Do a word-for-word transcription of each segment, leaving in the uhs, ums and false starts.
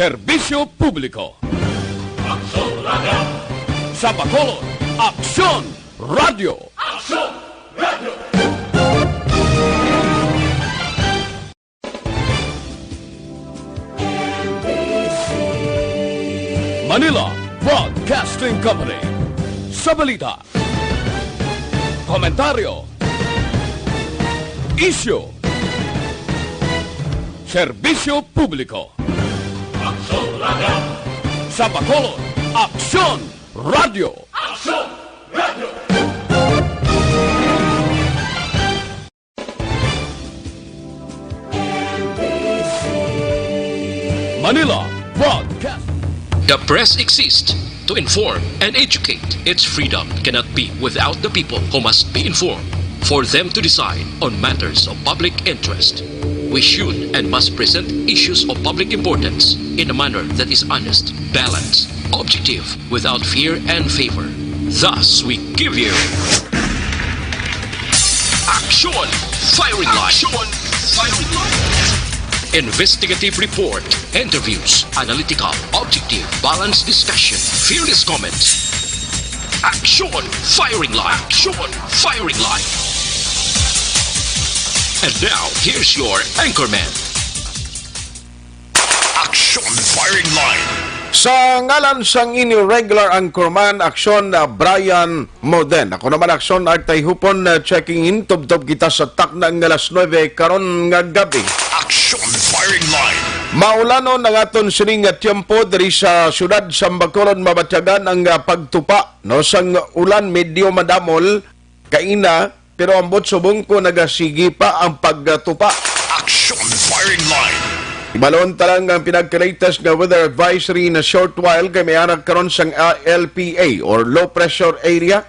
Serbisyo Publiko. Aksyon Radio. Sa Bacolod, Aksyon Radio. Aksyon Radio. Manila Broadcasting Company. Sa balita, komentaryo, isyu, serbisyo publiko. Aksyon Radio. Sa Bacolod, Aksyon Radio. Aksyon Radio. Manila Broadcast. The press exists to inform and educate. Its freedom cannot be without the people, who must be informed for them to decide on matters of public interest. We should and must present issues of public importance in a manner that is honest, balanced, objective, without fear and favor. Thus, we give you Aksyon Firing Line. Aksyon Firing Line. Investigative report, interviews, analytical, objective, balanced discussion, fearless comments. Aksyon Firing Line. Aksyon Firing Line. And now, here's your anchorman. Aksyon Firing Line. Sa ngalan sang inyo regular anchorman, Aksyon, uh, Brian Moden. Ako naman, Aksyon Art Tayhupon, uh, checking in. Tubtob kita sa takna nga alas nuebe karon nga gabi. Aksyon Firing Line. Maulanon ang aton sining nga tiyempo diri sa siyudad sa Bacolod. Mabatyagan ang, uh, pagtupa, no, sang ulan, medyo madamol kaina, pero ambot subong ko nagasigi pa ang pagtupa. Aksyon Firing Line. Ibalon ta lang ang pinagka-latest nga weather advisory na short while kay may anak karon sang, ah, L P A or low pressure area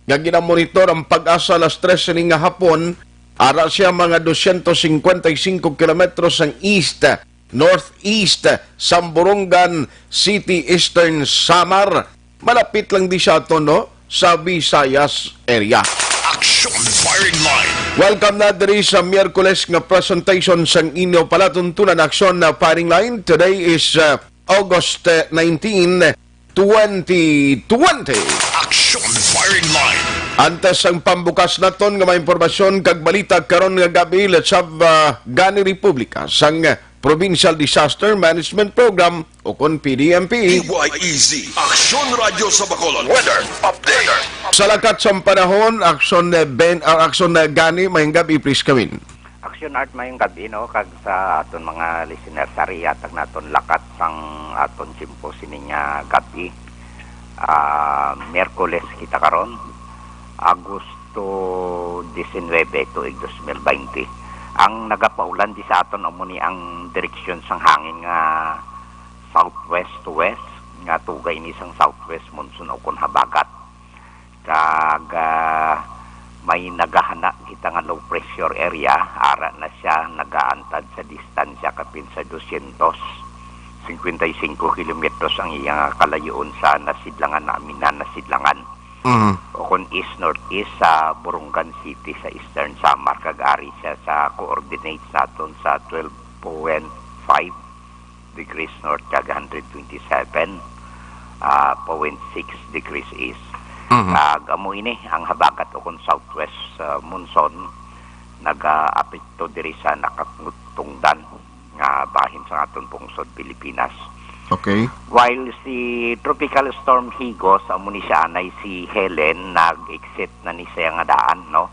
nga ginamonitor ang PAGASA alas tres sini nga hapon. Ara siya mga dosyentos singkwenta y singko kilometros ang east northeast, Samborongan City, Eastern Samar. Malapit lang di siya ato, no? Sa Visayas area. Aksyon Firing Line. Welcome na diri sa Miyerkules nga presentation sang inyo palatuntunan, Aksyon na Firing Line. Today is, uh, August, uh, nineteen, twenty twenty. Aksyon Firing Line. Antes ang pambukas naton nga mga impormasyon kag balita karon nga gabi, let's have, uh, Gani Republika sang Provincial Disaster Management Program, o kon P D M P. D Y E Z, Aksyon Radyo sa Bacolod. Weather update. Sa lakat sang panahon, Aksyon, eh, Ben, ah, Aksyon, eh, Gani, mayong gabi, please come in. Aksyon Art, mayong gabi, no, kag sa aton mga listeners, ari hatag naton lakat sang aton tiyempo sini nga gabi. Ah, Miyerkules kita karon, Agosto diecinuebe, tuig dos mil baynte. Ang nagapaulan di sa aton amo ni ang direksyon sang hangin nga southwest to west, nga tugay ni sang southwest monsoon o kon habagat. Kag, ah, may nagahana kita nga low pressure area, ara na siya nagaantad sa distansya kapin sa dosyentos singkwenta y singko kilometros ang iya nga kalayoon sa nasidlangan, naminhan nasidlangan. Mhm. O kon east-northeast sa Borongan City sa Eastern Samar, kag ari siya sa coordinates naton sa twelve point five degrees north kag hundred twenty-seven, ah, point six degrees east. Mhm. Kag amo ini ang habagat o kon southwest, ah, monsoon nagaapekto diri sa nakatungdan nga bahin sa aton pungsod Pilipinas. Okay. While si Tropical Storm Higos, amo ni siya anay si Helen, nag-exit na ni siya nga daan, no?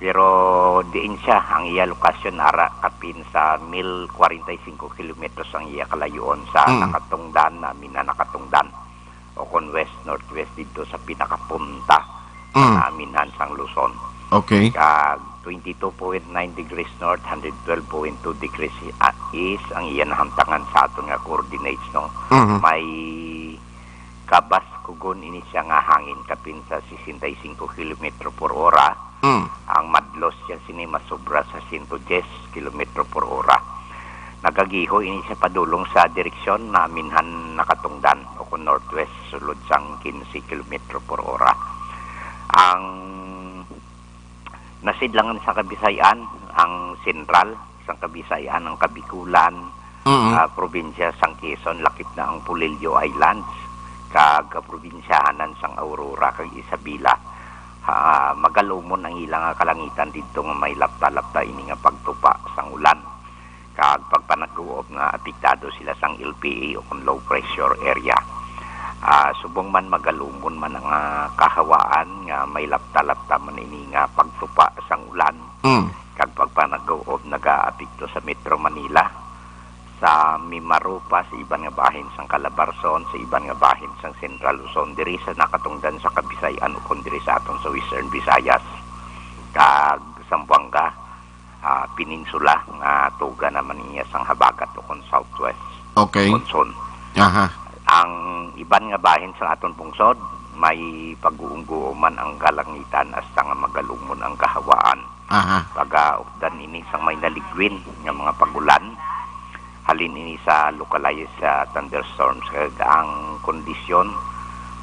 Pero diin siya, ang iya lokasyon ara kapin sa mil kwarenta y singko kilometros ang iya kalayoon sa Mm. nakatungdan, naminhan nakatungdan, o kon west-northwest didto sa pinakapunta sa Mm. naminhan sang Luzon. Okay. Kag twenty-two point nine degrees north, hundred twelve point two degrees, ah, east ang iya nahamtangan sa aton nga coordinates, no? Mhm. May kabaskugon ini siya nga hangin kapin sa sesenta y singko kilometro por ora. Mm. Ang madlos siya sini masobra sa sento diyes kilometro por ora. Nagagiho ini siya padulong sa direksyon naminhan nakatungdan o kon northwest sulod sang kinse kilometro por ora. Ang nasidlangan sa Kabisayan, ang sentral sang Kabisayan, ang Kabikulan, Mm. Ah, probinsya sang Quezon, lakip na ang Polillo Islands, kag kaprobinsyahanan sang Aurora kag Isabela. Ah, magalumon ang ila nga kalangitan didto nga may lapta-lapta ini nga pagtupa sang ulan, kag pagpanag-uob nga apektado sila sang L P A o kon low pressure area. Ah, subong man magalumon man ang, ah, kahawaan nga may lapta-lapta man ini nga pagtupa sang ulan, Mm. kag pagpanag-uob nagaapekto sa Metro Manila, sa Mimaropa, sa iban nga bahin sang Calabarzon, sa iban nga bahin sang Central Luzon, diri sa nakatungdan sa Kabisayan ukon diri sa aton sa Western Visayas, kag Zamboanga, ah, Peninsula, nga tuga naman niya sang habagat ukon southwest Okay. monsoon. Aha. Ang iban nga bahin sa aton pungsod, may pag-uungguo man ang kalangitan hasta nga magalumon ang kahawaan. Aha. Pagaupdan ini sang may naligwin nga mga pagulan. Halin ini sa localized, ah, thunderstorms, kag ang kondisyon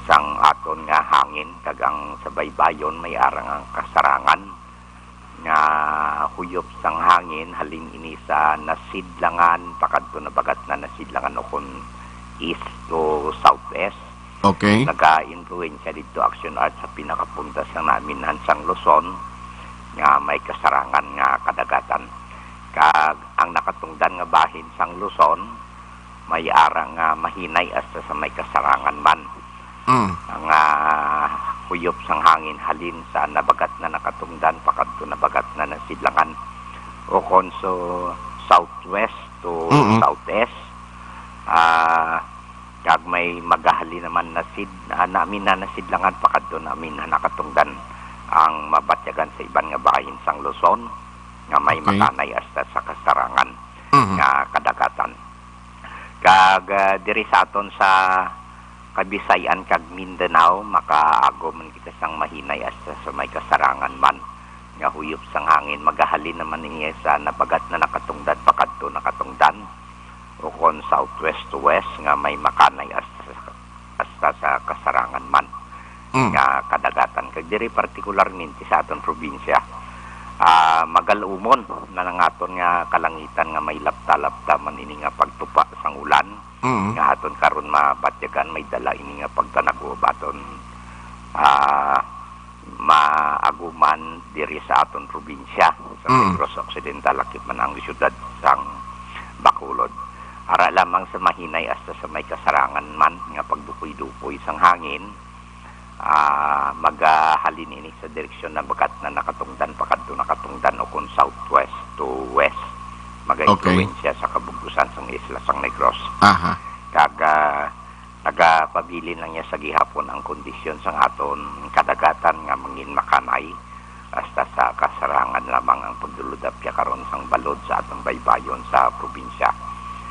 sang aton nga hangin kag ang sa baybayon may ara nga kasarangan nga huyop sang hangin. Halin ini sa nasidlangan pakadto na bagat na nasidlangan ukon east to southwest. Okay. Nagaimpluwensya didto action art sa pinakapunta sang naminhan sang Luzon nga may kasarangan nga kadagatan. Kag ang nakatungdan nga bahin sang Luzon may ara nga mahinay hasta sa may kasarangan man. Mm. Ang, ah, huyop sang hangin halin sa nabagat na nakatungdan pakadto nabagat na nasidlangan ukon so southwest to Mm-mm. southeast. Ah, kag may magahali naman na sid-, ah, namin na nasidlangan pakadto namin na nakatungdan ang mabatyagan sa iban nga bahin sang Luzon nga may Okay. makanay hasta sa kasarangan Mhm. nga kadagatan. Kag, ah, diri sa aton sa Kabisayan kag Mindanao, makaagom man kita sang mahinay hasta sa may kasarangan man nga huyop sang hangin. Magahalin naman niya sa nabagat na nakatungdan pakadto nakatungdan, ukon southwest to west nga may makanay hasta, hasta sa kasarangan man Mm. nga kadagatan. Kag diri partikularmente sa aton probinsya, ah, magalumon na nangaton nga kalangitan nga may lapta-lapta man ini nga pagtupa sang ulan Mm. nga aton karon mabatyagan, may dala ini nga pagpanag-uob aton, ah, maaguman diri sa aton probinsya sa Mm. Negros Occidental, lakip man ang siyudad sang Bacolod. Ara lamang sa mahinay hasta sa may kasarangan man nga pagdupoy-dupoy sang hangin, ah, magahalin ini sa direksyon na bagat na nakatungdan pakadto nakatungdan ukon southwest to west. Okay. Magainfluwensya sa kabug-usan sang isla sang Negros. Aha. Kag, ah, nagapabilin lang niya sa gihapon ang kondisyon sang aton kadagatan nga mangin makanay hasta sa kasarangan lamang ang pagdulod apya karon sang balod sa aton baybayon sa probinsya.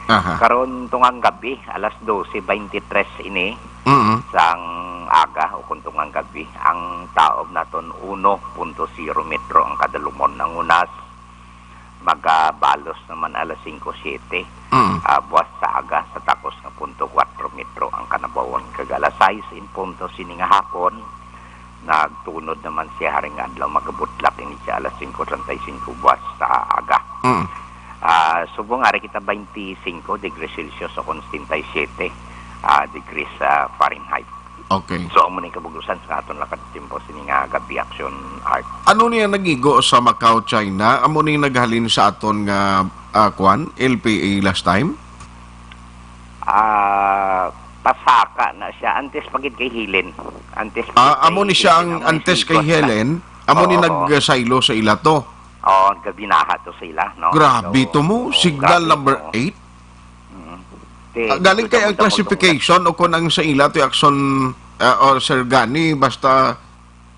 Aha. Karon tungang gabi, alas dose beintitres ini, Mm. sang aga o kung tungang gabi, ang taob naton uno punto zero metro ang kadalumon. Ang unas, magabalos naman alas singko siete. Mm. Ah, buwas sa aga, sa takos nga punto kwatro metro ang kanabawon. Kag alas sais in punto sini nga hapon, nagtunod naman siya haring adlaw, magabutlak ini siya alas singko treinta y cinco buwas sa aga. Mm. Ah, subong ari kita twenty-five degrees Celsius o kon setenta y siete, ah, degrees, ah, Fahrenheit. Okay. So, amo ni kabug-usan sa aton lakad timpo sini nga gabi action art. Ano niya nagigo sa Macau, China? Amo ni naghalin sa aton nga, ah, kwan, L P A last time? Ah, pasaka na siya. Antes pa gid kay Helen. Antes pa Ah, gid amo kay ni siya Helen ang ang may antes kay sequence na. Helen. Amo ni Oo. nagsaylo sa ila to. Oo, gabinaha to sa ila, no? Grabe So, to mo, oo, signal grabe number mo. eight? Mm. Te, Ah, galing gusto kay mo ang sa multong classification o kung ang sa ila to action, ah, or Sir Gani, basta,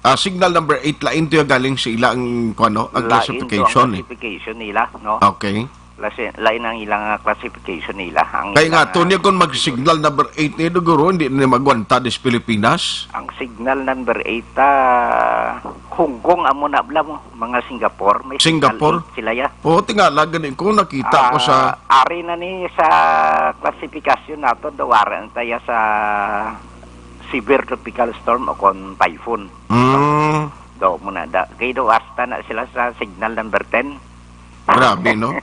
ah, signal number eight, lain to yung galing sa ila ang, kung ano, ang Lain to ang classification, eh. classification nila, no? Okay. Lasi-, lain ang ilang, ah, classification nila. Ang Kaya nga, ilang, to niya ah, kung mag-signal number eight niya, siguro, hindi na magwanta dis Pilipinas. Ang signal number eight, ah, Hong Kong, amo na bala mo, mga Singapore, may Singapore? signal eight sila ya. Oo, tingala, gani ko, nakita ko sa Ah, ari na ni sa klasifikasyon nato, daw ara na tayo sa severe tropical storm o kon typhoon. Mm. Daw mo na, da, kay daw hasta na sila sa signal number ten. Grabe, no?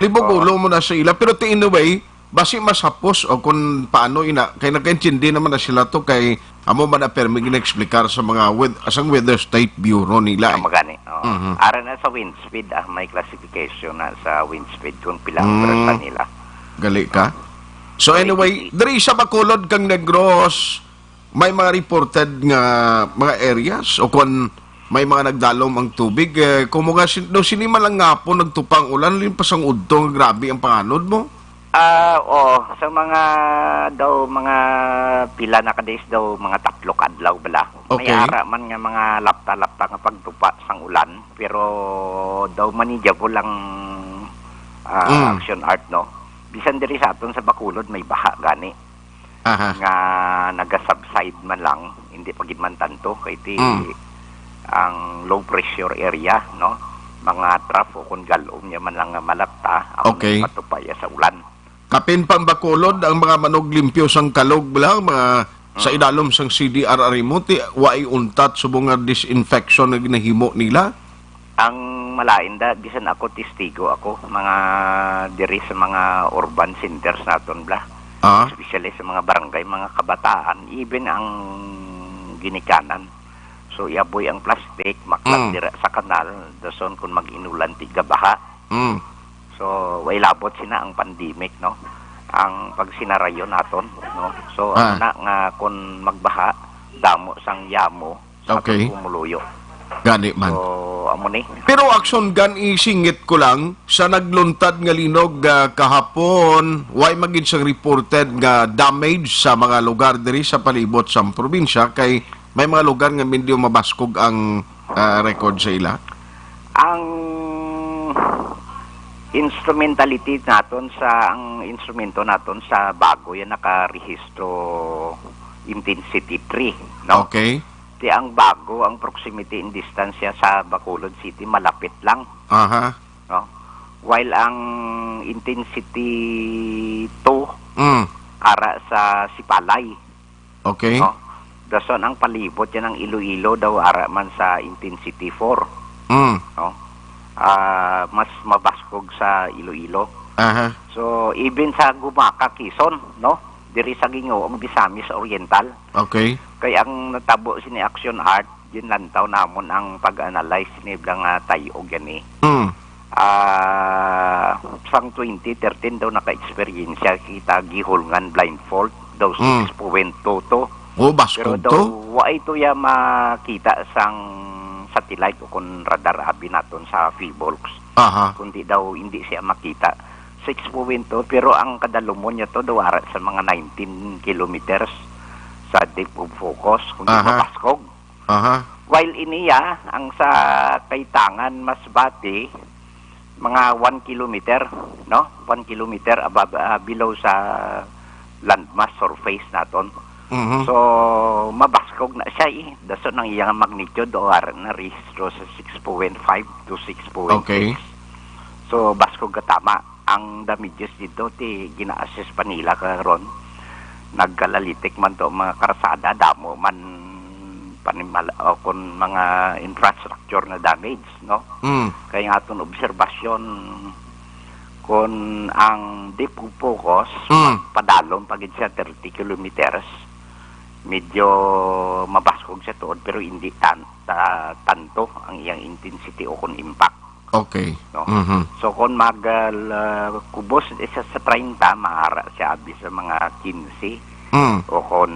Libog Oo. ulo mo na sa ila. Pero ti anyway, basi mas hapos o kung paano ina, kay nakaintindi naman na sila to kay amo man na permi gina-explicar sa mga wed-, sang Weather State Bureau nila. Ang eh. Magani. Oo. Mhm. Ara na sa wind speed, ah, may classification na sa wind speed kung pila ang Mm. oras nila. Gali ka? So So, anyway, it- diri sa Bacolod kang Negros, may mga reported nga mga areas o kon may mga nagdalom ang tubig, eh, kung mga sin- daw sini man lang nga po nagtupa ang ulan, lin pa sang udto nga grabe ang panganod mo. Ah, oo, sa mga daw mga pila na ka days daw, mga tatlo ka adlaw bala. Okay. May ara man nga mga lapta-lapta nga pagtupa sang ulan, pero daw manageable ang ah, Mm. action art, no. Bisan diri sa aton sa Bacolod may baha gani. Aha. Nga naga-subside man lang, hindi pa gid man tanto kay ti Mm. ang low pressure area, no, mga trough o kun galom niya man lang nga malapta ang Okay. Patupaya sa ulan. Kapin pang Bacolod ang mga manuglimpyo sang kalog lang, mga sa Mm. idalom sang C D R R mo, ti waay untat subong nga disinfection nga ginahimo nila. Ang malain da, bisan ako testigo ako, mga diri sa mga urban centers naton bla. Ah. Especially sa mga barangay, mga kabataan, even ang ginikanan. So, iaboy ang plastic, maklat Mm. dira sa kanal, dason kung mag-inulan, ti gabaha. Mm. So, way labot sina ang pandemic, no? Ang pagsinarayo naton, no? So, Ah. Ang na nga kung magbaha, damo sang yamo, Okay. Pumuluyo. Gani man. So, amo ni. Pero aksyon gan isingit ko lang sa nagluntad nga linog, ah, kahapon, way magid sang reported nga damage sa mga lugar diri sa palibot sang probinsya kay may mga lugar nga medyo mabaskog ang, ah, record sa ila. Ang instrumentality naton sa ang instrumento naton sa bago yan nakarehistro intensity three, no? Okay. Ti ang bago, ang proximity in distance siya sa Bacolod City, malapit lang. Aha. No? While ang intensity two, Mm. ara sa Sipalay. Okay. No? Dason ang palibot yan ang Iloilo daw ara man sa intensity four. Mm. No? Ah, mas mabaskog sa Iloilo. Aha. So, even sa Gumaca, Quezon, no? Diri sa Gingoog, Misamis Oriental. Okay. Kay ang natabo sini action art, ginlantaw namon ang pag-analyze ni bla nga tay-og gani. Mm. Ah, sang twenty thirteen daw naka-eksperyensya kita gihulngan blindfold daw Mm. six point two to. Oh, Pero baskog daw to. Wa ito ya makita sang satellite o kon radar abi naton sa PHIVOLCS. Aha. Kundi daw hindi siya makita. Six point two, pero ang kadalumon niya to daw ara sa mga nineteen kilometers sa depth of focus, kundi Aha. mabaskog. Aha. While iniya, ang sa Kaitangan, Masbate, mga one kilometer, no? One kilometer above, ah, below sa landmass surface naton. Mhm. So, mabaskog na siya eh. Dason ang iyang magnitude o ar na rehistro sa six point five to six point six. Okay. So, baskog ka tama. Ang damages dito, ti gina-assess pa nila karon. Nagkalalitik man to mga karsada, damo man panimal o kun mga infrastructure na damage, no? Mm. Kay nga aton obserbasyon, kun ang depth of focus, Mm. padalom pa gid siya thirty kilometers, medyo mabaskog siya tuod, pero hindi tan-, ta-, tanto ang iyang intensity o kun impact. Okay. No? Mhm. So, kung mag, ah, la-, kubos isa sa treinta, maara siya abi sa mga quince Mm. o kung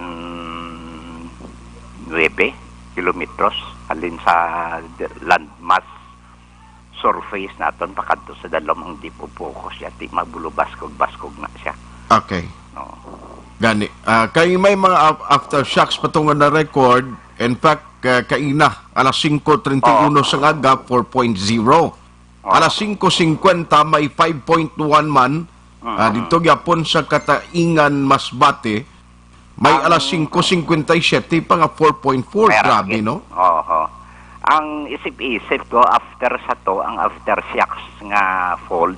nuebe kilometros halin sa d-, landmass surface naton pakadto sa dalom ang depth of focus siya, ti mabulo baskog-baskog na siya. Okay. No. Gani, ah, kay may mga af-, aftershocks pa to nga na-record. In fact, ah, kaina, alas singko treinta y uno Oo. sang aga, four point zero. Oo. Alas singko singkwenta, may five point one man. Mhm. Ah, dito gyapon sa Kataingan, Masbate, may Ang alas singko singkwenta y siyete pa nga four point four. Meron Grabe, gid. No? Oho. Ang isip-isip ko, after sa to, ang aftershocks nga fault,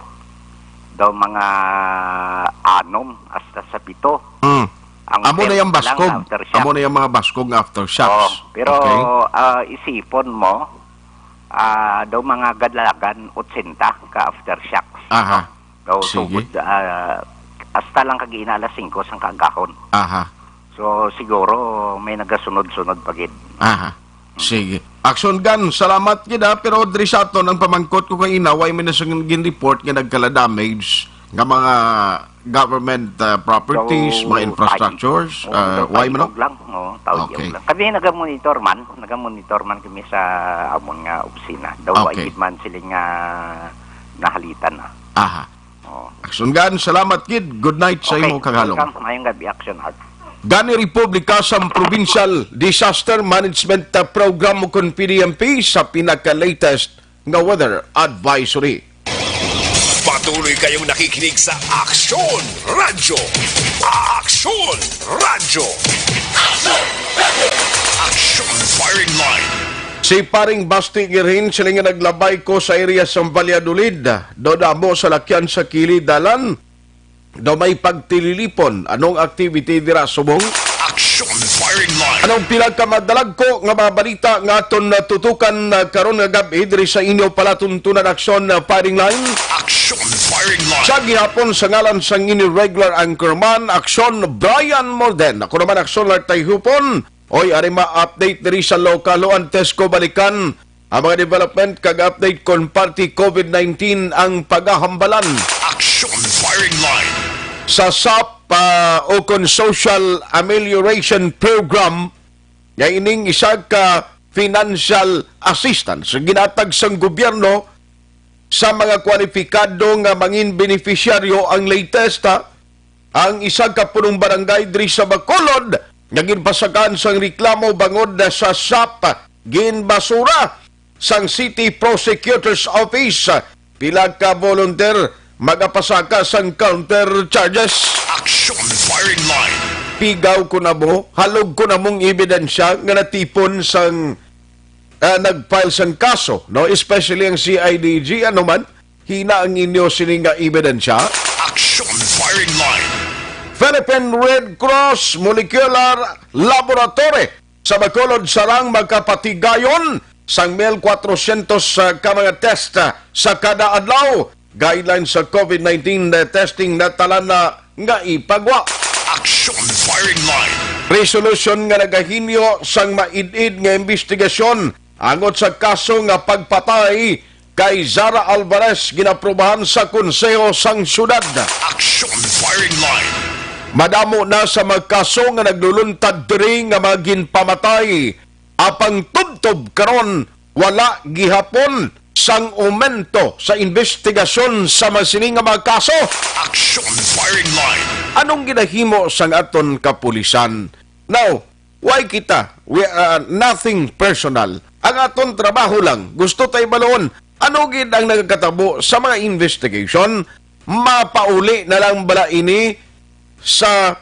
daw mga anom hasta sa pito. Mm. Ang Amo na yung first lang baskog. Aftershock. Amo na yung mga baskog nga aftershocks. Oh, pero, Okay. ah, isipon mo, ah, daw mga gadalagan otsenta ka aftershocks. Aha. So, Sige. sugod, ah, hasta lang kag ina alas singko sang kaagahon. Aha. So, siguro may nagasunod-sunod pa gid. Aha. Sige. Action Gun, salamat gid, ha, pero diri sa aton ang pamangkot ko kay ina, way man na sing gin-report nga nagkala damage nga mga government, ah, properties, So, mga infrastructures, tayo. Oo, ah, way man, no? Tayo lang. Oo, tayo Okay. lang. Kami naga-monitor man, naga-monitor man kami sa amon nga opisina. Daw Okay. way gid man sila nga nahalitan na. Aha. Oo. Action Gun, salamat gid. Good night sa Okay, imo, Kagalong. welcome. Mayong gabi, Action Heart. Gani Republika sang Provincial Disaster Management, uh, Program o kon P D M P sa pinaka-latest nga weather advisory. Patuloy kayong nakikinig sa Aksyon Radyo. Aksyon Radyo. Aksyon Firing Line. Si Paring Basti Girhin, sila nga naglabay ko sa area sa Valladolid. Daw damo salakyan sa kilid dalan. Daw may pagtililipon. Anong activity dira subong? Action Firing Line. Anong pila ka madalagko nga mga balita nga aton natutukan, ah, karon nga gab-i diri sa inyo palatuntunan Action, ah, Firing Line? Action Firing Line. Sa gihapon, sa ngalan sang inyo regular anchorman, Action Brian Morden. Ako naman, Action Lartay Hupon. Oy, ari ma-update diri sa lokal, o antes ko balikan ang mga development kag update kon parte COVID nineteen ang pagahambalan. Action Firing Line. Sa sap, ah, o kon Social Amelioration Program, nga ining isa ka financial assistance ginatag sang gobyerno sa mga kwalipikado nga mangin benepisyaryo. Ang latest, ha, ang isa ka punong barangay diri sa Bacolod nga ginpasakaan sang reklamo bangod sa sap ginbasura sang City Prosecutor's Office. Pila ka volunteer magapasaka sang counter charges. Action Firing Line. Pigaw ko na mo, halog ko na mong ebidensya nga natipon sang, ah, nag-file sang kaso, no? Especially ang C I D G, ano man, hina ang inyo sini nga ebidensya? Action Firing Line. Philippine Red Cross Molecular Laboratory sa Bacolod sarang magkapatigayon sang mil kwatrosyentos, ah, ka mga test, ah, sa kada adlaw. Guidelines sa COVID nineteen testing na talan na nga ipagwa. Action Firing Line. Resolution nga nagahinyo sang maid-id nga imbestigasyon angot sa kaso nga pagpatay kay Zara Alvarez ginaprubahan sa Konseho sang Syudad. Action Firing Line. Madamo na sa mga kaso nga nagluluntad diri nga mga ginpamatay, apang tubtob karon wala gihapon sang umento sa investigasyon sa mga sini nga mga kaso. Action Firing Line. Anong ginahimo sang aton kapulisan? Now, why kita? We, uh, nothing personal. Ang aton trabaho lang, gusto tay baloon, ano gid ang nagakatabo sa mga investigation? Mapauli na lang bala ini sa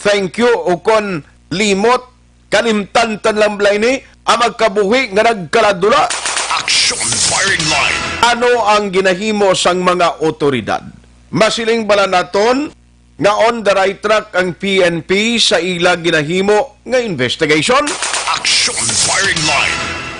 thank you o kon limot? Kalimtantan lang bala ini ang magkabuhi nga nagkaladula? Action Firing Line. Ano ang ginahimo sang mga otoridad? Masiling bala naton nga on the right track ang P N P sa ila ginahimo nga investigation? Action Firing Line.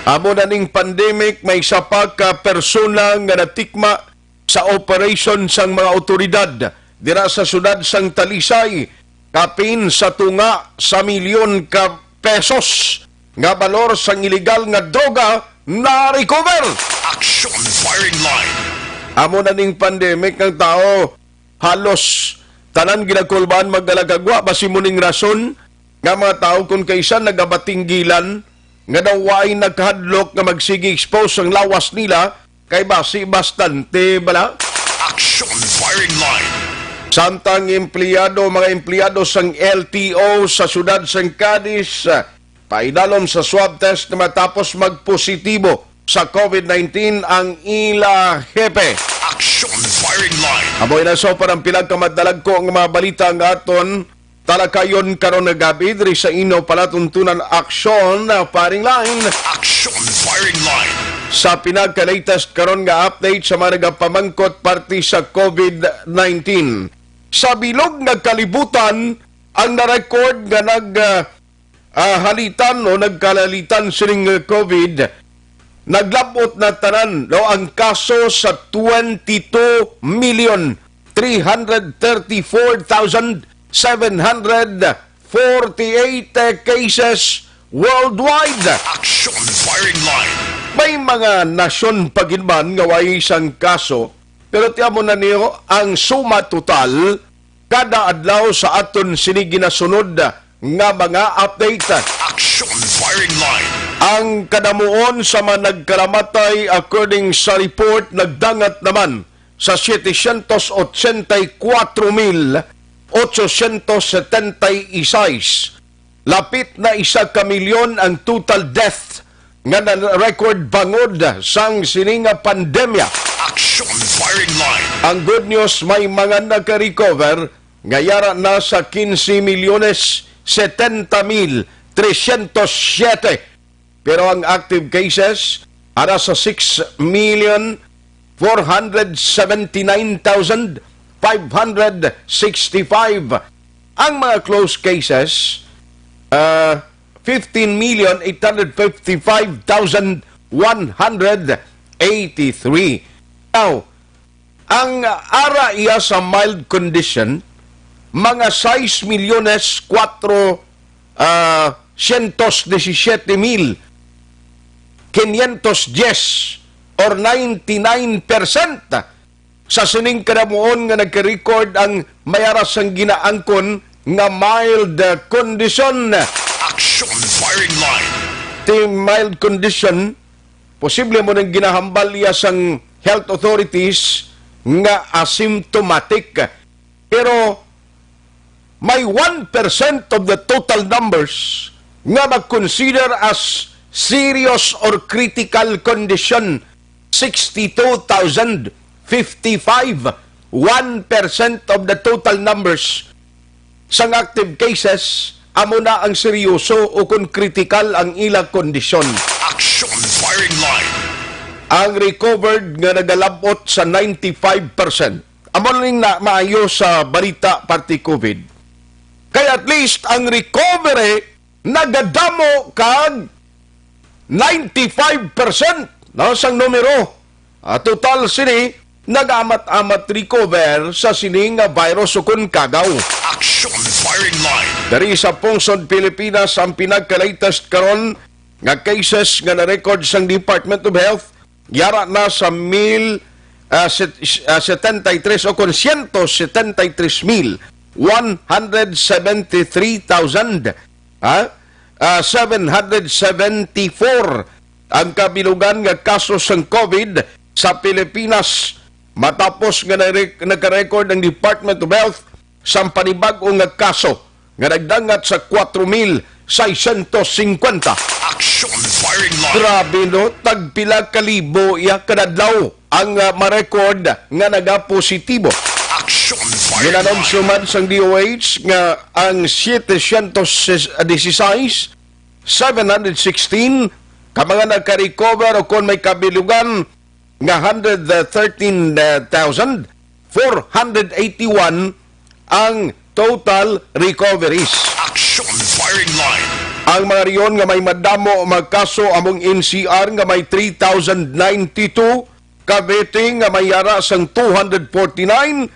Amo na ning pandemic, may isa pa ka persona nga natikma sa operation sang mga otoridad dira sa siyudad sang Talisay, kapin sa tunga sa milyon ka pesos nga balor sang iligal nga droga na-recover. Action Firing Line. Amo na ning pandemic, ang tao halos tanan ginakulbaan magdala kag wa. Basi mo ning rason nga mga tao kon kaisan nagabatinggilan nga daw way nagkahadlok nga magsige expose ang lawas nila, kay basi bastante bala. Action Firing Line. Samtang empleyado, mga empleyado sang L T O sa siyudad sang Cadiz, ah, paidalom sa swab test matapos magpositibo sa COVID nineteen ang ila hepe. Action Firing Line. Amo na so para ang pila ka madalagko nga mga balita nga aton talakayon karon nga gabi diri sa inyo palatuntunan Aksyon, ah, Firing Line. Action Firing Line. Sa pinaka-latest karon nga update sa mga nagapamangkot parte sa COVID nineteen. Sa bilog nga kalibutan, ang na-record nga nag, ah, ah, halitan o nagkalalitan sining, ah, COVID, naglab-ot na tanan, no, ang kaso sa twenty-two million three hundred thirty-four thousand seven hundred forty-eight cases worldwide. Action Firing Line. May mga nasyon pa gid man nga way sang kaso, pero tiamo na niyo ang suma total kada adlaw sa aton sini ginasunod nga mga update. Action Firing Line. Ang kadamuon sa mga nagkaramatay, according sa report, nagdangat naman sa setecientos ochenta y cuatro mil ochocientos setenta y seis. Lapit na isa ka milyon ang total death nga na-record bangod sang sini nga pandemya. Action Firing Line. Ang good news, may mga naka-recover nga yara na sa quince milyones setenta mil trescientos siete. Pero ang active cases ara sa six million four hundred seventy nine thousand five hundred sixty five. Ang mga closed cases, ah, fifteen million eight hundred fifty five thousand one hundred eighty three. Now, ang ara iya sa mild condition, mga sais milyones kwatro, ah, sientos disisiete mil kinyentos dyes, or ninety nine percent sa sining kadamuon nga nagka-record ang may ara sang ginaangkon nga mild, ah, condition. Action Firing Line. Ti mild condition, posible mo nang ginahambal iya sang health authorities nga asymptomatic. Pero may one percent of the total numbers nga mag-consider as serious or critical condition, sixty-two thousand fifty-five, one percent of the total numbers sang active cases, amo na ang seryoso o kon kritikal ang ila kondisyon. Action Firing Line. Ang recovered nga nagalabot sa ninety-five percent. Amo ning na maayo sa balita parte COVID. Kay at least ang recovery nagadamo kag ninety-five percent, no, sang numero. Ah, total sini nag-amat-amat recover sa sini nga virus ukon kagaw. Action Firing Line. Dari sa pungsod Pilipinas ang pinagka-latest karon nga cases nga na-record sang Department of Health, yara na sa mil, ah, set-, ah, setenta y tres o kon siyento setenta y tres mil one hundred seventy three thousand, ha? Ah, seven hundred seventy four ang kabilugan nga kaso sang COVID sa Pilipinas, matapos nga nare-, nagka-record ang Department of Health sang panibag-o nga kaso nga nagdangat sa kwatro mil seiscientos cincuenta. Action Firing Line. Grabe, no? Tagpila ka libo iya kadadlaw ang, ah, ma-record nga nagapositibo. Action Firing Line. Ginanom suman sang D O H nga ang setecientos dieciséis, seven hundred sixteen ka mga nagka-recover o kon may kabilugan nga hundred thirteen thousand four hundred eighty-one ang total recoveries. Action Firing Line. Ang mga riyon nga may madamo nga mga kaso among N C R nga may three thousand ninety-two, Cavite nga may ara sang two hundred forty-nine,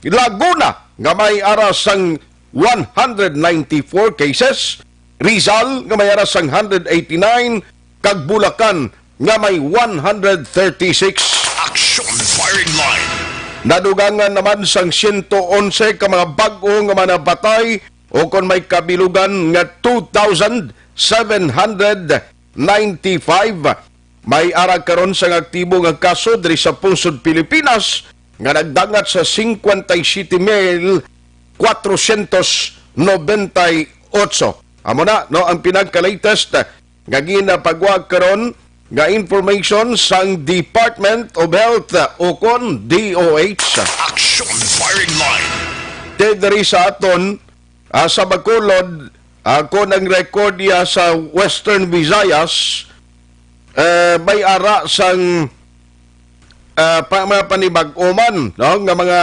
Laguna nga may ara sang one hundred ninety-four cases, Rizal nga may ara sang hundred eighty-nine, kag Bulacan nga may one hundred thirty-six. Action Firing Line. Nadugangan naman sang siyento onse ka mga bag-o nga mga napatay o kon may kabilugan nga two thousand seven hundred ninety-five. May ara karon sang aktibo nga kaso diri sa pungsod Pilipinas nga nagdangat sa cincuenta y siete mil cuatrocientos noventa y ocho. Amo na, no, ang pinagka-latest nga ginapagwa karon nga information sang Department of Health o kon D O H. Action Firing Line. Te diri sa aton, ah, sa Bacolod, ah, kon ang record niya sa Western Visayas, eh, may ara sang, ah, pa, mga panibag-o man, no, nga mga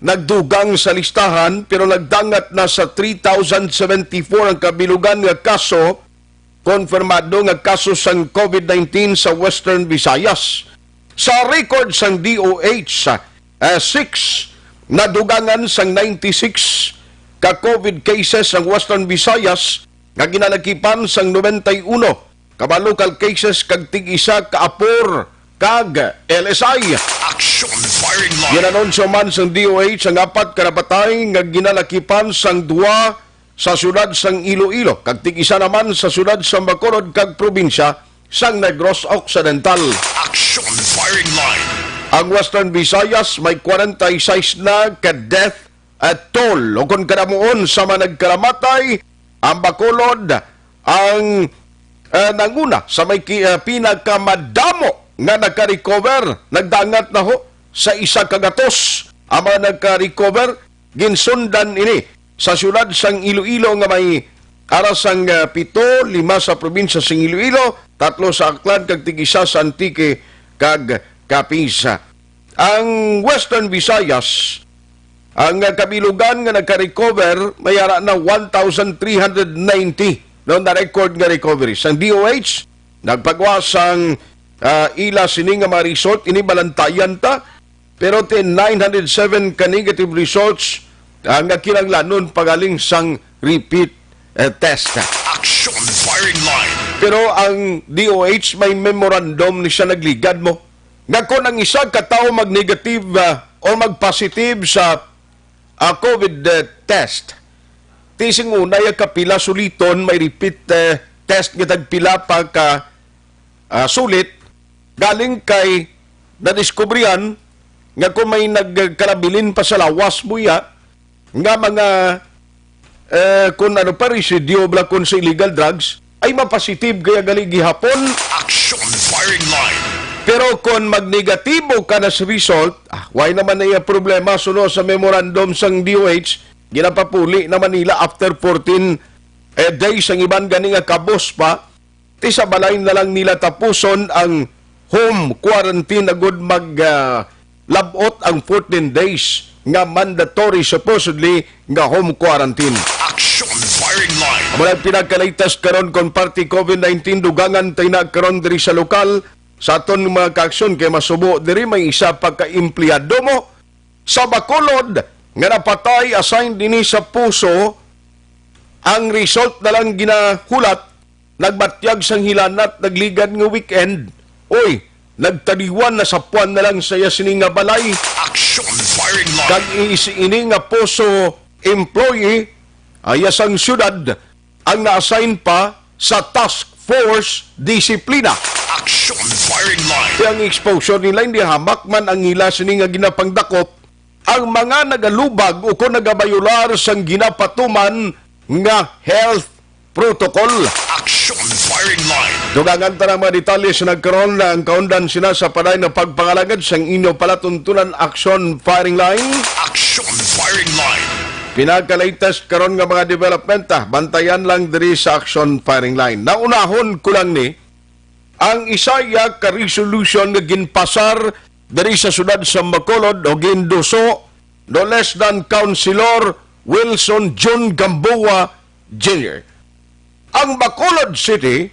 nagdugang sa listahan, pero nagdangat na sa three thousand seventy-four ang kabilugan nga kaso, konfirmado nga kaso sang COVID nineteen sa Western Visayas. Sa record sang D O H, eh, six, nadugangan sang ninety-six ka COVID cases ang Western Visayas, nga ginalakipan sang nobenta y uno ka mga local cases kag tig-isa ka APOR kag L S I. Action Firing Line. Ginanunsyo man sang D O H ang apat ka napatay nga ginalakipan sang duha sa siyudad sang Iloilo kag tig-isa naman sa siyudad sa Bacolod kag probinsya sang Negros Occidental. Action Firing Line. Ang Western Visayas may kwarenta y seis na ka death, eh, toll o kon kadamuon sa mga nagkalamatay. Ang Bacolod ang, eh, nanguna sa may ki-, eh, pinakamadamo nga naka-recover. Nagdangat na ho sa isa ka gatos ang mga naka-recover. Ginsundan ini sa siyudad sang Iloilo nga may ara sang, ah, pito, lima sa probinsya sang Iloilo, tatlo sa Aklan, kag tig-isa sa Antique kag Capiz. Ang Western Visayas, ang, ah, kabilugan nga nagka-recover, may ara na one thousand three hundred ninety, no, na record nga recovery. Sang D O H, nagpagawa sang, ah, ila sini nga mga result, ini balantayan ta, pero ti nine hundred seven ka negative results, ah, nga kinahanglanon pagaling sang repeat, eh, test. Action Firing Line. Pero ang D O H may memorandum ni siya nagligad mo nga kon ang isa ka tawo mag-negative, ah, or mag-positive sa, ah, COVID, eh, test, ti sing una ya kapila suliton may repeat, eh, test nga tagpila pa ka ah, sulit, galing kay nadiskubrihan nga kung may nagkalabilin pa sa lawas mo iya nga mga, eh, kung ano pa, residue bala kung sa illegal drugs, ay mapositive kaya gali gihapon. Action Firing Line. Pero kung magnegatibo ka na sa result, ah, why naman na iya problema? Suno sa memorandum sang D O H, ginapapuli naman nila after fourteen, eh, days ang iban gani nga kabos pa. Ti sa balay na lang nila tapuson ang home quarantine agud mag, ah, labot ang fourteen days nga mandatory, supposedly, nga home quarantine. Action Firing Line. Amo lang pinaka-latest karon kon parte COVID nineteen, dugangan tay na karon diri sa lokal. Sa aton mga kaaksyon kay masubo diri may isa pa ka empleyado mo sa Bacolod nga napatay, assigned dinhi sa Poso. Ang result na lang ginahulat, nagbatyag sang hilanat, nagligad nga weekend. Uy, nagtaliwan, nasapuan na lang sa iya sini nga balay. Action Firing Line. Kag is-, ini nga Poso employee, ah, iya sang syudad, ang na-assign pa sa Task Force Disiplina. Action Firing Line. Kaya ang exposure nila, hindi hamak man ang ila sini nga ginapangdakop ang mga nagalubag o kon nagabayular sang ginapatuman nga health protocol. Action Firing Line. Dugangan ta ang mga detalye sa nagkaron na ang kaundan sina sa panay na pagpangalagad sang inyo palatuntunan, Action Firing Line. Action Firing Line. Pinaka-latest karon nga mga development, ah, bantayan lang diri sa Action Firing Line. Naunahon ko lang ni, ang isa iya ka resolution nga ginpasar diri sa siyudad sa Bacolod o ginduso no less than Councilor Wilson John Gamboa Junior. Ang Bacolod City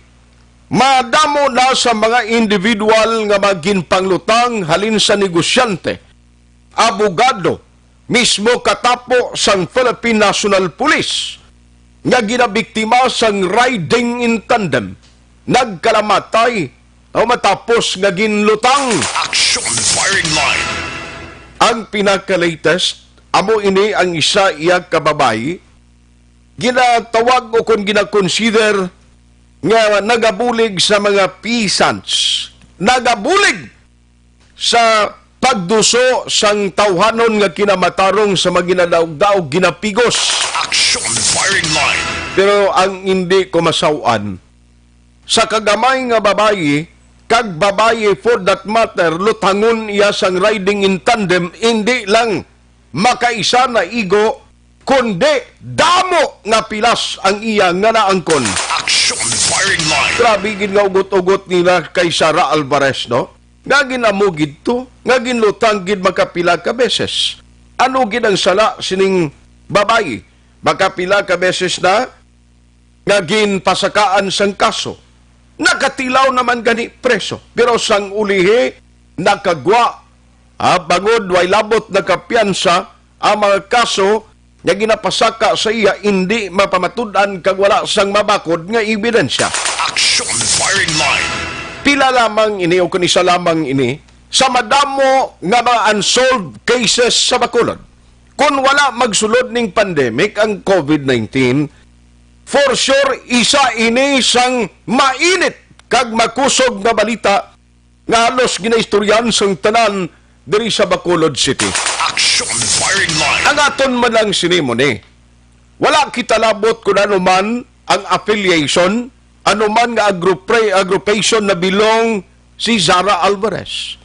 madamo na sa mga individual nga mga ginpanglutang halin sa negosyante, abogado, mismo katapo sang Philippine National Police nga ginabiktima sang riding in tandem, nagkalamatay o matapos nga ginlutang. Action Firing Line. Ang pinaka-latest, amo ini ang isa iya ka babayi, ginatawag o kon ginakonsider nga nagabulig sa mga peasants. Nagabulig sa pagduso sang tawhanon nga kinamatarong sa mga ginadaog-daog, ginapigos. Action Firing Line. Pero ang hindi ko masaw-an, sa kagamay nga babayi, kag babayi for that matter, lutangon iya sang riding in tandem, hindi lang makaisa na igo, kundi damo nga pilas ang iya nga naangkon. Action Firing Line. Grabe gid nga ugot-ugot nila kay Sara Alvarez, no? Nga ginamo gid to, nga ginlutang gid makapila ka beses. Ano gid ang sala sining babayi? Makapila ka beses na nga ginpasakaan sang kaso. Nakatilaw naman gani preso, pero sang ulihi nakagwa Ah, bangod way labot na kapiyansa ang mga kaso nga ginapasaka sa iya, indi mapamatud-an kag wala sang mabakod nga ebidensya. Action Firing Line. Pila lamang ini o kung isa lamang ini sa madamo nga mga unsolved cases sa Bacolod. Kung wala magsulod ning pandemic ang covid nineteen, for sure, isa ini sang mainit kag makusog nga balita nga halos ginaistoryahan sang tanan diri sa Bacolod City. Action Firing Line. Ang aton man lang sini mo ni. Wala kita labot kung ano man ang affiliation, ano man nga agropre-, agrupation na belong si Zara Alvarez.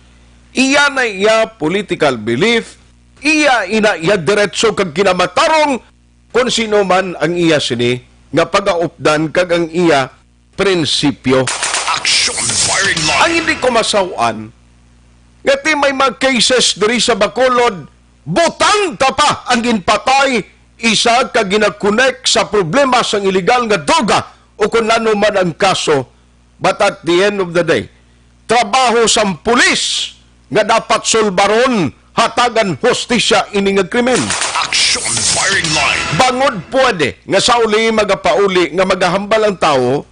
Iya na iya political belief, iya ina iya diretso kag kinamatarong kung sino man ang iya sini nga pagaupdan kag ang iya prinsipyo. Action Firing Line. Ang hindi ko masaw-an, nga ti may mga cases diri sa Bacolod, butang ta pa ang ginpatay, isa ka ginakonek sa problema sang iligal nga droga o kung ano man ang kaso. But at the end of the day, trabaho sang pulis nga dapat sulbaron, hatagan hustisya ini nga krimen. Action Firing Line. Bangod pwede nga sa uli magapauli nga magahambal ang tawo,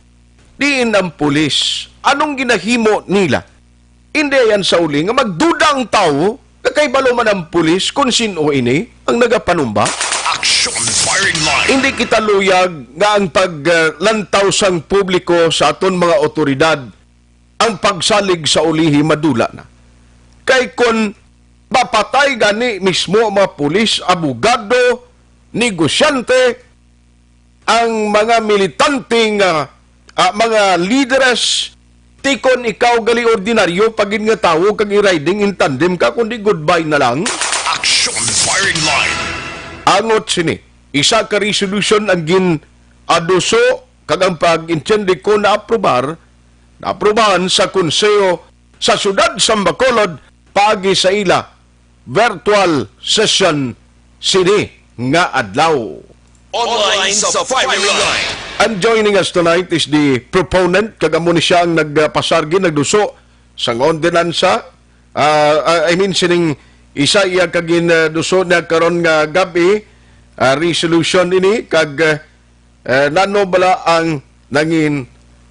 diin ang pulis? Anong ginahimo nila? Hindi yan sa uli nga magduda ang tawo, nakahibalo man ang pulis kung sino ini ang nagapanumba. Action Firing Line. Hindi kita luyag nga ang paglantaw sang publiko sa aton mga awtoridad ang pagsalig sa ulihi madula na. Kay kon mapatay gani mismo ang mga pulis, abogado, negosyante, ang mga militante nga, ah, mga lideres, ti kon ikaw gali ordinaryo pa gid nga tawo kag i-riding in tandem ka, kundi goodbye na lang. Action Firing Line. Angot sini, isa ka resolution ang gin-aduso kag ang pag-intindi ko naaprobar, naaprubahan sa Konseho sa Siyudad sa Bacolod paagi sa ila virtual session sini nga adlaw. Online sa Firing Line. And joining us tonight is the proponent, kag amo ni siya ang nagpasargi, nagduso sang ordinansa, ah, ah, I mean, sining isa iya ka ginduso niya karon nga gab-i, ah, resolution ini, kag, ah, eh, nano bala ang nangin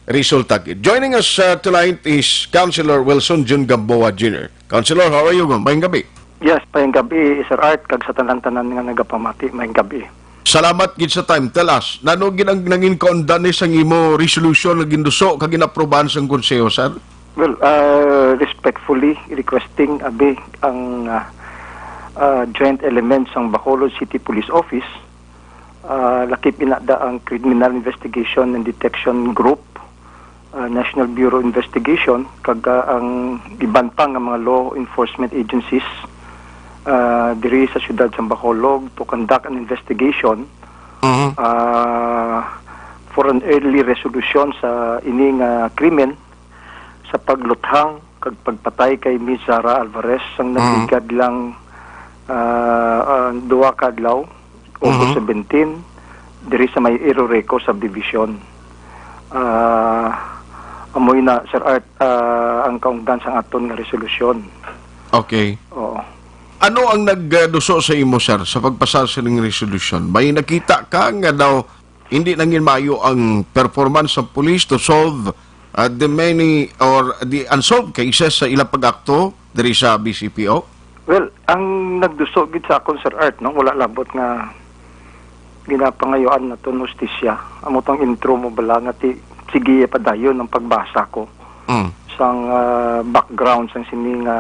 resulta gid? Joining us, uh, tonight is Councilor Wilson Jun Gamboa Junior Councilor, how are you? Mayong gabi. Yes, mayong gabi, Sir Art, kag sa tanan-tanan nga nagapamati, mayong gabi. Salamat gid sa time. Tell us, nano gid ang nangin kaundan ni sang imo resolution nga ginduso kag ginaprobahan sang Konseho, sir? Well, uh, respectfully requesting, abi, ang, uh, uh, joint elements sang Bacolod City Police Office, ah, lakip ina da ang Criminal Investigation and Detection Group, ah, National Bureau of Investigation, kag, ah, ang iban pa nga mga law enforcement agencies, ah, diri sa siyudad sa Bacolod to conduct an investigation, Mhm. ah, for an early resolution sa ini nga krimen, sa pagluthang kag pagpatay kay Miss Zara Alvarez sang Mm. nagligad lang, ah, ah, duha ka adlaw, August Mhm. seventeen, diri sa may Iroreco Subdivision. Ah, amoy na, Sir Art, ah, ang kaungdan sang aton nga resolusyon. Okay. Oo. Ano ang nagduso sa imo, sir, sa pagpasar sining resolusyon? May nakita ka nga daw hindi nangin maayo ang performance sa police to solve, uh, the many or the unsolved cases sa ilang pag-akto diri sa B C P O? Well, ang nagduso gid sa akon, Sir Art, no, wala labot nga ginapangayuan naton hustisya. Amo tong intro mo bala nga ti, sige padayon ang pagbasa ko Mm. sang, ah, background sang sini nga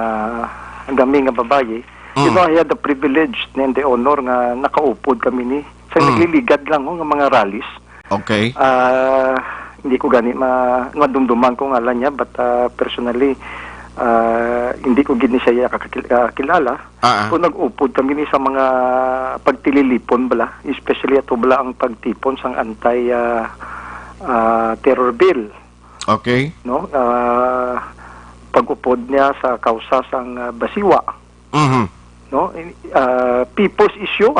gami nga babayi. Mm. You know, I had the privilege and the honor nga nakaupod kami ni sa Mm. nagliligad lang, oh, nga mga rallies. Okay. Ah, hindi ko gani ma-, madumduman ko ngalan niya, but, ah, personally, ah, hindi ko gid ni siya kakakil-, kakilala. Ah, ah. Kung nag-upod kami ni sa mga pagtililipon bala, especially ato bala ang pagtipon sang anti, ah, ah, terror bill, Okay. no? Ah, pag-upod niya sa kausa sang, ah, Basiwa. Mhm. No? Ah, people's issue.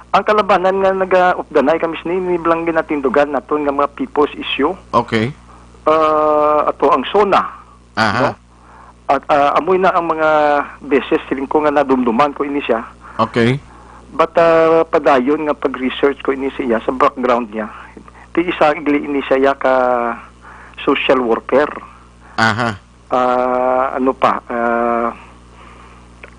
Ang kalabanan nga nagaupdanay kami sini, ni bala ang ginatindugan naton nga mga people's issue. Okay. Ah, ato ang SONA. Aha. No? At, ah, amoy na ang mga beses siling ko nga nadumduman ko ini siya. Okay. But, ah, padayon nga pag-research ko ini siya sa background niya. Ti isa igli ini siya ka social worker. Aha. Ah, ano pa? Ah,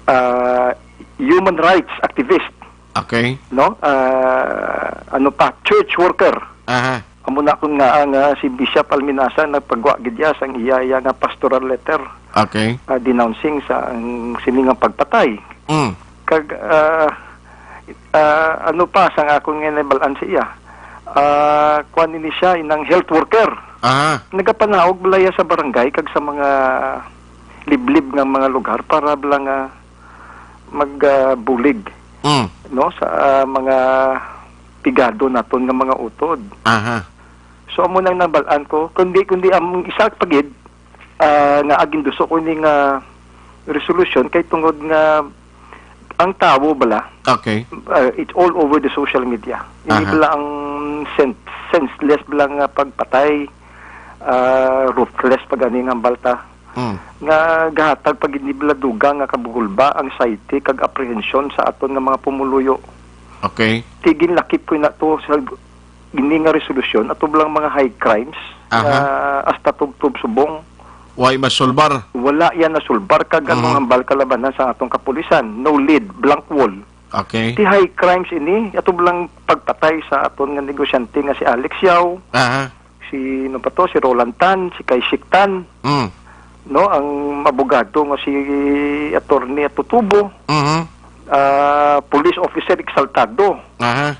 ah, human rights activist. Okay. No? Ah, ano pa? Church worker. Aha. Amo na kun nga, ah, nga si Bishop Almenasa nagpagwa gid iya sang iya, iya nga pastoral letter, Okay. ah, denouncing sa ang sini nga pagpatay. Mm. Kag, ah, ah, ano pa sang akon nga nabal-an sa iya? Ah, kuan ini siya, inang health worker. Aha. Nagapanaog bala iya sa barangay kag sa mga liblib nga mga lugar para bala nga mag, ah, bulig, Mm. no, sa, ah, mga pigado naton nga mga utod. Aha. So, amo nang nabal-an ko. Kundi, kundi ang isa pa gid, ah, nga aginduso ko ini nga resolution kay tungod nga ang tawo bala, Okay. ah, it's all over the social media. Ini Aha. bala ang sen-, senseless bala nga pagpatay, ah, ruthless pag ani nga balta. Mm. Nga gahatag pa gid ni bala dugang nga kabugulba, anxiety, kag apprehension sa aton nga mga pumuluyo. Okay. Ti ginlakip ko na to sa gini nga resolusyon, ato lang mga high crimes Aha. nga hasta tubtob subong. Way masulbar. Wala yan nasulbar kag Mhm. anong hambal kalabanan sa atong kapulisan. No lead, blank wall. Okay. Ti high crimes ini, ato lang pagpatay sa aton nga negosyante nga si Alex Yao, Aha. si, ano pa to, si Roland Tan, si Kaisik Tan, Mm. no, ang abogado nga si Attorney Atutubo, Mhm. ah, police officer Exaltado, Aha.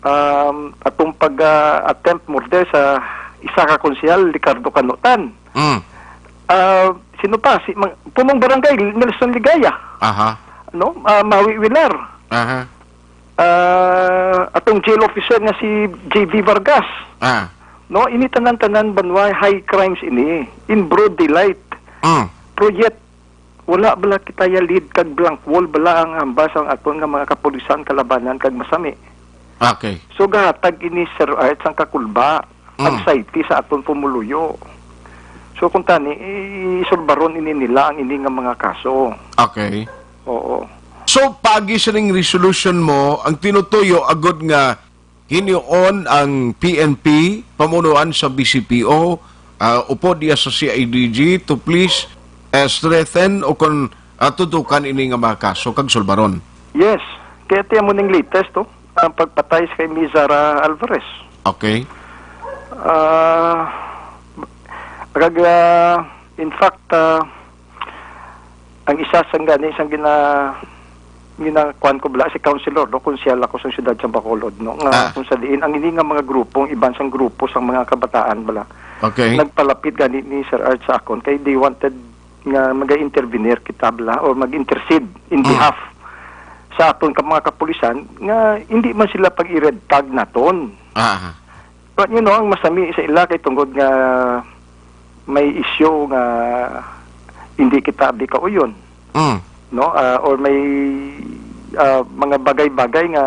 um, atong pag, ah, attempt murder sa isa ka konsehal, Ricardo Canutan. Mm. Ah, sino pa? Si Mang-, punong barangay, Nelson Ligaya. Aha. No? Ah, Maui Wilar. Aha. Ah, atong jail officer nga si J V Vargas. Ah. No, ini tanan-tanan banwa high crimes ini in broad daylight. Mm. Pero yet, wala bala kita ya lead kag blank wall bala ang hambal sang aton nga mga kapulisan kalabanan kag masami. Okay. So gahatag ini, Sir Art, sang kakulba, Mm. anxiety sa aton pumuluyo. So kung tani, isulbaron ini nila ang ini nga mga kaso. Okay. Oo. So, pagi sining resolution mo, ang tinutuyo agud nga hinuon ang P N P, pamunuan sa B C P O, ah, upod diya sa C I D G to please, ah, strengthen o kon, ah, tutukan ini nga mga kaso kag sulbaron. Yes. Kaya tiyan mo ning latest, oh, ang pagpatay sa kay Miss Zara Alvarez. Okay. Ah, kag, ah, in fact, ah, ang isa sang gani sang gina-, ginakuan ko bala si councilor, no, konsehal ako sa siyudad sa Bacolod, no, nga Ah. kung sa diin ang ini nga mga grupo, ang iban sang grupo sang mga kabataan bala, Okay. nagpalapit gani ni Sir Art sa akon kay they wanted nga mag-intervenir kita bala or mag-intercede in Mm. behalf sa aton ka mga kapulisan nga hindi man sila pag-i-red tag naton. Ah. But, you know, ang masami sa ila kay tungod nga may issue nga hindi kita abi kauyon, Mm. no? Ah, or may, ah, mga bagay-bagay nga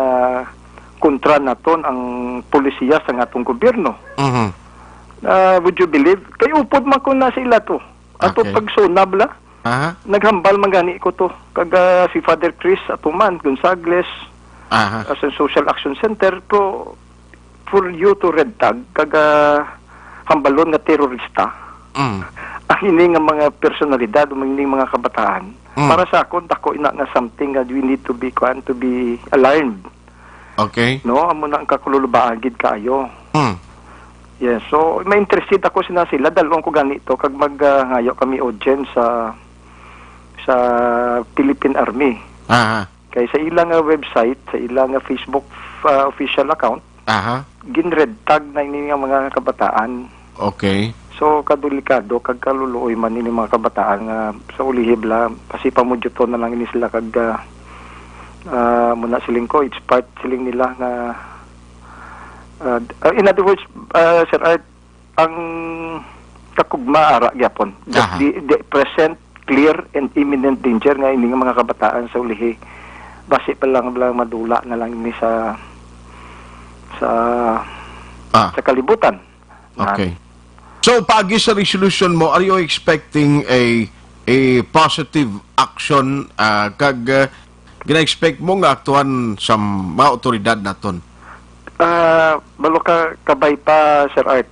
kontra naton ang polisiya sa atong gobyerno. Mhm. Ah, would you believe? Kay upod man ko na sa ila to. Ato Okay. pagsunab la. Aha. Naghambal man gani ko to. Kag, ah, si Father Chris Atuman Gonzales, Aha. ah, sa Social Action Center, pero for you to red tag, kag, ah, hambalon nga terorista, Mm. ang ini nga mga personalidad, ang ini mga kabataan, Mm. para sa akon, dako ina nga something nga we need to be, kuan, to be alarmed. Okay. No, amo na ang kakulubaan gid kaayo. Hmm. Yes, so ma-interested ako sina sila, dalon ko gani to kag mag, ah, ngayo kami audience sa, sa Philippine Army. Aha. Kay sa ila nga website, sa ila nga Facebook, ah, official account, Aha. gin-red tag na ini nga mga kabataan. Okay. So, kadelikado kag kaluluoy man ini mga kabataan nga sa ulihi bala, kasi pamudyuton na lang ini sila kag, ah, ah, muna siling ko, it's part siling nila nga, ah, d-, ah, in other words, ah, Sir Art, ang kakugma ara gyapon. Just Aha. the, the present clear and imminent danger nga ini nga mga kabataan sa ulihi. Basi pa lang, lang madula na lang ini sa, sa, Ah. sa kalibutan. Okay. So, pagi sa resolution mo, are you expecting a, a positive action, ah, kag, ah, gina-expect mo nga aktuhan sa mga otoridad naton? Ah, balo ka kabay pa, Sir Art.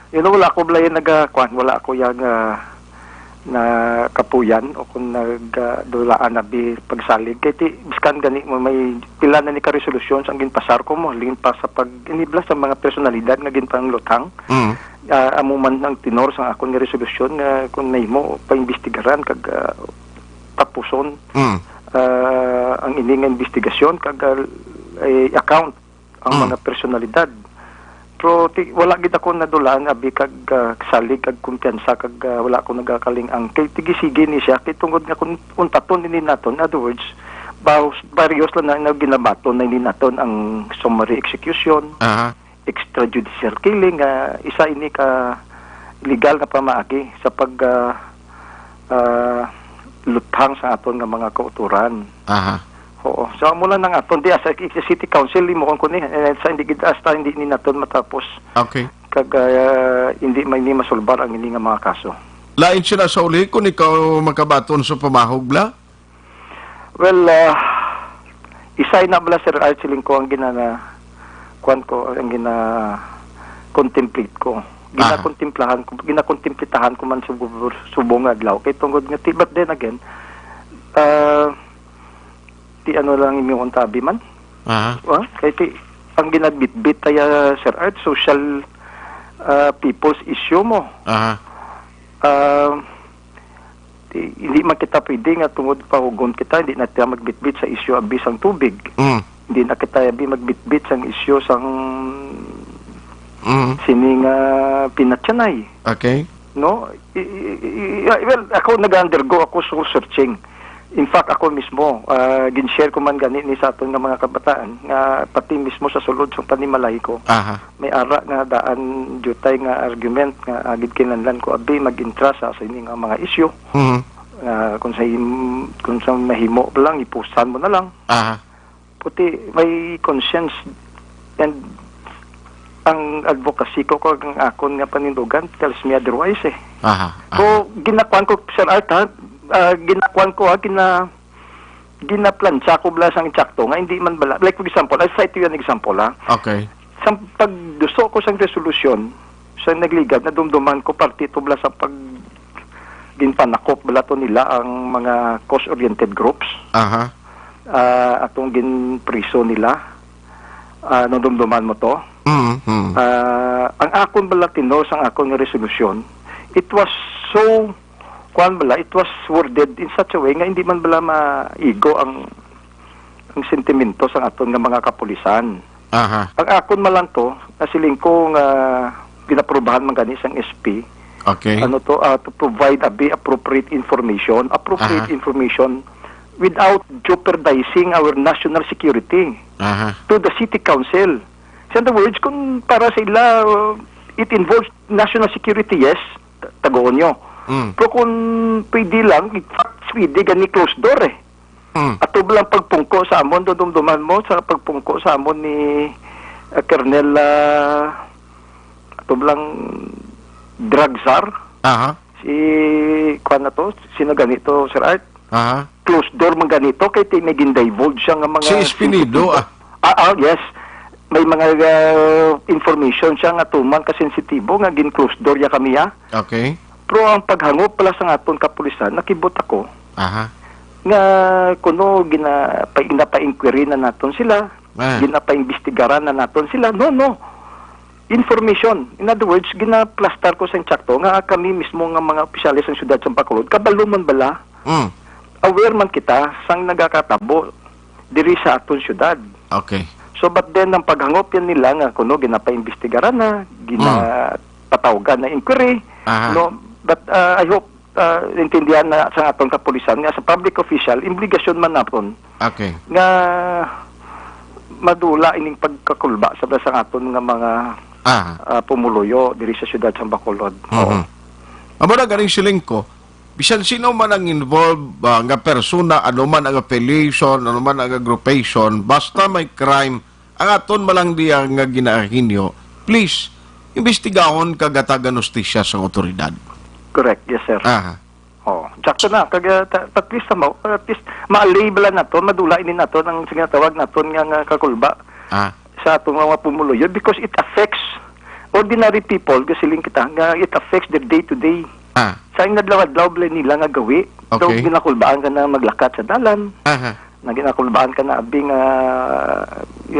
You know, wala ako balay naga-, kwan, wala ako yang, ah, na kapuyan o kung nag, ah, dulaan abi pagsalig. Kay ti, biskan gani mo may pila na ni ka resolusyon sa ginpasar ko mo, halin pa sa pag-inibla sa mga personalidad nga ginpangluthang. Mm. Ah, amo man ang tenor sa akon nga resolusyon nga kung nahimo, paimbestigaran kag, ah, tapuson, Mm. ah, ang ini nga investigasyon kag, ah, i-account ang Mm. mga personalidad. Pero ti-, wala gid ako nadulaan abi kag, ah, salig kag kumpiyansa kag, ah, wala ako nagakaling-ang kay tigisigi ni siya kay tungod nga kung untaton ini naton, in other words, bahos-, bariyos lang na, na ginabaton na ini naton ang summary execution, Aha. extrajudicial killing, nga isa ini ka legal nga pamaagi sa pag, ah, ah, luthang sa aton nga mga kauturan. Aha. Oo. So, amo lang ang aton. Di, as a city council, limuon ko ni. Eh, sa hindi gid, hasta hindi ni naton matapos. Okay. Kag, ah, hindi may ni masulbar ang ini nga mga kaso. Lain sila sa uli kung ikaw makabaton sa pamahog, bla? Well, ah, isa na bala, Sir Art, siling ko ang ginana-, kwan ko, ang gina-contemplate ko. Aha. Ginakontemplahan ko, ginakontemplitahan ko man subong, subong nga adlaw. Kay tungod nga, ti-, but then again, ah, ti ano lang inyo ang tabi man? Aha. Ah, kay ti, ang ginagbitbit kaya, Sir Art, social, ah, people's issue mo. Aha. Ah, Di, hindi man kita pwede nga tungod pahugon kita, hindi na kita magbitbit sa isyu abi sang tubig. Mm. Hindi na kita abi magbitbit sang isyu sang Mm. sini nga pinatyanay. Okay. No? I, i, i, i, well, ako nag-undergo ako soul searching. In fact, ako mismo, ah, gin-share ko man gani ni sa aton nga mga kabataan nga pati mismo sa sulod sang panimalay ko, Aha. may ara nga daan diutay nga argument nga agid kinahanglan ko abi mag-intra sa sini nga mga isyu. Mhm. Nga kung sa im-, kung sa mahimo lang, ipusan mo na lang. Aha. Puti, may conscience and ang advocacy ko kag ang akon nga panindugan tells me otherwise eh. Aha, aha. So, ginakuan ko, Sir Art, ha? Ah, ginakuan ko, ha? Gina-, ginaplantsa ko bala sang insakto nga hindi man bala. Like, for example, I'll cite you an example, ha? Okay. Sa pagduso ko sang resolusyon, sa nagligad, nadumduman ko parte to bala sa pag ginpanakop bala to nila ang mga cause-oriented groups. Aha. Ah, atong ginpriso nila. Ah, nadumduman mo to? Mm, mm. Ah, ang akon bala tenor sang akon nga resolusyon, it was so, kuan bala, it was worded in such a way nga hindi man bala maigo ang, ang sentimento sang aton nga mga kapulisan. Aha. Ang akon man lang to, nasiling ko nga ginaprubahan man gani sang S P. Okay. Ano to, ah, to provide abi appropriate information, appropriate Aha. information without jeopardizing our national security Aha. to the city council. So in other words, kung para sa ila, uh, it involves national security, yes, t-, tagoon nyo. Mm. Pero kung pwede lang, in fact, pwede gani closed door eh. Mm. Ato lang pagpungko sa amon, dudumduman mo sa pagpungko sa amon ni, uh, Colonel, uh, ato lang drug czar. Aha. Si, kuwan na to, sino ganito, Sir Art? Aha. Closed door man ganito, kay ti-, may gindivulge siya nga mga Si Espinido, sensitibo. ah. Ah, ah, yes. May mga, ah, information siya nga tuman ka sensitibo nga gin-closed door ya kami, ah. Okay. Pero ang paghangop pala sa aton kapulisan, nakibot ako Aha. nga kuno gina-, pa-, ginapa-inquiry na naton sila, Ah. ginapa-imbestigaran na naton sila. No, no. Information. In other words, ginaplastar ko sa insakto nga kami mismo nga mga opisyales sa siyudad sa Bacolod, kabalo man bala, Mm. aware man kita sang nagakatabo diri sa aton siyudad. Okay. So, but then, ang paghangop yan nila nga kuno ginapaimbestigaran na, ginapatawgan na inquiry, Aha. no? But, uh, I hope, uh, intindihan na sa aton kapulisan nga sa public official, obligasyon man naton Okay. nga madula ining pagkakulba sa, sa aton nga mga, Ah. ah, pumuluyo diri sa siyudad sa Bacolod. Oo. Mhm. Amo na ganing siling ko, bisan sino man ang involved, ah, nga persona, ano man ang affiliation, ano man ang aggravation, basta may crime, ang aton malang diya nga ginaahinyo, please, imbestigahon kag hatagan hustisya sa awtoridad. Correct, yes, sir. Aha. Oh, sakto na. Kag, ah, ta-, at least, ah, ma-, at least, ma-allay bala naton, madula ini naton ang, sige, tawag naton nga, nga kakulba Ah. sa atong mga pumuluyo, because it affects ordinary people, gasiling kita, nga it affects their day-to-day. Ah. Sa inadlaw-adlaw bala nila nga gawi, daw Okay. ginakulbaan ka na maglakat sa dalan, Aha. nga ginakulbaan ka na abi nga,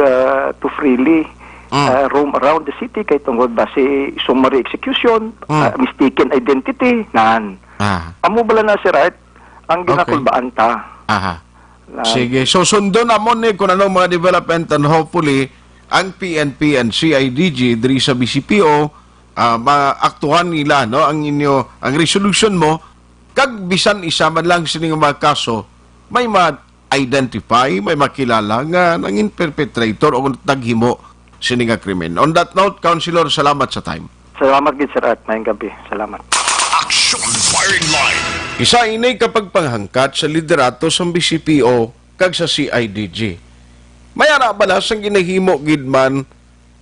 ah, to freely, Mm. ah, roam around the city kay tungod ba si summary execution, Mm. ah, mistaken identity, nan. Ah. Amo bala na si right ang Okay. ginakulbaan ta. Aha. Na Sige. So, sundon namon ni kung anong mga development, and hopefully, ang P N P and C I D G diri sa B C P O, ah, maaktuhan nila, no, ang inyo, ang resolution mo, kag bisan isa man lang sini nga mga kaso, may ma-identify, may makilala nga nangin perpetrator o naghimo sini nga krimen. On that note, Councilor, salamat sa time. Salamat gid, Sir Art. Mayong gabi. Salamat. Action Firing Line. Isa ini ka pagpanghangkat sa liderato sang B C P O kag sa C I D G. May ara bala sang ginahimo gid man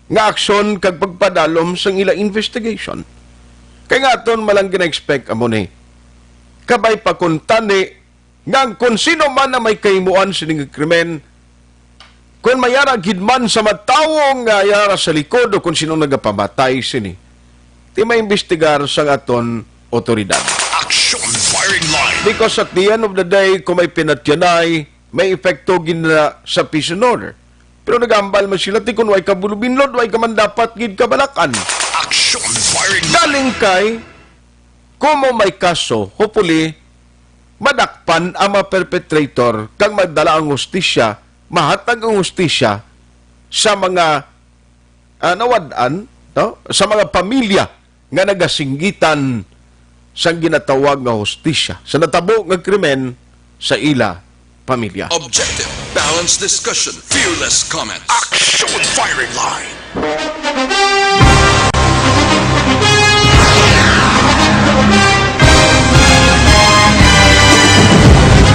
nga aksyon kag pagpadalom sang ila investigation? Kay nga aton malang gina-expect amo ni. Kabay pa kuntani nga ang kon sino man ang may kahimuan sining krimen, kon may ara gid man sa matawo nga yara sa likod o kon sino nagapamatay sini, ti maimbestigar sang aton otoridad. Action Firing Line. Because at the end of the day, kung may pinatyanay, may epekto gid na sa peace and order. Pero nagambal man sila, ti kun way ka bulubinlod, way ka man dapat gid kabalakan. Action Firing Line. Galing kay, kung mo may kaso, hopefully, madakpan ang mga perpetrator kag magdala ang hustisya, mahatag ang hustisya sa mga, ah, nawad-an, no? Sa mga pamilya nga nagasinggitan sang ginatawag nga hustisya sa natabo nga krimen sa ila pamilya. Objective, balanced discussion, fearless comments. Action Firing Line.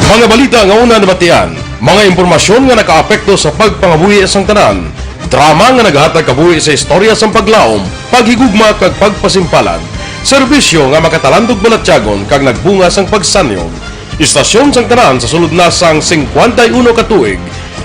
Mga balita nga una nabatian, mga impormasyon nga nakaapekto sa pagpangabuhi sang tanan, drama nga nagahatag kabuhi sa istorya sang paglaom, paghigugma kag pagpasimpalan, serbisyo nga makatalandog balatyagon kag nagbunga sang pagsanyog. Istasyon sang tanan sa sulod na sang singkwenta y uno ka tuig.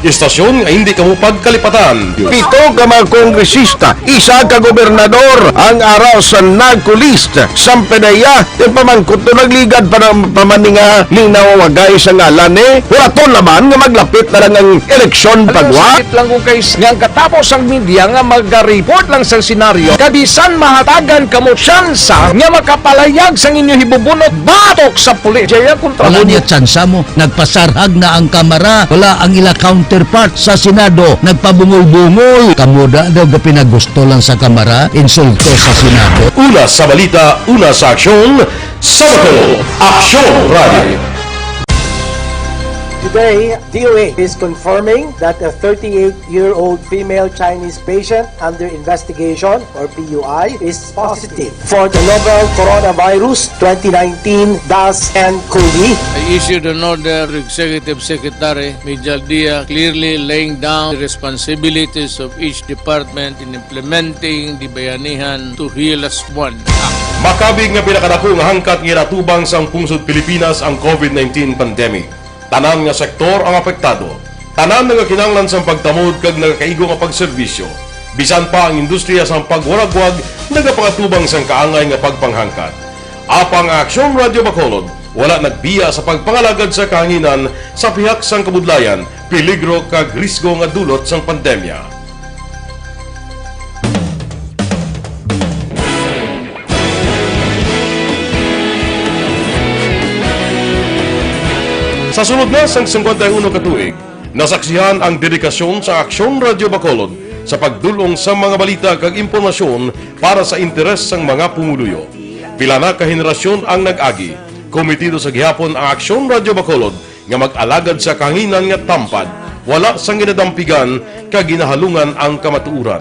Istasyon nga hindi kamo pagkalipatan. Pito ka mga kongresista, isa ka gobernador ang ara sa NAGCO list. Sang P D E A, ti pamangkot to nagligad pa ng pamaninga ning nawawagay sa ngalan ni. Wala to naman nga maglapit na lang ang eleksyon Alam mo, pagwa. Sakit lang ko kay s-, nga ang katapos ang media nga magareport lang sa senaryo, kabisan mahatagan kamo tsansa nga makapalayag sang inyo hibubunot batok sa pulis. Jaya kontra Wala mo. Niya tsansa mo. Nagpasarhag na ang Kamara. Wala ang ila counterpart sa Senado. Nagpabungol-bungol. Kamo da daw gapinagusto lang sa Kamara, insulto sa Senado. Una sa balita, una sa aksyon, sa Bacolod, Aksyon Radio. Today, D O A is confirming that a thirty-eight-year-old female Chinese patient under investigation, or P U I, is positive for the novel coronavirus twenty nineteen dash N cov. I issued an order to Executive Secretary Mijal Dia, clearly laying down the responsibilities of each department in implementing the Bayanihan to Heal As One Act. Makabig nga pinakadako nga hangkat nga ginatubang sang pungsod Pilipinas ang COVID nineteen pandemic. Tanan nga sektor ang apektado. Tanan nagakinahanglan sang pagtamod kag nagakaigo nga pagserbisyo. Bisan pa ang industriya sang pagwaragwag nagapangatubang sang kaangay nga pagpanghangkat. Apang ang Aksyon Radio Bacolod wala nagbiya sa pagpangalagad sa kahanginan sa pihak sang kabudlayan, peligro kag risgo nga dulot sang pandemya. Sa sulod na sang singkwenta y uno ka tuig, nasaksihan ang dedikasyon sa Aksyon Radio Bacolod sa pagdul-ong sa mga balita kag impormasyon para sa interes sang mga pumuluyo. Pila na ka henerasyon ang nag-agi, komitido sa gihapon ang Aksyon Radio Bacolod nga mag-alagad sa kahanginan nga tampad, wala sang ginadampigan kag ginahalungan ang kamatuoran.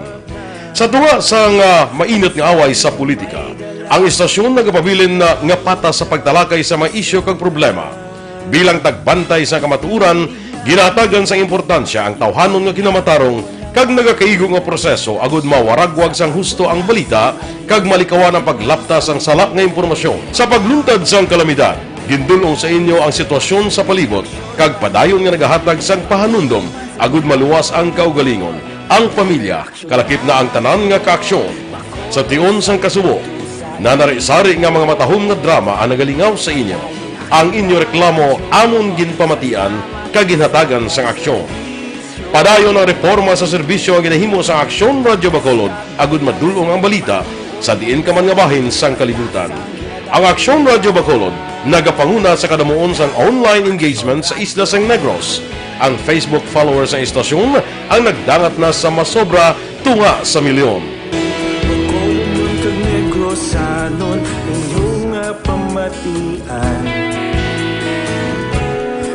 Sa tunga sang, ah, mainit nga away sa politika, ang istasyon nagapabilin na nga patas sa pagtalakay sa mga isyu kag problema. Bilang tagbantay sa kamatuoran, ginahatagan sang importansya ang tawhanon nga kinamatarong kag nagakaigo nga proseso agud mawaragwag sang husto ang balita kag malikawan ang paglapta sang sala nga impormasyon. Sa pagluntad sang kalamidad, Gindul-ong sa inyo ang sitwasyon sa palibot kag padayon nga nagahatag sang pahanumdom agud maluwas ang kaugalingon, ang pamilya, kalakip na ang tanan nga kaaksyon. Sa tion sang kasubo, nanari-sari nga mga matahom nga drama ang nagalingaw sa inyo. Ang inyo reklamo amon ginpamatian kag ginhatagan sang aksyon. Padayon ang reporma sa serbisyo nga ginahimo sang Aksyon Radyo Bacolod agud madul-ong ang balita sa diin ka man nga bahin sang kalibutan. Ang Aksyon Radyo Bacolod nagapanguna sa kadamuon sang online engagement sa isla sang Negros. Ang Facebook followers sang istasyon ang nagdangat na sa masobra tunga sa milyon. Bacolod kag Negrosanon, inyo nga pamatian.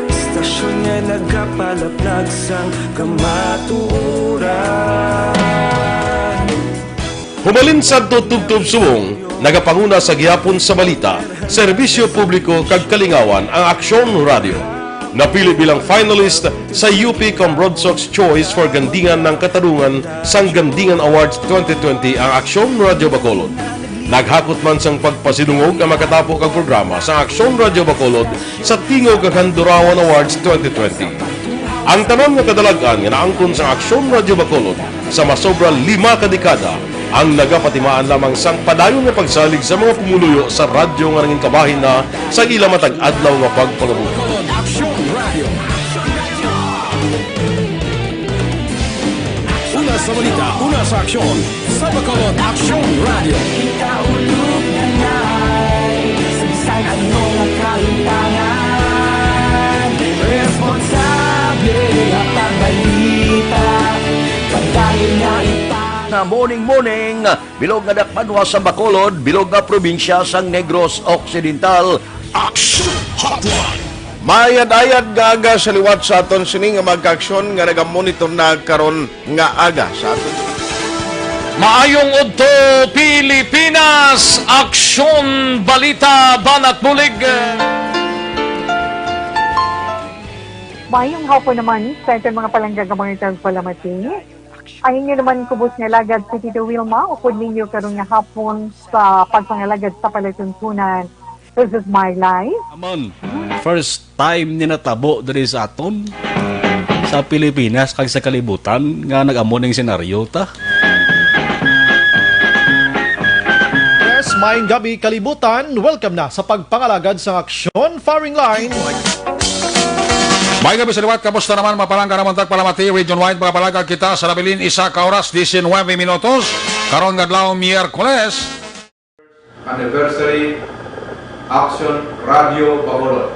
Istasyon nga nagapalaplag sang kamatuoran. Humalin sadto tubtob subong, nagapanguna sa gihapon sa balita, serbisyo publiko kag kalingawan ang Aksyon Radio. Napili bilang finalist sa U P Cambrodsoc's Choice for Gandingan ng Katarungan sang Gandingan Awards twenty twenty ang Aksyon Radio Bacolod. Naghakot man sang pagpasidungog ang makatapo kag programa sa Aksyon Radio Bacolod sa Tingog kag Handurawan Awards twenty twenty. Ang tanan nga kadalag-an nga naangkon sang Aksyon Radio Bacolod sa masobra lima ka dekada ang nagapatimaan lamang sang padayon nga pagsalig sa mga pumuluyo sa radyo nga nangin kabahin na sa ila matag adlaw nga pagpangabuhi. Aksyon Radio. Una sa balita, una sa aksyon, sa Bacolod Aksyon Radio. Ikaulog na ngay sa bisan ano nga kahimtangan. Responsable nga pagbalita, padayon nga ipang- Nga morning, morning, bilog nga dakbanwa sa Bacolod, bilog nga probinsya sang Negros Occidental. Aksyon Hotline. Mayad-ayad nga aga sa liwat sa aton sini nga mga kaaksyon nga nagamonitor na karon nga aga sa aton. Maayong udto, Pilipinas! Aksyon, balita, banat bulig. Maayong hapon naman sa aton mga palangga nga mga tagpalamati. Ang inyo naman kubos nga alagad si Tito Wilma, upod ninyo karon nga hapon sa pagpangalagad sa palatuntunan. This is my life. Amon, first time ni natabo diri sa aton, sa Pilipinas kag sa kalibutan nga nag-amo ning senaryo ta. Yes, maayong gabi kalibutan. Welcome na sa pagpangalagad sang Aksyon Firing Line. May gabi sa liwat, kamusta naman, mapalangga naman tagpalamati, region wide, mga palangga kita sa nabilin, isa ka oras, diecinuebe minutos, karon nga adlaw, Miyerkules. Anniversary Action Radio Bacolod.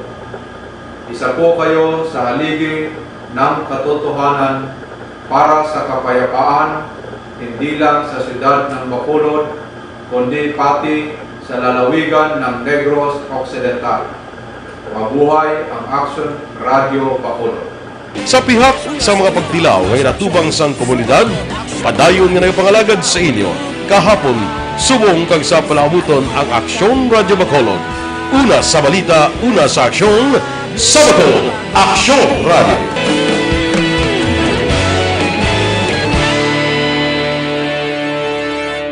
Isa po kayo sa haligi ng katotohanan para sa kapayapaan, hindi lang sa siyudad ng Bacolod, kundi pati sa lalawigan ng Negros Occidental. Mabuhay ang Action Radio Bacolod. Sa pihak sa mga pagtilaw nga inatubang sang komunidad, padayon nga nagapangalagad sa inyo kahapon, subong kag sa palaabuton ang Aksyon Radyo Bacolod. Una sa balita, una sa aksyon, sa Bacolod, Aksyon Radyo.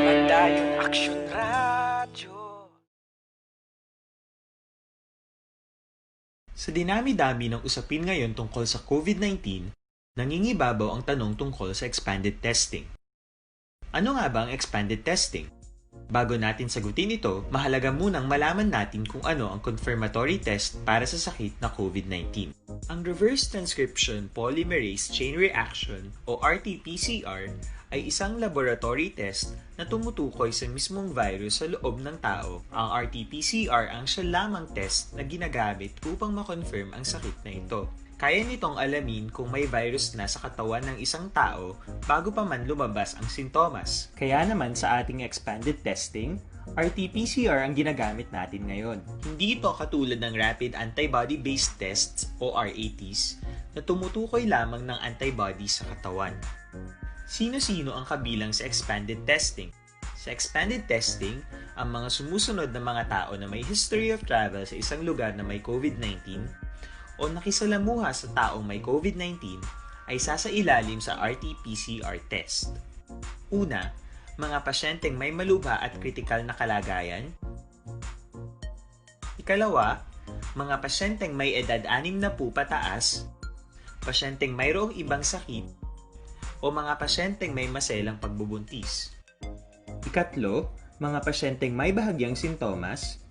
Padayon Aksyon Radyo. Sa dinami-dami ng usapin ngayon tungkol sa COVID nineteen, nangingibabaw ang tanong tungkol sa expanded testing. Ano nga ba ang expanded testing? Bago natin sagutin ito, mahalaga munang malaman natin kung ano ang confirmatory test para sa sakit na COVID nineteen. Ang reverse transcription polymerase chain reaction o R T P C R ay isang laboratory test na tumutukoy sa mismong virus sa loob ng tao. Ang R T P C R ang siya lamang test na ginagamit upang ma-confirm ang sakit na ito. Kaya nitong alamin kung may virus na sa katawan ng isang tao bago pa man lumabas ang sintomas. Kaya naman sa ating expanded testing, R T P C R ang ginagamit natin ngayon. Hindi ito katulad ng rapid antibody-based tests o R A Ts na tumutukoy lamang ng antibodies sa katawan. Sino-sino ang kabilang sa expanded testing? Sa expanded testing, ang mga sumusunod na mga tao na may history of travel sa isang lugar na may COVID nineteen o nakisalamuha sa taong may COVID nineteen ay sasailalim sa R T P C R test. Una, mga pasyenteng may malubha at kritikal na kalagayan. Ikalawa, Mga pasyenteng may edad anim na putaas, pasyenteng mayroong ibang sakit, o mga pasyenteng may maselang pagbubuntis. Ikatlo, mga pasyenteng may bahagyang sintomas.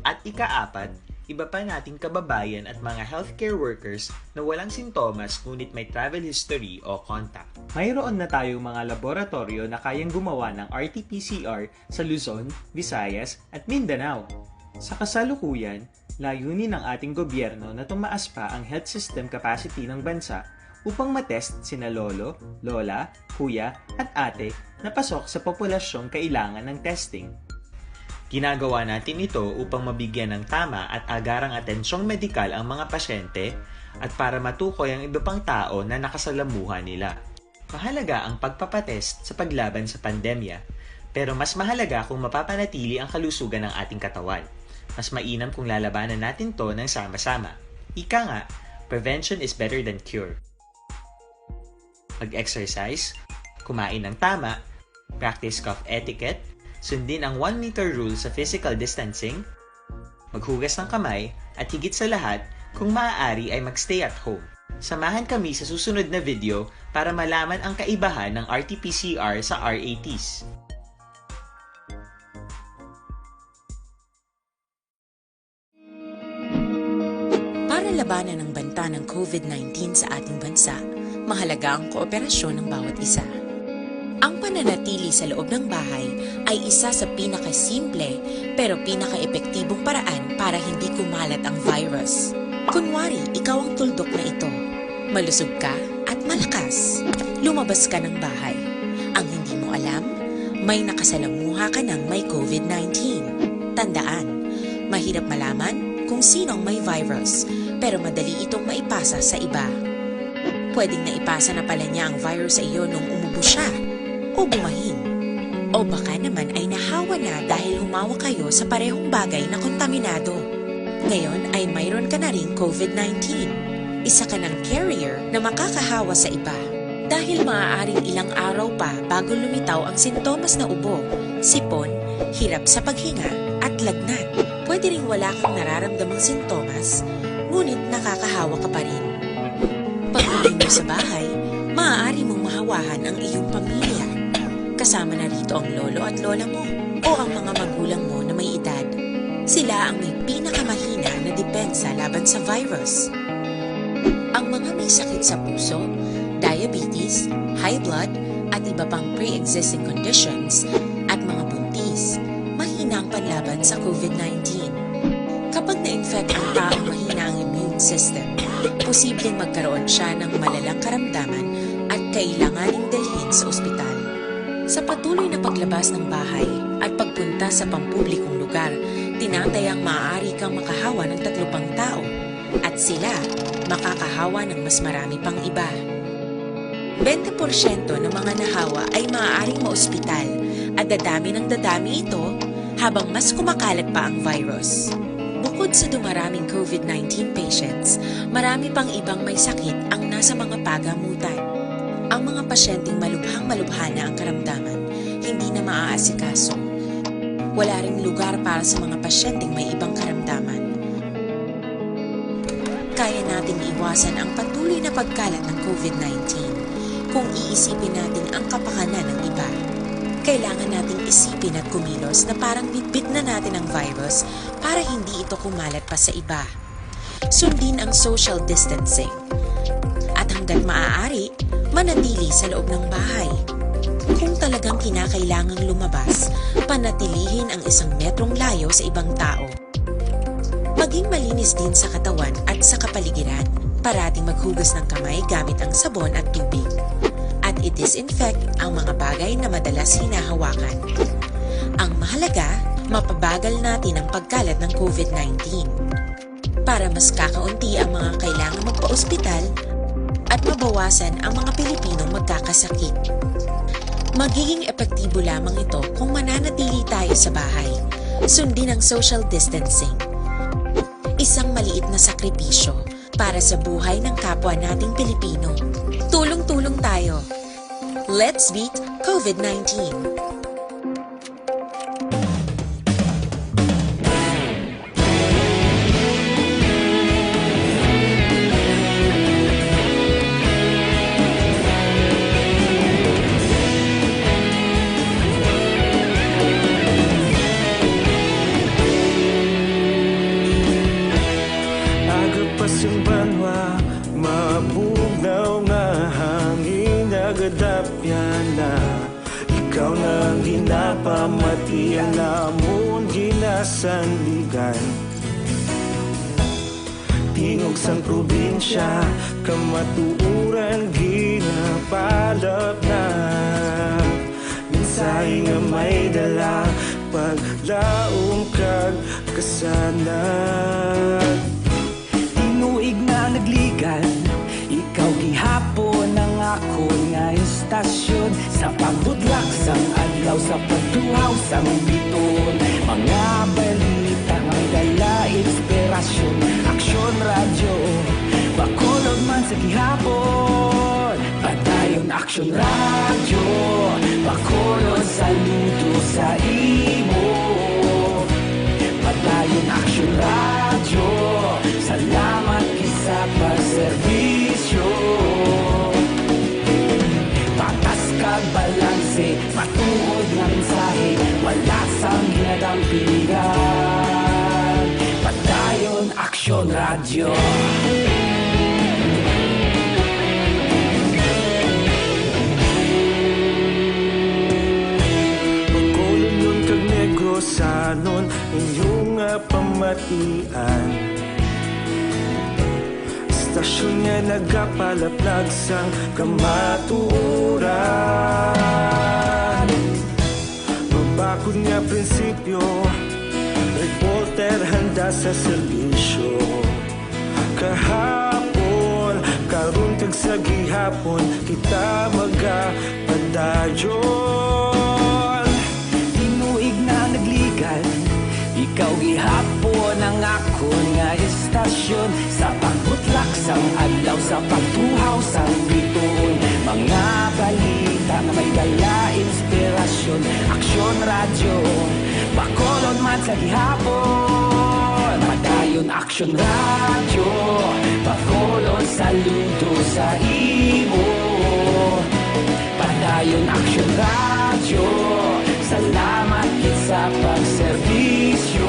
At ikaapat, iba pa nating kababayan at mga healthcare workers na walang sintomas ngunit may travel history o contact. Mayroon na tayong mga laboratoryo na kayang gumawa ng R T P C R sa Luzon, Visayas, at Mindanao. Sa kasalukuyan, layunin ng ating gobyerno na tumaas pa ang health system capacity ng bansa upang matest sina lolo, lola, kuya, at ate na pasok sa populasyong kailangan ng testing. Ginagawa natin ito upang mabigyan ng tama at agarang atensyong medikal ang mga pasyente at para matukoy ang iba pang tao na nakasalamuha nila. Mahalaga ang pagpapatest sa paglaban sa pandemya, pero mas mahalaga kung mapapanatili ang kalusugan ng ating katawan. Mas mainam kung lalabanan natin 'to ng sama-sama. Ika nga, prevention is better than cure. Mag-exercise, kumain ng tama, practice cough etiquette, sundin ang one meter rule sa physical distancing, maghugas ng kamay, at higit sa lahat, kung maaari ay mag-stay at home. Samahan kami sa susunod na video para malaman ang kaibahan ng R T P C R sa R A Ts. Para labanan ang banta ng COVID nineteen sa ating bansa, mahalaga ang kooperasyon ng bawat isa. Ang pananatili sa loob ng bahay ay isa sa pinakasimple pero pinakaepektibong paraan para hindi kumalat ang virus. Kunwari, ikaw ang tuldok na ito. Malusog ka at malakas. Lumabas ka ng bahay. Ang hindi mo alam, may nakasalamuha ka ng may COVID nineteen. Tandaan, mahirap malaman kung sino ang may virus, pero madali itong maipasa sa iba. Pwedeng naipasa na pala niya ang virus sa iyo nung umubo siya o bumahin. O baka naman ay nahawa na dahil humawa kayo sa parehong bagay na kontaminado. Ngayon ay mayroon ka na ring COVID nineteen. Isa ka ng carrier na makakahawa sa iba. Dahil maaaring ilang araw pa bago lumitaw ang sintomas na ubo, sipon, hirap sa paghinga, at lagnat. Pwede ring wala kang nararamdamang sintomas, ngunit nakakahawa ka pa rin. Pag-uwi mo sa bahay, maaari mong mahawahan ang iyong pamilya. Kasama na rito ang lolo at lola mo o ang mga magulang mo na may edad. Sila ang may pinakamahina na depensa laban sa virus. Ang mga may sakit sa puso, diabetes, high blood, at iba pang pre-existing conditions, at mga buntis, mahina ang panlaban sa COVID nineteen. Kapag na-infect ang taong mahina ang immune system, posibleng magkaroon siya ng malalang karamdaman at kailanganing dalhin sa ospital. Sa patuloy na paglabas ng bahay at pagpunta sa pampublikong lugar, tinatayang maaari kang makahawa ng tatlo pang tao at sila makakahawa ng mas marami pang iba. Bente porsyento ng mga nahawa ay maaaring maospital at dadami ng dadami ito habang mas kumakalat pa ang virus. Bukod sa dumaraming COVID nineteen patients, marami pang ibang may sakit ang nasa mga pagamutan. Ang mga pasyenteng malubhang-malubha na ang karamdaman, hindi na maaasikaso. Wala ring lugar para sa mga pasyenteng may ibang karamdaman. Kaya nating iwasan ang patuloy na pagkalat ng COVID nineteen kung iisipin natin ang kapakanan ng iba. Kailangan nating isipin at kumilos na parang bitbit na natin ang virus para hindi ito kumalat pa sa iba. Sundin ang social distancing. At hanggat maaari, manatili sa loob ng bahay. Kung talagang kinakailangang lumabas, panatilihin ang isang metrong layo sa ibang tao. Maging malinis din sa katawan at sa kapaligiran. Parating maghugas ng kamay gamit ang sabon at tubig. At i-disinfect ang mga bagay na madalas hinahawakan. Ang mahalaga, mapabagal natin ang pagkalat ng COVID nineteen. Para mas kakaunti ang mga kailangang magpa-ospital at mabawasan ang mga Pilipinong magkakasakit. Magiging epektibo lamang ito kung mananatili tayo sa bahay. Sundin ang social distancing. Isang maliit na sakripisyo para sa buhay ng kapwa nating Pilipino. Tulong-tulong tayo. Let's beat COVID nineteen. Ikaw na ang ginapamati, ang amon ginasandigan. Tingog sang probinsya, kamatuoran ginapalapnag. Mensahe nga may dala, paglaom kag kasanag. Tinuig na nagligan, ikaw gihapon ang akon nga istasyon. Sa pagbutlak sang adlaw, sa pagtuhaw sang bituon, mga balita nga may dala inspirasyon. Aksyon Radyo, Bacolod man sa gihapon. Padayon Aksyon Radyo, Bacolod, saludo sa imo. Padayon Aksyon Radyo, salamat gid sa pagserbisyo. Patas kag balanse, matuod nga mensahe, wala sang ginadampigan. Padayon Aksyon Radyo. Bacolodnon kag Negrosanon, inyo nga pamatian. Istasyon nga nagapalaplag sang kamatuoran. Mabakod nga prinsipyo, reporter handa sa serbisyo. Kahapon, karon kag sa gihapon, kita magapadayon. Tinuig na nagligan, ikaw gihapon ang akon nga istasyon. Sa pagbutlak sang adlaw, sa pagtuhaw sang bituon, mga balita nga may dala inspirasyon. Aksyon Radyo, Bacolod man sa gihapon. Padayon Aksyon Radyo, Bacolod, saludo sa imo. Padayon Aksyon Radyo, salamat gid sa pagserbisyo.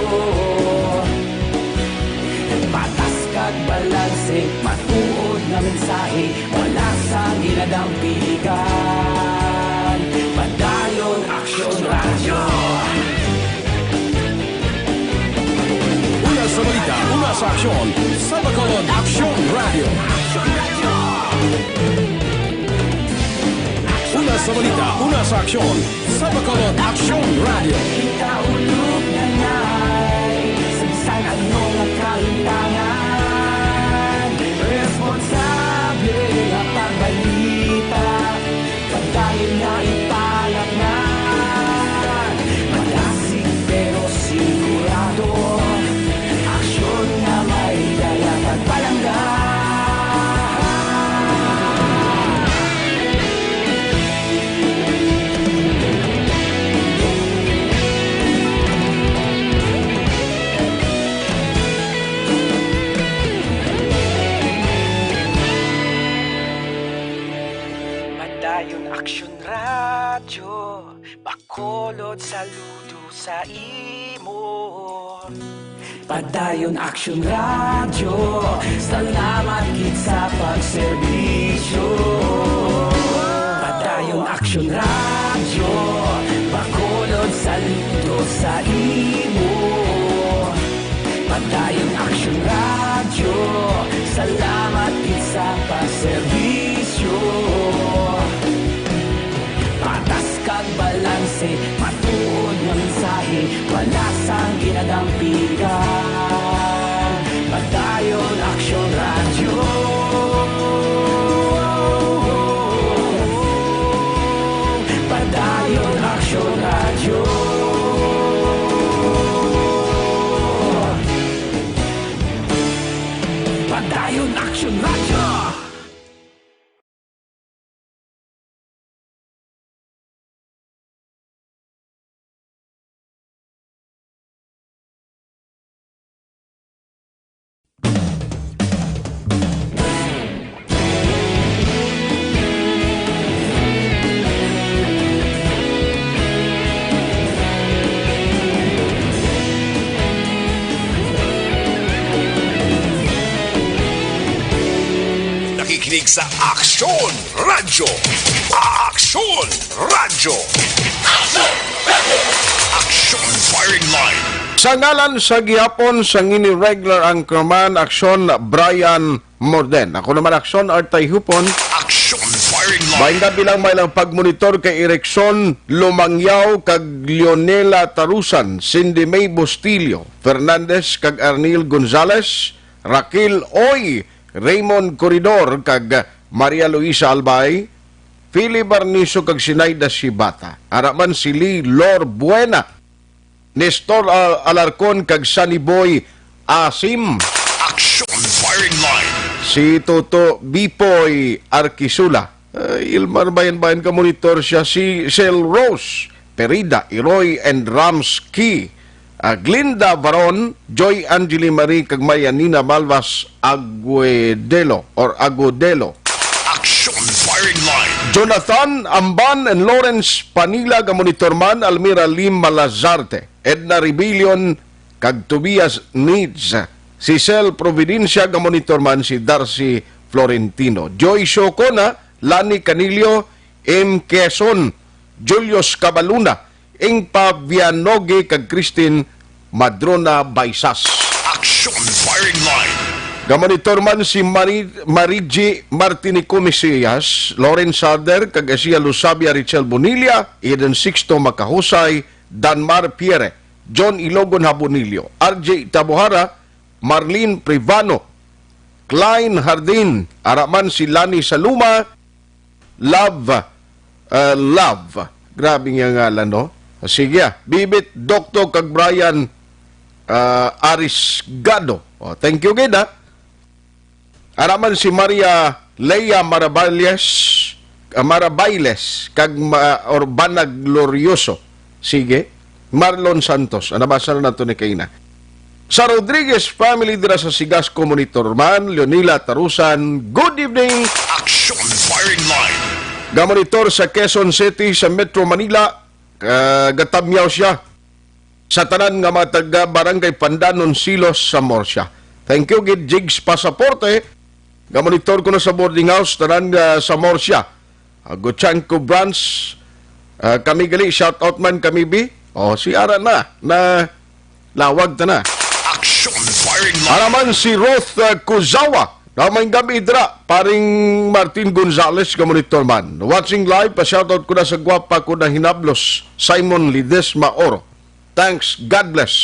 Patas kag balanse, matuod nga mensahe, wala sang ginadampigan. Padayon Aksyon Radyo. Una sa balita, una sa aksyon, sa Bacolod Aksyon Radyo. Una sa balita, una sa aksyon, sa Bacolod Aksyon Radyo. Kita ulog na ngay, sa bisan ano nga kahitangan, responsable nga pagbalita. Padayon nga ipalapngan, madasig pero sigurado. Aksyon nga may dala kag palangga. Padayon Aksyon Radyo, Bacolod, saludo sa imo. Padayon Aksyon Radyo, salamat gid sa pagserbisyo. Padayon Aksyon Radyo, Bacolod, saludo sa imo. Padayon Aksyon Radyo, salamat gid sa pagserbisyo. Patas kag balanse, matuod nga mensahe, wala sang ginadampigan. Padayon Aksyon Radyo. Padayon Aksyon Radyo. Padayon Aksyon Radyo. Nakikinig sa Aksyon Radyo. Aksyon! Aksyon Radyo. Aksyon Firing Line. Sa ngalan sa gihapon sang ini regular anchorman, Aksyon Brian Morden. Ako naman, Aksyon Artay Hupon. Aksyon Firing Line. Maayong gabi lang, may lang pagmonitor kay Erickson Lumangyaw kag Leonela Tarusan, Cindy May Bustillo Fernandez kag Arnil Gonzalez, Raquel Oy, Raymond Corridor kag Maria Luisa Albay, Philly Barniso kag Sinaida Shibata. Ara man si Lee Lor Buena, Nestor Al-, Alarcon kag Sunny Boy Asim. Action Firing Line. Si Toto Bipoy Arquisula. Ay, Ilmar Bayan-Bayan ka monitor siya. Si Sel Rose Perida, Iroy and Rams Key. Ah, Glinda Baron, Joy Angeli Marie, kag Marianina Malvas Aguedelo or Agudelo. Action Firing Line. Jonathan Amban and Lawrence Panila, ga monitor man, Almira Lim Malazarte, Edna Rebellion, kag Tobias Needs. Si Sel Providencia, ga monitor man, si Darcy Florentino. Joy Shokona, Lani Canillo, M. Quezon, Julius Cabaluna, Ing Pabianogi kag Christine Madrona Baisas. Action Firing Line. Gamonitor man si Mari-, Marigi Martinico Mesias, Lawrence Sarder, kag Asia Lusabia Richel Bonilla, Eden Sixto Makahusay, Danmar Pierre, John Ilogon Habonillo, R J Tabuhara, Marlene Privano, Klein Hardin, ara man si Lani Saluma, Love, uh, Love. Grabe nga ngalan, no? Sige, ah. Bibit, Doktor kag Brian, uh, Arisgado. Oh, thank you, gid, ah. Ara man si Maria Leia Marabayles, ah, Marabailes, kag ma-, Urbana Glorioso. Sige. Marlon Santos. Ah, nabasa na nato ni kaina. Sa Rodriguez family dira sa Sigasco, monitor man, Leonila Tarusan. Good evening. Action Firing Line. Gamonitor sa Quezon City, sa Metro Manila, ah, gatamyaw siya sa tanan nga mga taga Barangay Pandanon, Silos, Zamorcia. Thank you, gid, Jigs Pasaporte. Gamonitor ko na sa boarding house, tanan nga Zamorcia. Ah, Gochanco Branch, ah, kami gali, shout out man kami, bi. Oh, si ara na, na lawag ta na. Action Firing Line. Ara man si Ruth, ah, Kuzawa. Maayong gabi dira, paring Martin Gonzales, ka monitor man. Watching live, pa-shoutout ko na sa gwapa ko na hinablos, Simon Ledesma Oro. Thanks. God bless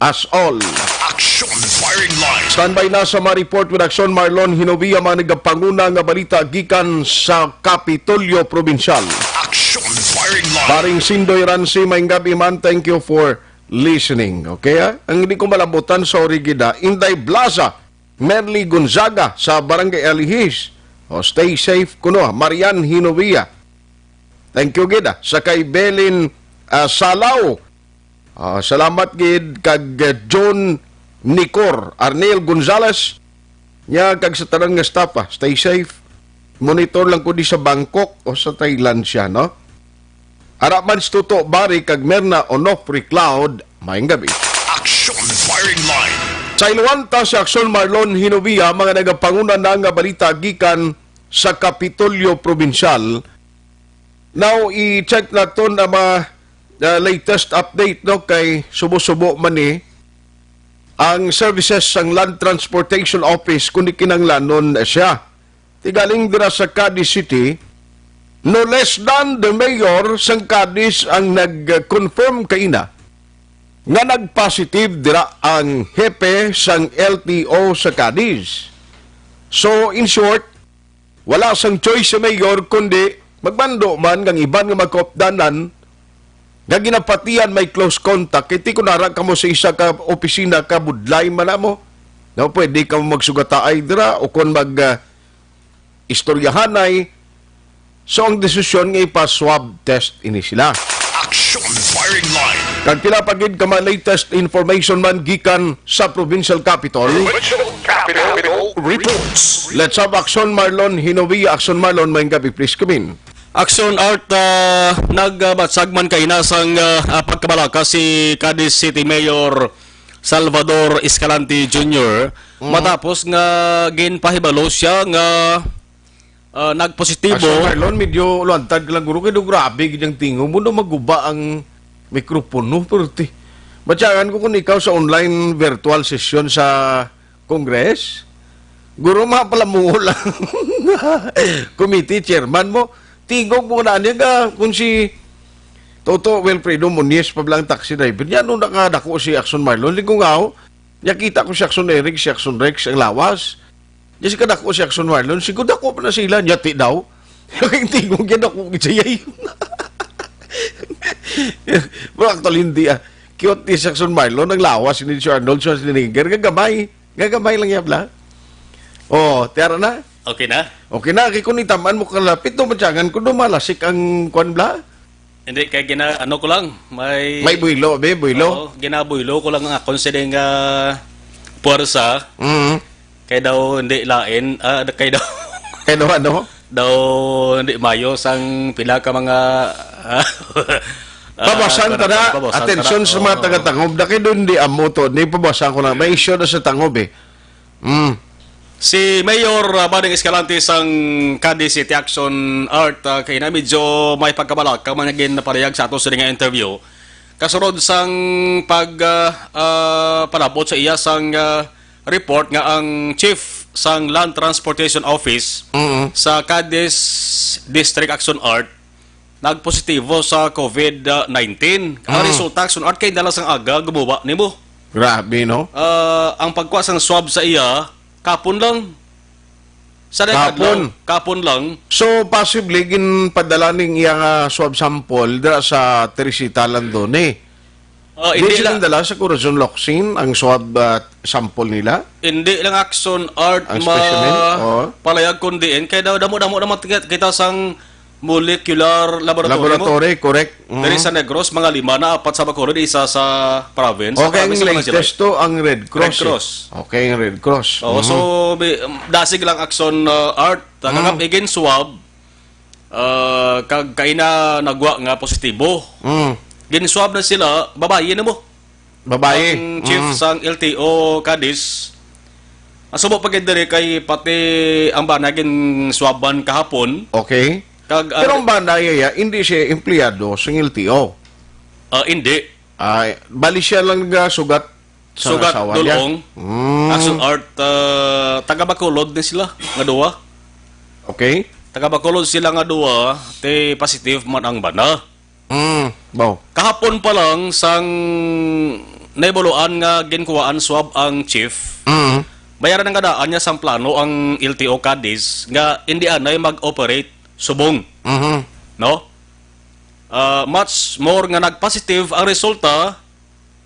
us all. Action Firing Line. Standby na sa mga report with Action Marlon Hinovia, mga nagapanguna nga balita gikan sa Kapitolyo Provincial. Action Firing Line. Paring Sindoy Ransi, maayong gabi man. Thank you for listening. Okay, ah? Ang hindi ko malabutan, sorry gid, ah. Inday Blaza, Merly Gonzaga sa Barangay Alihis. O, stay safe kuno, ah. Marian Hinovia. Thank you gid, ah. Sa kay Belin, ah, Salaw. Ah, salamat gid kag, ah, John Nicor, Arnel Gonzales, nya kag sa tanan nga staff, ah. Stay safe. Monitor lang ko di sa Bangkok o sa Thailand siya, no? Ara man si Toto Bari kag Merna Onofre Cloud, maayong gabi. Action Firing Line. Sa iluwanta si Action Marlon Hinovia, mga nagapanguna na nga balita gikan sa Kapitolyo Probinsyal. Now, i-check naton ang mga, uh, latest update, no? Kay subo-subo man ni ang services sang Land Transportation Office kung di kinahanglanon siya. Tigaling dira sa Cadiz City, no less than the mayor sang Cadiz ang nag-confirm kaina nga nag-positive dira ang hepe sang L T O sa Cadiz. So, in short, wala sang choice sa mayor kundi magmando man kang iban nga mga kaupdanan nga ginapatihan may close contact. Kay ti kun ara kamo sa isa ka opisina, kabudlay man namo. No, pwede kamo magsugataay dira o kon mag, ah, istoryahanay. So, ang desisyon nga ipa-swab test ini sila. Action Firing Line. Kag pila pa gid ka mga latest information man gikan sa provincial capital. Provincial Capital Reports. Let's have Action Marlon Hinovia. Action Marlon, maayong gabi, please come in. Action Art, ah, nagbatsag man kaina sang, ah, ah, pagkabalaka si Cadiz City Mayor Salvador Escalante Junior, Mm. matapos nga ginpahibalo siya nga Ah, nagpositibo. Action, Marlon, medyo luantad ka lang, guro, kay do grabe gid ang tingog mo, do maguba ang mikropono, pero ti-, batyagan ko kung ikaw sa online virtual session sa Congress, guro, mapalamuhol ang committee chairman mo. Tingog mo na niya ka, kung si Toto Wilfredo Moniz pa bala ang taxi driver niya, nung nakadako si Action Marlon, lingungaw, niya kita ko si Action Eric, si Action Rex, ang lawas. Niya si kadako si Action Marlon, si kadako pa na sila, niya ti daw. Yung tingog niya, dako gid siya, yay. Pero actually, hindi, ah. Cute ni si Action Marlon, ang lawas ni si Arnold Schwarzenegger, gagamay. Gagamay lang niya, bla. Oh, tiyara na. Okay na? Okay na, kay kung itaman mo kalapit, no, matyangan ko, no, malasik ang kwan, bla. Hindi, kay gina-, ano ko lang, may May buylo, be, buylo. Oo, ginabuylo ko lang ang akon sining, ah, puwersa. Mhm. Kay daw hindi lain, ah, kay daw Kay daw ano? daw hindi mayo sang pila ka mga, ah, ah, Pabasan ta na. Pabasan ta na. Atensyon sa mga Oo. taga-Tangob. Da kay doon di amo to. Di pabasan ko na. May issue na sa Tangob eh. Mm. Si Mayor, ah, Bading Escalante sang Cadiz City Action Art, ah, kay na medyo may pagkabalaka man nga ginapahayag sa ato sini nga interview. Kasunod sang pag, ah, ah, palabot sa iya sang, ah, report nga ang chief sang Land Transportation Office Mm. sa Cadiz District Action Art nagpositibo sa COVID nineteen. Ang Mm. resulta, Action Art, kay dala sang aga, gumuba nimo. Grabe, no? Ah, ang pagkuha sang swab sa iya, kapon lang. Sa Kapon. Kapon lang. So, possibly, ginpadala ning iya nga swab sample dira sa Teresita, Landone. Ah, Di hindi sila lang. dala sa Corazon Locsin ang swab, ah, sample nila? Hindi lang Action Art Ang ma-, specimen? Oo. palayag kung diin. Kaya daw, damo-damo naman kita, kita sang molecular laboratory mo. Laboratory, correct. Mhm. Diri sa Negros, mga lima na, apat sa Bacolod, isa sa province. Sa Okay, ang province, sa mga latest to, ang Red Cross, Red eh. Cross. Okay, ang Red Cross. Oo, Mhm. so, may, um, dasig lang Action, uh, Art. Kagab Mm. igin swab, uh, kag kaina nagwa nga positibo. Mm. Gin-swab na sila, babayi na mo. Babayi. Ang chief Mm. sang L T O Cadiz. Ang subo pa gid diri kay pati ang bana gin-swaban kahapon. Okay. Kag, ah, Pero ang bana, yaya, hindi siya empleyado sa L T O. Ah, hindi. Ay, bali siya lang nagasugat sa Sugat asawa niya. Dulong. Mm. Action Art, ah, taga Bacolod ni sila nga duwa. Okay. Taga Bacolod sila nga duwa, te positive man ang bana. Mm, baw. Kahapon pa lang sang nahibaluan nga ginkuhaan swab ang chief, Mm. bayaran nga daan niya sang plano ang L T O Cadiz nga hindi anay mag-operate subong. Mhm. No? Ah, much more nga nag-positive ang resulta,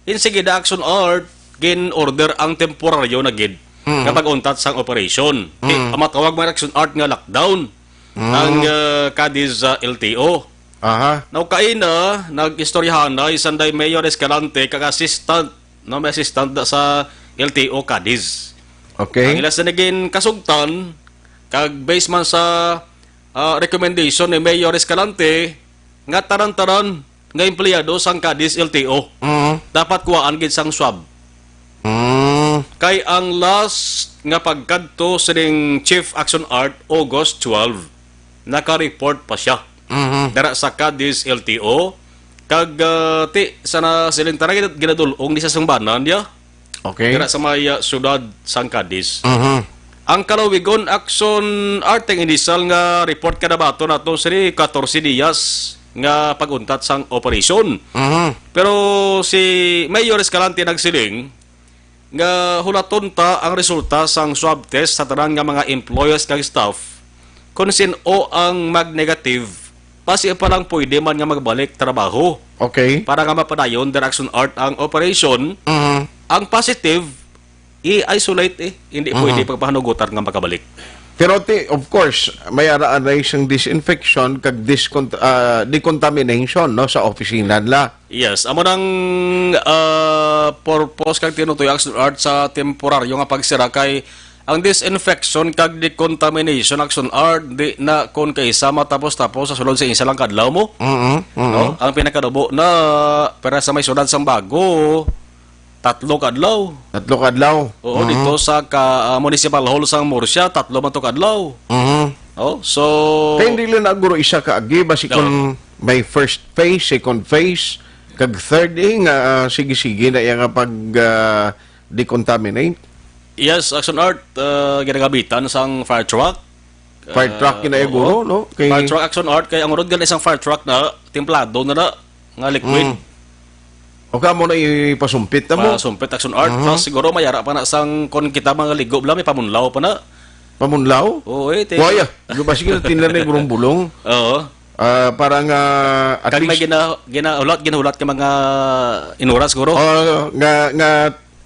insigida Action Art, gin-order ang temporaryo na gid Mm. nga pag-untat sang operation. Kay Mm. ang matawag man Action Art nga lockdown Mm. ang, ah, Cadiz, ah, L T O. Aha. Now, kaina, nag-istoryahanay sanday Mayor Escalante kag assistant, no, may assistant na sa L T O Cadiz. Okay. Ang ila sa naging kasugtan, kag based man sa, ah, recommendation ni Mayor Escalante, nga tanan-tanan nga empleyado sang Cadiz L T O Mhm. dapat kuhaan gid sang swab. Mm. Kay ang last nga pagkadto sining Chief Action Art, August twelve, naka-report pa siya Mhm. dira sa Cadiz L T O. Kag, ah, ti, sana siling tara, gina-, ginadul-ong ni sa sumbanan niya. Okay. Dira sa may, ah, siyudad sang Cadiz. Mhm. Ang kalawigon, Action Art, ang initial nga report kadabaton nato sini katorse diyas nga pag-untat sang operasyon. Mhm. Pero si Mayor Escalante nagsiling nga hulaton ta ang resulta sang swab test sa tanan nga mga employees kag staff. Kung sin-o ang mag-negative, basi pa lang pwede man nga magbalik trabaho Okay. para nga mapadayon dira Action Art ang operation. Mhm. Ang positive, i-isolate eh. Hindi Mhm. pwede pagpahanugutan nga makabalik. Pero ti, of course, may araan na isang disinfection kag discont-, ah, decontamination, no, sa opisina nila. Yes, amo nang, ah, purpose kag tinutoy Action Art sa temporaryo nga pagsira kay ang disinfection kag decontamination Action Art di na kon kaisa matapos-tapos sa sulod sa isa lang kadlaw mo. Mm-mm, mm-mm. No? Ang pinakadubo na para sa may siyudad sang Bago, tatlo kadlaw. Tatlo kadlaw. Oo, Mm-hmm. dito sa ka, ah, Municipal Hall sang Murcia, tatlo man to kadlaw. Mm-hmm. Oh, so Kaya hindi lang na guro isa ka agi, basi No. kung may first phase, second phase, kag third, eh, nga, ah, sige-sige na iya nga pag, ah, decontaminate. Yes, Action Art, ah, ginagamitan sang fire truck. Fire truck Ah, kinaya oo. guro, no? Kay Fire truck, Action Art, kay ang urod gani sang fire truck na, templado na na, nga liquid. Mm. O ka mo na ipasumpit na mo? Pasumpit, Action Art. Mhm. Tapos siguro may ara pa na sang, kung kita mga ligo, bala, may pamunlaw pa na. Pamunlaw? Oo, eh, te- Waya, di ba sige na tinir na yung bulong? Oo. Ah, para nga, at Kag may least gina-, ginahulat, ginahulat ka mga inuras, siguro? Oh, nga, nga,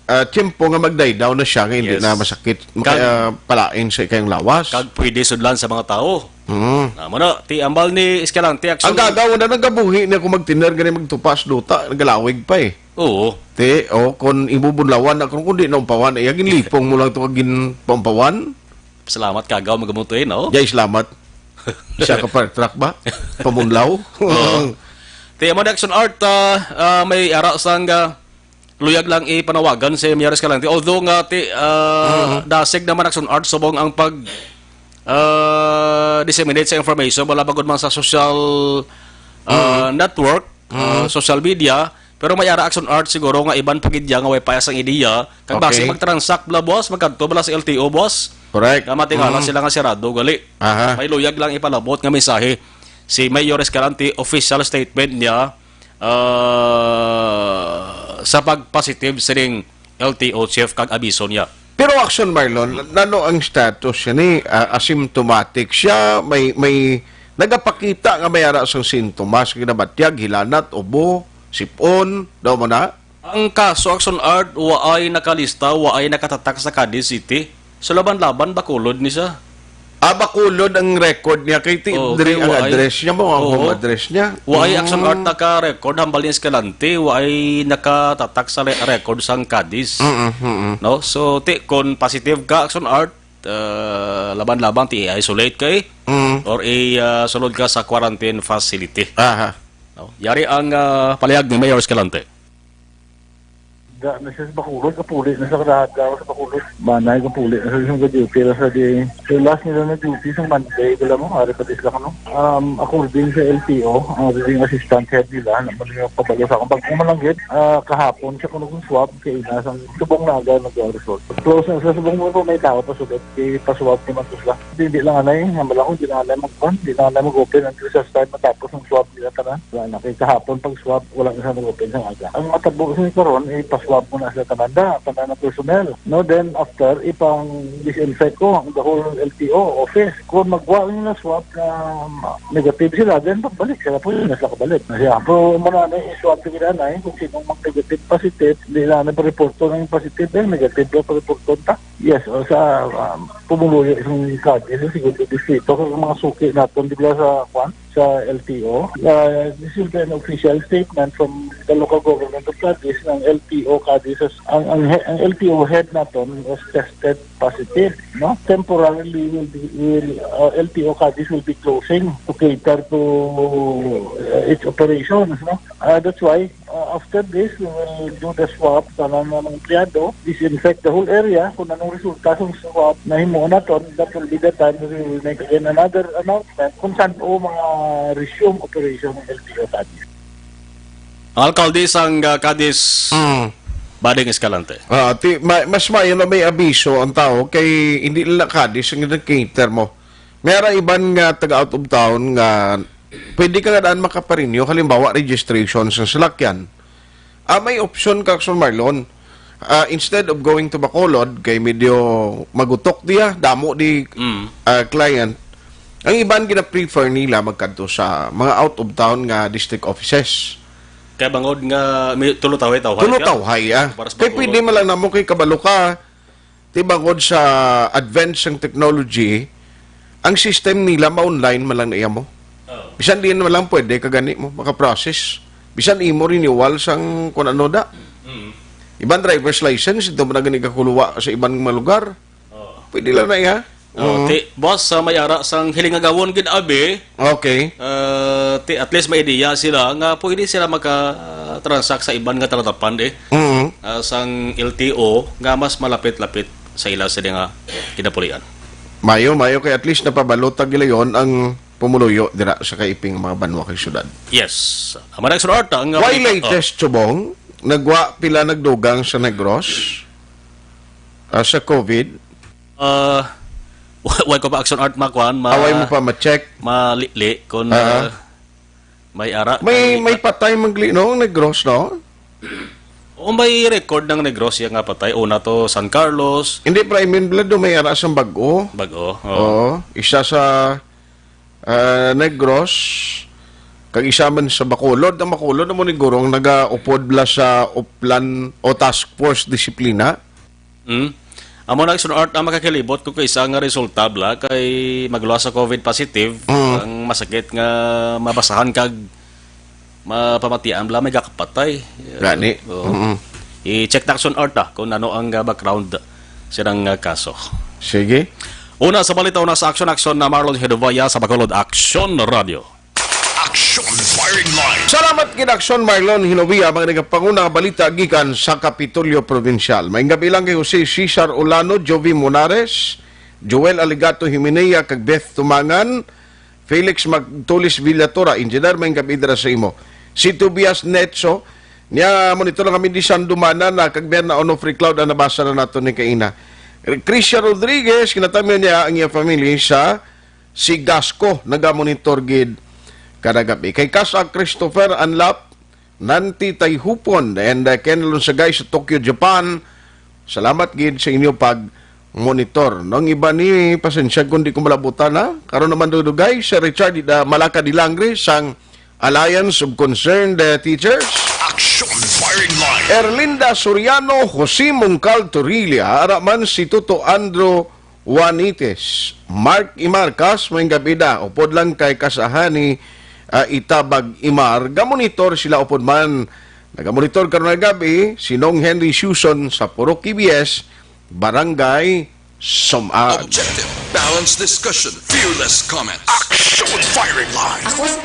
ah, tiyempo nga mag-die down na siya, nga hindi Yes. na masakit. Kag Makaya palain sa ikayang lawas. Kag pwede sudlan sa mga tao. Mm. Amo na, ti ambal ni Escalante, Ang actually gagawa na nagabuhi na kung magtiner gani magtupas duta, nagalawig pa eh. Oo. Ti, oh, kung ibubunlawan na kung kundi na umpawan, eh, ginlipong mo lang to kag ginpaumpawan. Salamat kagaw, magamuto eh, no? Jay, salamat. Isa ka fire truck ba? Pamunlaw? Oo. Ti, amo na, Action Art, ah, ah, may ara sang, ah, luyag lang ipanawagan si Mayor Escalante. Although nga, ti, ah, Mhm. dasig naman, Action Art, subong ang pag, ah, disseminate sa information, wala ba gud man sa social, ah, Mhm. network, ah, Mhm. social media, pero may ara, Action Art, siguro nga iban pa gid ya nga way pa sang ideya, kag basi Okay. mag-transact bala, boss, magkadto bala sa L T O, boss. Correct. Nga matingala Mhm. sila nga sirado, gali. Aha. May luyag lang ipalabot nga mensahe si Mayor Escalante, official statement niya, ah, sa pag-positive sining L T O chief kag abiso niya. Pero Action Marlon, nano ang status siya ni, ah, asymptomatic siya, may, may nagapakita nga may ara sang sintomas, ginabatyag, hilanat, ubo, sipon, daw mo na? Ang kaso, Action Art, waay nakalista, waay nakatatak sa Cadiz City. So, laban-laban, Bacolod ni siya. Ah, Bacolod ang record niya. Kay ti-, Oo, diri kay ang waay. address niya mo, ang Oo. home address niya. Waay, Action Mm. Art, naka-record, hambal ni Escalante, waay nakatatak sa re-, record sang Cadiz. Mm-mm, mm-mm. No? So, ti, kung positive ka, Action Art, ah, laban-laban, ti, i-isolate ka eh. Mm. Or i, ah, sulod ka sa quarantine facility. Aha. No? Yari ang, ah, palihag ni Mayor Escalante. Da na siya sa Bacolod, kapuli na sa kadahagan sa Bacolod. Manay, kapuli na sa isang duty na sa di. So, last nila na duty sa Monday, wala mo, ari pa di sila, ano. Um, according sa L T O, ang reading assistant head nila, na man yung pabalo sa akong pagkumalanggit, ah, kahapon siya kuno kung swab, kay ina sang subong na aga nag-result. Close na sa subong mo, may tao pa sulod, kay paswab naman to sila. Hindi lang anay, ang bala ko, hindi lang anay mag-, hindi lang anay mag-open until sa time matapos ang swab nila tanan. Wala na, kay kahapon pag swab, wala na sa nag-open sa aga. Ang matabo sa karon, ipaswab mo na sa tanan da, tanan ng personnel. No, then after, ipang-disinfect ko ang the whole L T O office. Kung magwa nila swab na negative sila, then pagbalik sila po yun, nasa kabalik na siya. Pero muna na yung swab ko na, eh, kung sinong mag-negative positive, hindi na na reporto ng positive, eh, negative na reporto ta. Yes, o sa, um, pumuluyo yung Cadiz, sa segundo distrito, kung mga suki natin, di ba, sa, kwan, sa L T O. Uh, this is an official statement from the local government of Cadiz, ng L T O Cadiz, ang, ang, he- ang L T O head natin was tested positive, no? Temporarily, will be, will, uh, L T O Cadiz will be closing to cater to, uh, its operations, no? Uh, that's why, uh, after this, we will do the swab sa mga empleyado, disinfect the whole area. Kung anong resulta sa swab na himo naton, that will be the time we will make again another announcement kung saan po mga resume operation ng L T O Cadiz. Ang alkalde sang, ah, Cadiz, Mm. Bading Escalante. Ah, ti, ma-, mas maayo na may abiso ang tao kay hindi nila Cadiz ang nag-cater mo. May ara iban nga taga out of town nga pwede ka nga daan makaparinyo, halimbawa registration sa salakyan. Ah, may option ka, Sir Marlon. Ah, instead of going to Bacolod, kay medyo magutok diya, damo di, Mm. ah, client. Ang iban gina-prefer nila magkadto sa mga out of town nga district offices. Kaya bangod nga may tulo tawhay, tawhay Tulo ka? tawhay, ah. Para sa Kay Bacolod. pwede man lang namo kay kabalo ka, ti bangod sa advance ng technology, ang system nila ma-online man lang na iya mo. Oo. Bisan diin man lang pwede ka gani mo makaprocess. Bisan imo renewal sang kun ano da. Mm. Iban driver's license, ito mo na gani kakuluwa sa iban nga mga lugar. Oo. Pwede lang na iya. Oh, Mm. ti, boss, sa may ara sang hiling nga gawon gid abi, Okay. ah, ti, at least may ideya sila nga pwede sila maka-transact sa iban nga talatapan, eh. Mm. Ah, sang L T O nga mas malapit-lapit sa ila sila nga kinapulian. Mayo, mayo kay at least napabalot ta gilayon ang pumuluyo dira sa kaiping mga banwa kag syudad. Yes. Ang mga next order, ang Why balita, oh. Latest, Chubong? Nagwa pila nagdugang sa Negros? Ah, sa COVID? Ah, wa-, wa ko pa action art makuan, ma-, Away mo pa ma-check? Malili kung, Ah. ah, may ara, May, may may ara. Patay magli, no? Negros, no? O, may record ng Negros siya nga patay. Una to, San Carlos. Hindi, pero I mean, Vlado, may ara sang bag-o. Bag-o, oo. Oo. Isa sa, ah, Negros, kag isa man sa Bacolod. Ang Bacolod, amo ni gurong nagaupod bala sa Oplan o Task Force Disiplina. Hmm. Amo na, Action Art, ang makakilibot ko kay isa nga resulta bala kay magluwas sa COVID positive, Mm. ang masakit nga mabasahan kag mapamatian bala may gakapatay. Gani. Oo. Mm-mm. I-check na, Action Art, ah, kung ano ang, ah, background silang, ah, kaso. Sige. Una sa balita, una sa action, action na Marlon Hedovaya sa Bacolod Action Radio. Action Firing Line. Salamat gid, Action Marlon Hinovia, mga nagapanguna nga balita gikan sa Kapitolyo Provincial. Maayong gabi lang kay Jose Cesar Olano, Jovi Monares, Joel Aligato Himenea, kag Beth Tumangan, Felix Magtulis Villatora. Engineer, maayong gabi dira sa imo. Si Tobias Netso, niya monitor lang kami di Sandumana na, kag Berna Onofre Cloud ang nabasa na nato ni kaina. Christian Rodriguez, kinatamihan niya ang iyang family sa Sigasco, nagamonitor gid kada gabi. Kay Kasa Christopher Anlap, Nanti Tayhupon, and, uh, Ken Lunsagay sa Tokyo, Japan. Salamat gid sa inyo pag-monitor. Nang iba ni, pasensya kung di ko malabutan, ha? Karon naman dugay, Sir Richard, uh, Malaka Dilangre, sang Alliance of Concerned, uh, Teachers. Action Firing Line. Erlinda Soriano, Jose Mongcal Torilla, ara man si Toto Andrew Juanites, Mark Imarcas, maayong gabi da. Upod lang kay kasahan ni, ah, Itabag Imar, gamonitor sila upod man. Nagamonitor karon nga gabi si Nong Henry Suson sa Purok K B S, Barangay Sumag. Objective, balanced discussion, fearless comments. Action Firing Line. Ako si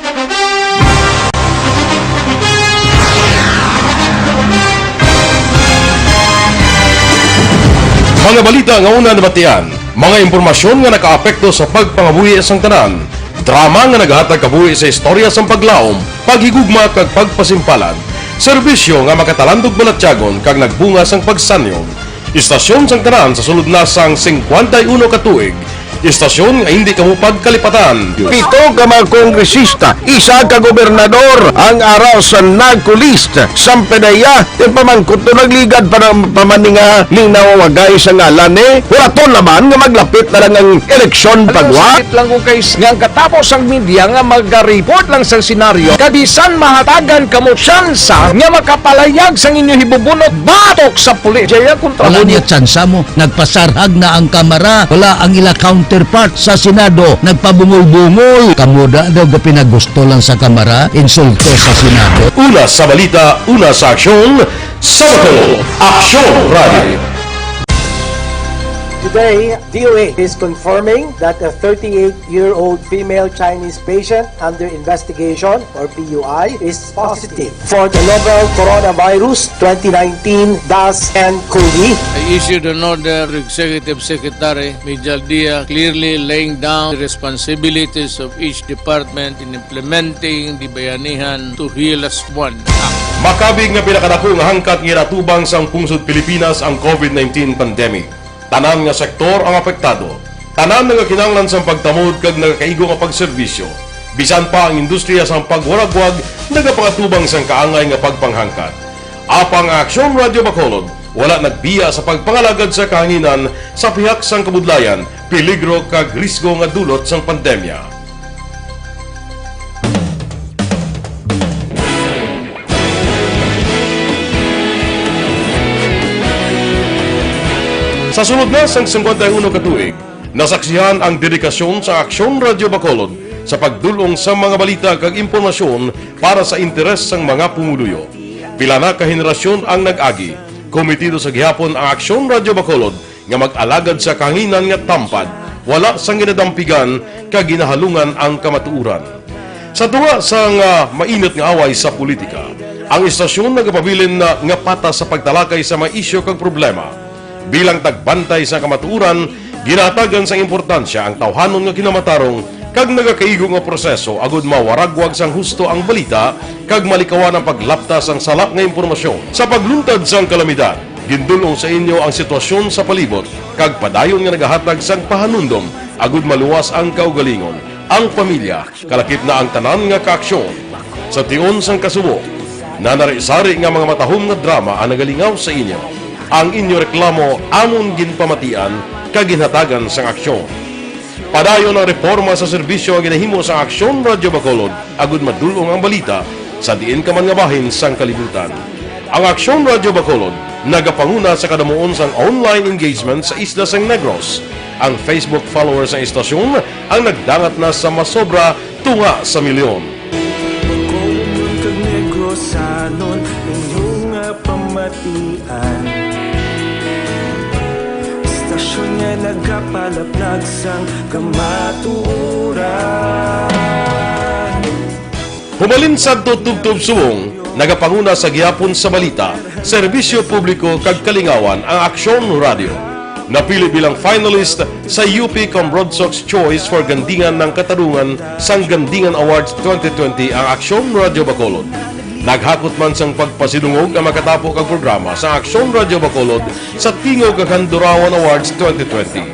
Mga balita nga una nabatian, mga impormasyon nga nakaapekto sa pagpangabuhi sang tanan, drama nga nagahatag kabuhi sa istorya sang paglaom, paghigugma kag pagpasimpalan, serbisyo nga makatalandog balatyagon kag nagbunga sang pagsanyog. Istasyon sang tanan sa sulod na sang singkwenta y uno ka tuig, istasyon nga hindi kamo pagkalipatan. Pito ka mga kongresista, isa ka gobernador ang ara sa NAGCO list. Sampedeya, ti pamangkot to nagligad pa ng pamaninga ning nawawagay sa ngalan ni. Wala to naman nga maglapit na lang ang eleksyon pagwa. Sakit lang ko kay s-, nga ang katapos ang media nga magareport lang sa senaryo. Kabisan mahatagan kamo tsansa nga makapalayag sang inyo hibubunot batok sa pulis. Jaya kontra Wala mo niya niya. Tsansa mo. Nagpasarhag na ang Kamara, wala ang ila counterpart sa Senado, nagpabungol-bungol. Kamo da daw gapinagusto lang sa Kamara, insulto sa Senado. Una sa balita, una sa aksyon, sa Bacolod, Aksyon Radio. Today, D O A is confirming that a thirty-eight-year-old female Chinese patient under investigation, or P U I, is positive for the novel coronavirus twenty nineteen dash N COVID. I issued an order to Executive Secretary Mijal Dia, clearly laying down the responsibilities of each department in implementing the Bayanihan to Heal As One Act. Makabig nga pinakadako nga hangkat nga ginatubang sang pungsod Pilipinas ang COVID nineteen pandemic. Tanan nga sektor ang apektado. Tanan nagakinahanglan sang pagtamod kag nagakaigo nga pagserbisyo. Bisan pa ang industriya sang pagwaragwag nagapakatubang sang kaangay nga pagpanghangkat. Apang ang Aksyon Radyo Bacolod wala nagbiya sa pagpangalagad sa kahanginan sa pihak sang kabudlayan, peligro kag risgo nga dulot sang pandemya. Sa sulod na sang singkwenta y uno ka tuig, nasaksihan ang dedikasyon sa Aksyon Radyo Bacolod sa pagdul-ong sa mga balita kag impormasyon para sa interes sang mga pumuluyo. Pila na ka henerasyon ang nag-agi, kometido sa gihapon ang Aksyon Radyo Bacolod nga mag-alagad sa kahanginan nga tampad, wala sang ginadampigan kag ginahalungan ang kamatuoran. Sa tunga sang, ah, mainit nga away sa politika, ang istasyon nagapabilin na nga patas sa pagtalakay sa mga isyu kag problema. Bilang tagbantay sa kamatuoran, Ginahatagan sang importansya ang tawhanon nga kinamatarong kag nagakaigo nga proseso agud mawaragwag sang husto ang balita kag malikawan ang paglapta sang sala nga impormasyon. Sa pagluntad sang kalamidad, gindul-ong sa inyo ang sitwasyon sa palibot kag padayon nga nagahatag sang pahanumdom agud maluwas ang kaugalingon, ang pamilya, kalakip na ang tanan nga kaaksyon. Sa tion sang kasubo, nanari-sari nga mga matahom nga drama ang nagalingaw sa inyo. Ang inyo reklamo amon ginpamatian kag ginhatagan sang aksyon. Padayon ang reporma sa serbisyo nga ginahimo sang Aksyon Radyo Bacolod agud madul-ong ang balita sa diin ka man nga bahin sang kalibutan. Ang Aksyon Radyo Bacolod nagapanguna sa kadamuon sang online engagement sa isla sang Negros. Ang Facebook followers sang istasyon ang nagdangat na sa masobra tunga sa milyon. Bacolod kag Negrosanon, inyo nga pamatian. Istasyon nga nagapalaplag sang kamatuoran. Humalin sadto tubtob subong, nagapanguna sa gihapon sa balita, serbisyo publiko kag kalingawan ang Aksyon Radio. Napili bilang finalist sa U P Cambronsox Choice for Gandingan ng Katarungan sang Gandingan Awards twenty twenty ang Aksyon Radio Bacolod. Naghakot man sang pagpasidungog ang makatapo kag programa sa Aksyon Radio Bacolod sa Tingog kag Handurawan Awards twenty twenty.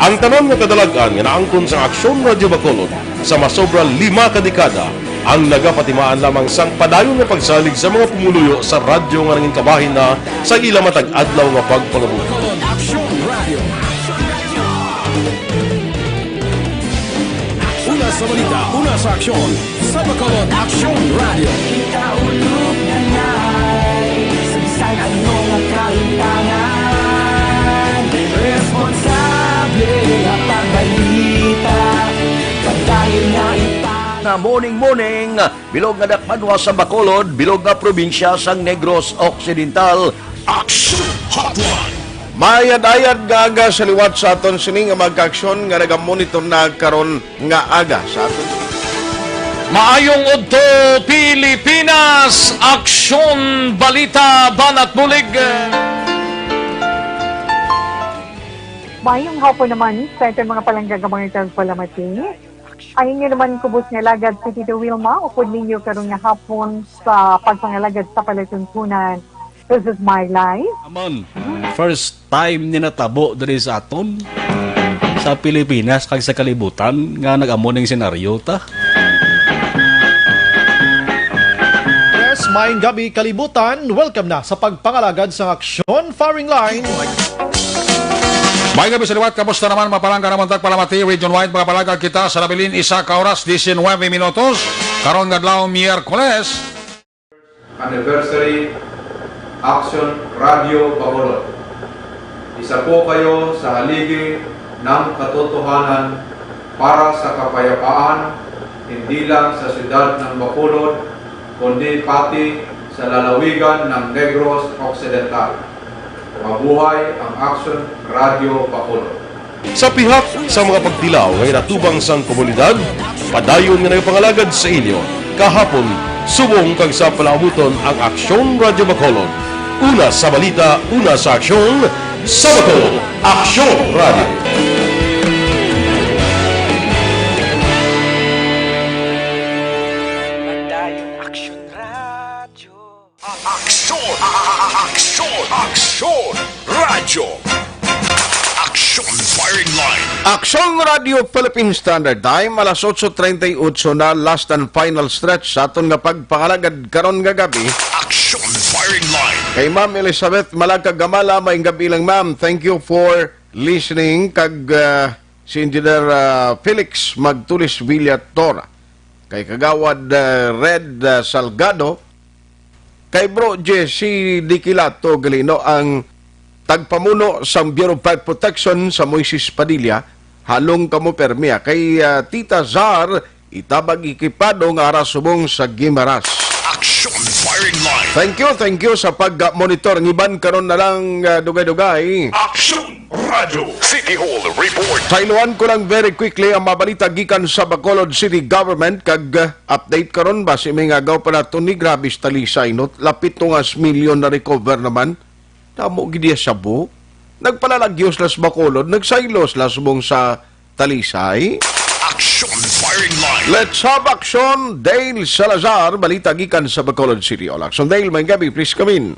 Ang tanan nga kadalag-an nga naangkon sang Aksyon Radio Bacolod sa masobra lima ka dekada ang nagapatimaan lamang sang padayon nga pagsalig sa mga pumuluyo sa radyo nga nangin kabahin na sa ila matag adlaw nga pagpangabuhi. Bacolod Aksyon Radio. Una sa balita, una sa aksyon, sa Bacolod Aksyon Radio. Ikaulog na ngay, sa bisan ano nga kahimtangan, responsable nga pagbalita, padayon nga ipa- Nga morning, morning, bilog nga dakbanwa sa Bacolod, bilog nga probinsya sang Negros Occidental. Aksyon Hotline. Maayad-ayad nga aga sa liwat sa aton sini nga mga kaaksyon nga nagamonitor na karon nga aga sa aton. Maayong udto, Pilipinas! Aksyon, balita, banat bulig. Maayong hapon naman sa aton mga palangga nga mga tagpalamati. Ang inyo naman kubos nga alagad si Tito Wilma, upod ninyo karon nga hapon sa pagpangalagad sa palatuntunan. This is my life. Amon, first time ni natabo diri sa aton, sa Pilipinas kag sa kalibutan nga nag-amo ning senaryo ta. Yes, maayong gabi, kalibutan. Welcome na sa pagpangalagad sang Aksyon Firing Line. May gabi sa liwat, kamusta naman, mapalangga naman tagpalamati, region-wide, mga palangga kita sa nabilin, isa ka oras, diecinuebe minutos, karon nga adlaw, Miyerkules. Anniversary Action Radio Bacolod. Isa po kayo sa haligi ng katotohanan para sa kapayapaan, hindi lang sa siyudad ng Bacolod, kundi pati sa lalawigan ng Negros Occidental. Mabuhay ang Action Radio Bacolod. Sa pihak sa mga pagtilaw nga ginatubang sang komunidad, padayon nga nagapangalagad sa inyo kahapon, subong kag sa palaabuton ang Aksyon Radyo Bacolod. Una sa balita, una sa aksyon, sa Bacolod, Aksyon Radyo. Padayon Aksyon Radyo. Aksyon! Aksyon! Aksyon! Radyo! Aksyon Firing Line! Aksyon Radio Philippine Standard Time, alas otso treinta y ocho na, last and final stretch sa aton nga pagpangalagad karon nga gabi. Aksyon Firing Line! Kay Ma'am Elizabeth Malaga Gamala, maayong gabi lang, ma'am. Thank you for listening. Kag, ah, si Engineer, ah, Felix Magtulis Villator. Kay Kagawad, ah, Red, ah, Salgado, kay Bro Jesse Diquilato Galino, ang tagpamuno sang Bureau of Fire Protection sa Moises Padilla, halong kamo permi, ah. Kay, ah, Tita Zar, itabag ekipado nga ara subong sa Guimaras. Action Firing Line. Thank you, thank you sa pag-monitor. Ang iban karon na lang, ah, dugay-dugay. Action Radyo City Hall Report. Sa iluhan ko lang very quickly ang mabalita gikan sa Bacolod City Government kag, ah, update karon, basi may ngagaw pa nato ni, grabe sa talisay, no? Lapit to nga milyon na recover naman. Damo gid iya sabo. Nagpalalagyos las Bacolod, nagsaylos las mong sa Talisay. Action Firing Line. Let's have action. Dale Salazar, balita gikan sa Bacolod City. All action, Dale, may gabi, please come in.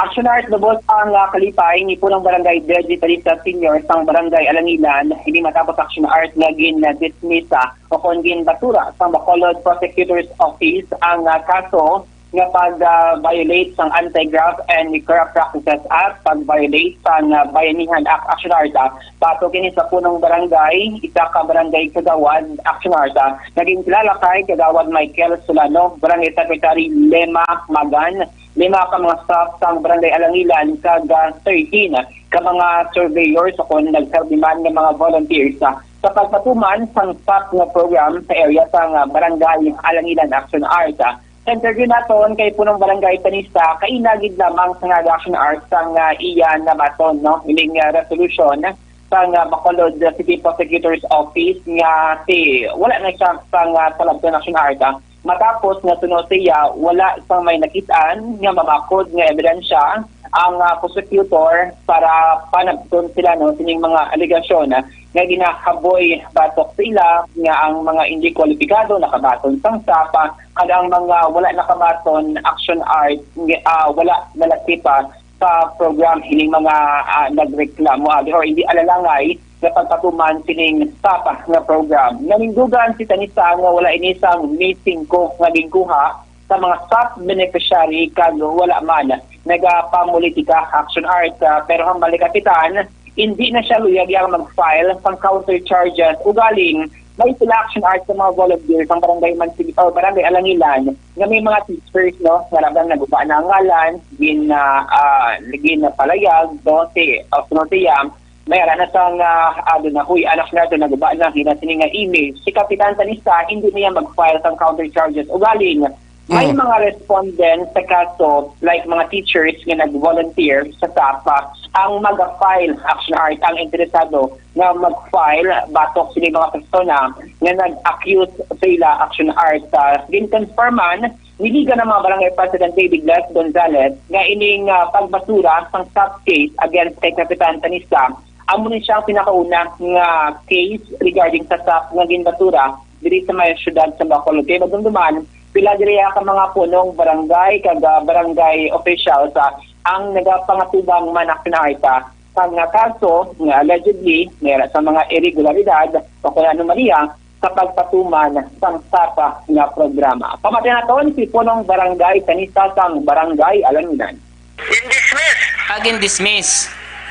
Action Art, lubos ang, ah, kalipay ni punong barangay Deji Talista Senior sang Barangay Alangilan. Hindi matapos action art nga gin-dismiss, ah, o kon ginbasura sang Bacolod Prosecutor's Office ang, ah, kaso nga pag, ah, violate sang Anti-Graft and Corrupt Practices Act, pag-violate sang, ah, Bayanihan Act, action art, ah, batok kini sa punong barangay, isa ka barangay kagawad, action art, ah, naging kilala kay Kagawad Michael Solano, Barangay Secretary Lema Magan, lima ka mga staff sang Barangay Alangilan, kag, ah, thirteen ka mga surveyors o kon nagserbi man nga mga volunteers, ah, sa pagpatuman sang stop nga program sa area sang, ah, Barangay Alangilan Action Art. Sa interview naton kay punong barangay Tanista, kaina gid lamang sa nga action art sang, ah, iya nabaton, no? Ining, ah, resolution sang, ah, Bacolod City Prosecutor's Office nga si, wala na siya sang, ah, talabton action art, ah. Matapos nga suno siya, wala sang may nakit-an nga mabakod nga ebidensya ang, ah, prosecutor para panabton sila, no, sining mga alegasyon, ah, nga ginakaboy batok sa ila nga ang mga hindi kwalipikado nakabaton sang stop, ah, kag ang mga wala nakabaton action art, ah, wala nalakip, ah, sa program hining mga, ah, nagreklamo, ah, or hindi alalangay nga pagpatuman sining stop nga program. Nanindugan si Tanista nga wala ini sang May singko nga ginkuha sa mga stop beneficiary kag wala man nagapamulitika action art, ah, pero ang balik kapitan, hindi na siya luyag yang mag-file sang counter charges, ugaling may sila action art sa mga volunteers sang Barangay Mansig o Barangay Alangilan nga may mga teachers, no, nga labang naguba na ang ngalan, gin, ah, ah, ginapalayag, no, si, o, no, siya, may ara na sang, ah, ah, doon na, "Uy, anak na, doon naguba na," gina sini nga email. Si Kapitan Tanista, hindi niya mag-file sang counter charges. Ugaling, may Mm. mga respondents sa kaso, like mga teachers nga nag-volunteer sa stop, ang mag-file, action art, ang interesado nga mag-file batok sini mga persona nga nag-accuse sa ila, action art. Ah, gin-confirman ni Liga ng mga Barangay President David Les Gonzalez nga ining, ah, pagbasura sang stop case against kay Kapitan Tanista, amo ni siya ang pinakauna nga case regarding sa stop nga ginbasura diri sa may siyudad sa Bacolod. Kay madumduman, pila diri ka mga punong barangay kag, ah, barangay officials, ah, ang nagapangatubang man, action art, ah, sa nga kaso nga allegedly may ara sa mga irregularidad o kung anomalya sa pagpatuman sang stop nga programa. Pamati naton si punong barangay Tanista sang Barangay Alanginan. Gin-dismiss. Ah, gin-dismiss.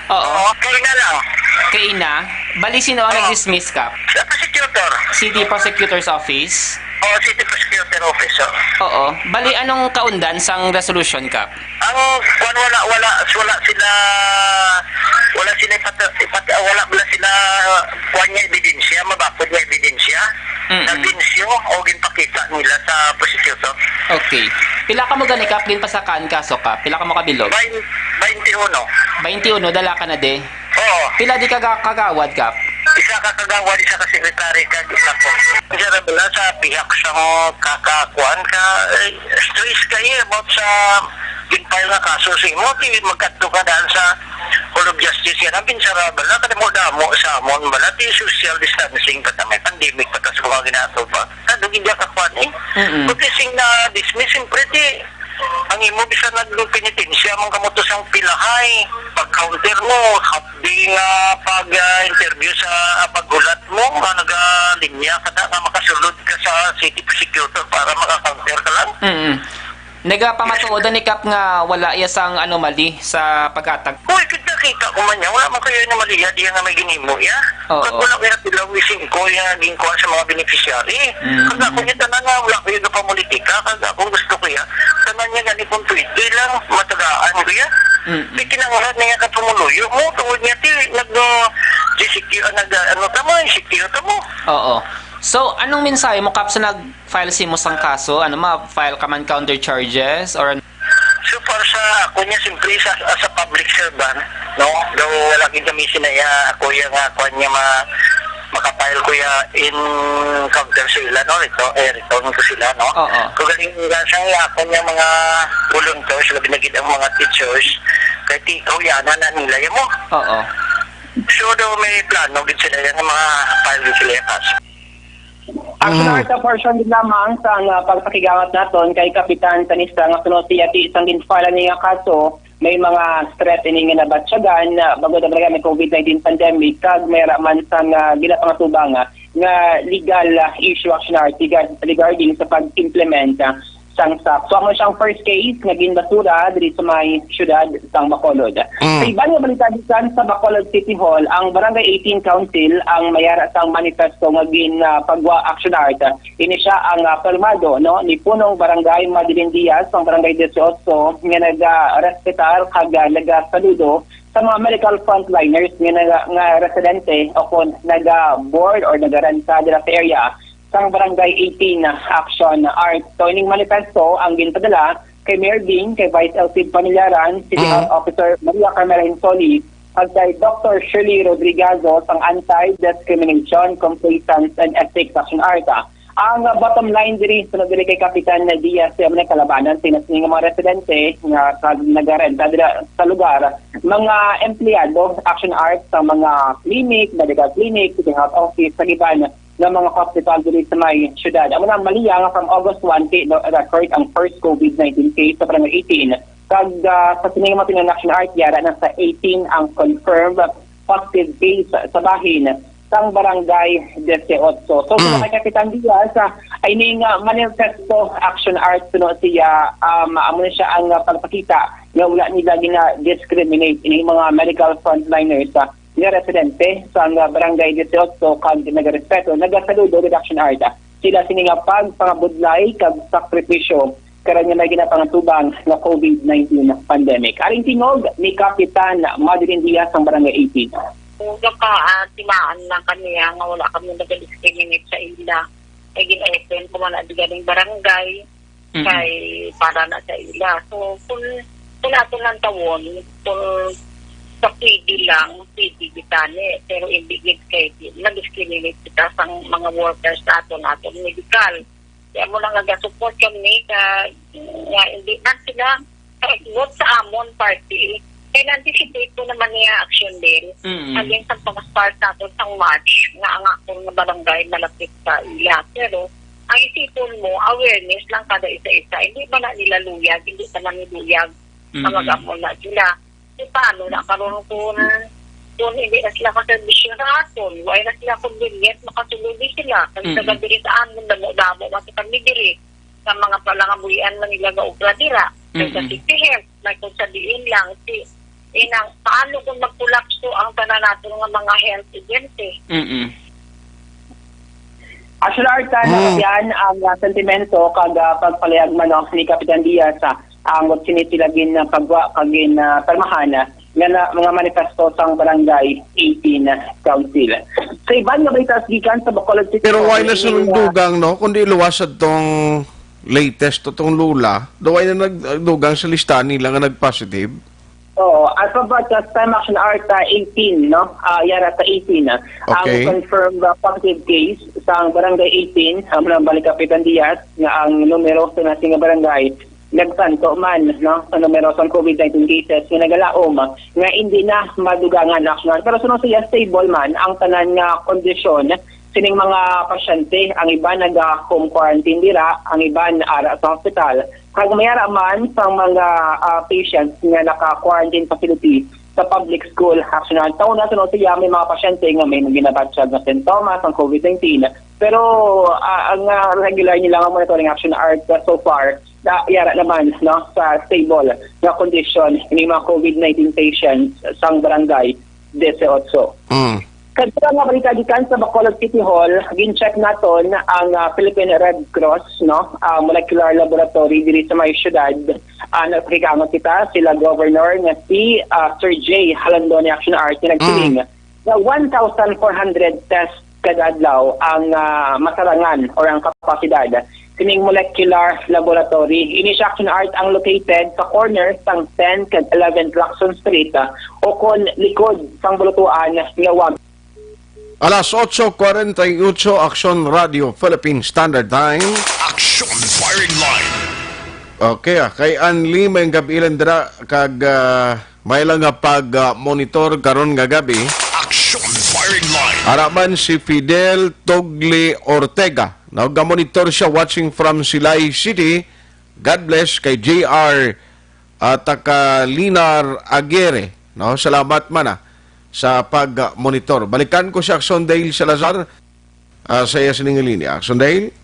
Oo. Oo, kaina lang. Kaina? Bali, sino ang Oo. nag-dismiss, Kap? Sa prosecutor. City Prosecutor's Office? Oo, City Prosecutor Office, oo. Oo. Bali, anong kaundan sang resolution, Kap? Ang, kwan, wala, wala, wala sila, wala sila ipata-, ipata-, wala, wala sila, kwan nga ebidensya, mabakod nga ebidensya. Mm-mm. Nabinsyo o ginpakita nila sa prosecutor. Okay. Pila ka mo gani, Kap, ginpasakan kaso, Kap? Pila ka mo kabilog? Bain-, bainti uno. Bainti uno, dala ka na, de? Oo. Pila di ka ga-, kagawad, Kap? Isa ka kagawad, isa ka sekretary, kag isa ko. Diyan na bala sa pihak sa mga kakakuan ka, eh, stress kayo about sa ginfile nga kaso sa imo, di magkadto ka daan sa Hall of Justice yan. Ang binsara bala, kadamo-damo sa amon bala, di social distancing pa ta, may pandemic pa ta sa mga ginato pa. Ano, hindi ka kuan eh. Mm-mm. Pag sing na-dismiss, siyempre, di, ang imo bisan nagpenitensya man kamo to sang pilahay, pag-counter mo, hapdi nga pag, ah, interview sa, ah, paghulat mo, nga nagalinya ka na nga makasulod ka sa city prosecutor para maka-counter ka lang. Mm. Nagapamatuod ni Kap nga wala iya sang anomaly sa paghatag. Uy, kita, kita ko man niya. Wala man kayo anomalya diya nga may ginhimo iya. Oo. Kag wala kaya bilang ising ko iya ginkuha sa mga beneficiary. Mm. Kag ako niya tanan nga wala kayo napamulitika. Kag akong gusto ko iya, tanan niya gani kung pwede lang, matagaan ko iya. Mm. May kinahanglan na iya ka pumuluyo mo. Tungod niya, ti, nag, uh, G C Q, ah, nag, uh, ano ta mo, G C Q ta mo. Oo. So, anong mensahe mo, Kap, sa nag-file sa imo sang kaso? Ano, ma-file ka man counter charges or So far sa ako niya, siyempre, sa, as a public servant, no? Daw wala gid kami sinaya, ako iya nga, kuwan niya, ma-, makapile ko iya in counter sa ila, no? Ito, eh, return ko sila, no? Oo. Kung galing nga sa iya, ako niya mga volunteers, labi na gid ang mga teachers, Kay ti, hulianan na nila yan mo. Oo. So, do may plano gid sila yan, mga file gid sila yan, kaso. Actually, Mm. sa portion din lamang sa nga pagpakigangat naton kay Kapitan Tanista nga kuno siya ti isang ginfala ni nga kaso, may mga threatening nga nabatyagan na bago na talaga may COVID nineteen pandemic kag may raman sa nga ginapangatuba nga, nga legal, ah, issue action art regard-, regarding sa pag-implement, ah, sang SAP. So, amo siyang first case nga ginbasura diri sa may siyudad sang Bacolod. Mm. Sa iban nga balita gikan sa Bacolod City Hall, ang Barangay eighteen Council ang mayara sang manifesto nga gin, ah, pagwa action art. Ini siya ang, ah, pirmado, no, ni Punong Barangay Madeline Diaz sang Barangay Dieciocho nga nagarespetar kag, ah, nagasaludo sa mga medical frontliners nga naga-, nga residente o kon naga-board or nagarenta dira sa area sang Barangay eighteen Action Art. So, ining manifesto ang ginpadala kay Mayor Ding, kay Vice L C Pamilaran, City Mm. Health Officer Maria Carmela Insoli, kag kay Doctor Shirley Rodrigazo sang Anti-Discrimination, Complaisance and Ethics Action Art. Ang bottom line diri, sunod diri kay Kapitan Diaz, siya man ang kalabanan sa inas nga mga residente nga kag nagarenta dira sa lugar, mga empleyado, action art sa mga clinic, medical clinic, city health office, sa iban nga mga hospital diri sa may syudad. Amo na, Malia, nga from August twenty, no, record ang first COVID nineteen case sa Barangay eighteen. Kag, ah, sa sini nga mga pinangaction art, yara na sa eighteen ang confirmed positive case sa bahin sang Barangay Dieciocho. So, Mm. sa kay Kapitan Diaz, ah, ay ning, ah, manifesto action art, no, siya, um, amo na siya ang, ah, pagpakita nga wala nila gina-discriminate ining mga medical frontliners, ah, nga residente sa nga Barangay Dieciocho kag nagarespeto, nagasaludo gid action art, ah, sila sini nga pagpangabudlay kag sakripisyo karon nga may ginapangatubang nga COVID nineteen pandemic. Aring tingog ni Kapitan Madeline Diaz sang Barangay eighteen. Kung ka, ah, timaan lang kami, ah, nga wala kami nag-discriminate sa ila. Kay gin-open ko man ang galing barangay, Mm. kay para na sa ila. So, kung, kung ato lang tawon, kung sa pwede lang, pwede gitani. Pero hindi gid kay nag-discriminate kita sa mga workers nato, nato medical. Kaya mo lang nag-support kami ka, nga hindi na sila kaigwat sa amon party. Kaya na-anticipate ko naman niya action din. Mm. Again, sa pag-start nato sa March, nga ang akon nga barangay malapit sa ila. Pero, ang isipon mo, awareness lang kada isa-isa. Hindi ba na nila luyag? Hindi pa na niluyag. Mm. Mag-amon na sila. E, paano na karon kung, kung hindi na sila kaserbisyo sa aton? Wala na sila convenient, makasulod din sila. Kami Mm. taga diri sa amon, damo-damo, mati kami diri. Sa mga palangabuhian man nila ga obra dira. Kay sa Mm. City Health, may kung sabihin lang, si, inang, paano kung magkulapso ang tanan naton nga mga health agency? Mm. Actually, Arta, Mm. nabatian ang, ah, sentimento kag, ah, pagpalihag man, no, ni Kapitan Diaz, ah, ang sini sila gin, ah, pagwa kag gin, ah, pirmahan, ah, nga na, mga manifesto sang Barangay eighteen Council. Sa iban nga balita gikan sa Bacolod City Pero Hall, wala na sila ini, ah, nagdugang, no? Kundi luwas sa tong latest to tong lula, do wala na nagdugang sa listahan nila nga nag-positive. Oo, as of, uh, last time, action art, uh, eighteen, no? Ah, yara sa eighteen, ah. Okay. Ang confirmed, uh, positive case sa Barangay eighteen, ang mga balik Kapitan Diaz, nga ang numero sa nasing nga barangay, nagsanto man, no, sa numero sa COVID nineteen cases nga nagalaom, nga hindi na madugangan, actually. Pero sunod siya, stable man ang tanan nga kondisyon sining mga pasyente. Ang iban naga-home quarantine dira, ang iban ara sa hospital. Kag may ara man sang mga, ah, patients nga naka-quarantine facility sa public school. Actually, taon na sunod siya, may mga pasyente nga may ginabatyag nga sintomas ang COVID nineteen. Pero, ah, ang, ah, regular nila nga monitoring, action art, ah, so far, na yara naman, no, sa stable nga kondisyon ini mga COVID nineteen patients sang Barangay Dieciocho. Mm. Kadto nga balita gikan sa Bacolod City Hall, gin-check naton ang, ah, Philippine Red Cross, no, ah, molecular laboratory diri sa may syudad. Ah, nagpakigangot kita sila Governor nga si, ah, Sir Jay Halandon ni Action Art nga nagsiling Mm. nga one thousand four hundred tests kada adlaw ang, ah, masarangan or ang kapasidad sining molecular laboratory. Ini siya, Action Art, ang located sa corner sang tenth kag eleventh Lacson Street, ah, o kon likod sang bulutuan nga Wag. Alas otso cuarenta y ocho, Aksyon Radio Philippine Standard Time. Action Firing Line. Okay, ah, kay Anli, may gabi lang dira kag, ah, may lang nga pag, ah, monitor karon nga gabi. Action Firing Line. Ara man si Fidel Togli Ortega. Naga-monitor siya watching from Silay City. God bless kay J R, ah, Takalinar Aguirre. No, salamat man, ah, sa pag-monitor. Balikan ko si Action Dale Salazar, ah, sa iya sining linya. Action Dale?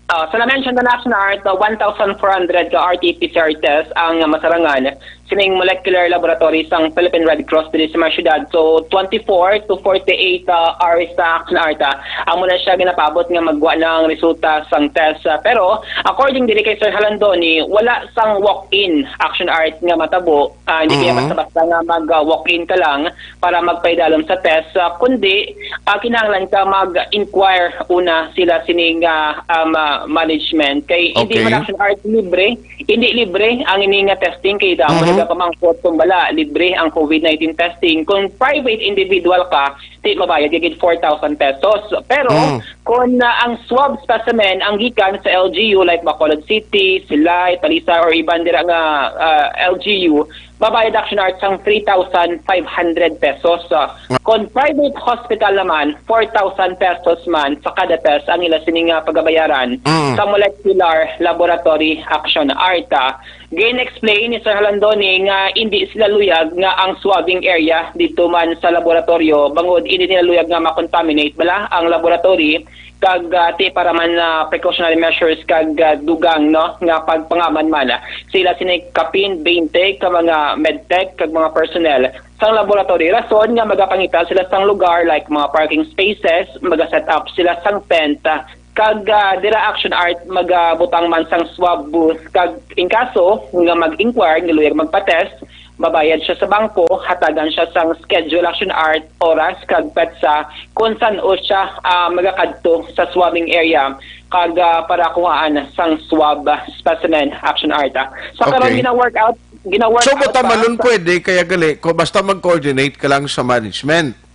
Ah, sa na-mention na Action Art, ah, one thousand four hundred ka R T P C R test ang masarangan sining molecular laboratory sang Philippine Red Cross diri sa mga syudad. So, twenty-four to forty-eight, ah, hours sa Action Art, ah, amo na siya ginapaabot nga magwa na ang resulta sang test. Ah, pero, according diri kay Sir Halandoni, wala sang walk-in Action Art nga matabo. Ah, hindi kaya Mhm. basta-basta nga mag-walk-in ka lang para magpaidalom sa test, ah, kundi, ah, kinahanglan ka mag-inquire una sila sining, ah, um, ah, management. Kay hindi Okay. man Action Art libre, hindi libre ang ini nga testing kay damo Mhm. nagapamangkot kung bala libre ang COVID nineteen testing. Kung private individual ka, ti mabayad ka gid four thousand pesos. Pero Mm. kung, ah, ang swab specimen ang gikan sa L G U like Bacolod City, Silay, Talisay, or iban dira nga, ah, L G U, mabayad Action Art sang three thousand five hundred pesos. Ah, kung private hospital naman, four thousand pesos man sa kada test ang ila sini nga pagabayaran Mm. sa molecular laboratory Action Art. Ah, gin-explain ni Sir Halandoni nga hindi sila luyag nga ang swabbing area didto man sa laboratoryo bangod hindi nila luyag nga ma-contaminate bala ang laboratory kag, ah, ti para man, ah, precautionary measures kag, ah, dugang, no, nga pagpangaman man, ah, sila sini kapin twenty ka mga medtech kag mga personnel sang laboratory. Rason nga magapangita sila sang lugar like mga parking spaces, maga-set up sila sang tent, ah, kag, ah, dira Action Art magabutang man sang swab booth kag in kaso nga mag-inquire nga luyag magpa-test, mabayad siya sa bangko, hatagan siya sang schedule Action Art, oras kag petsa kung san-o siya, ah, magakadto sa swabbing area kag, ah, para kuhaan sang swab specimen Action Art. Ah, sa karon Okay. gina-work out, gina-work So, out pa butamalon sa pwede, kaya gali, ko basta mag-coordinate ka lang sa management.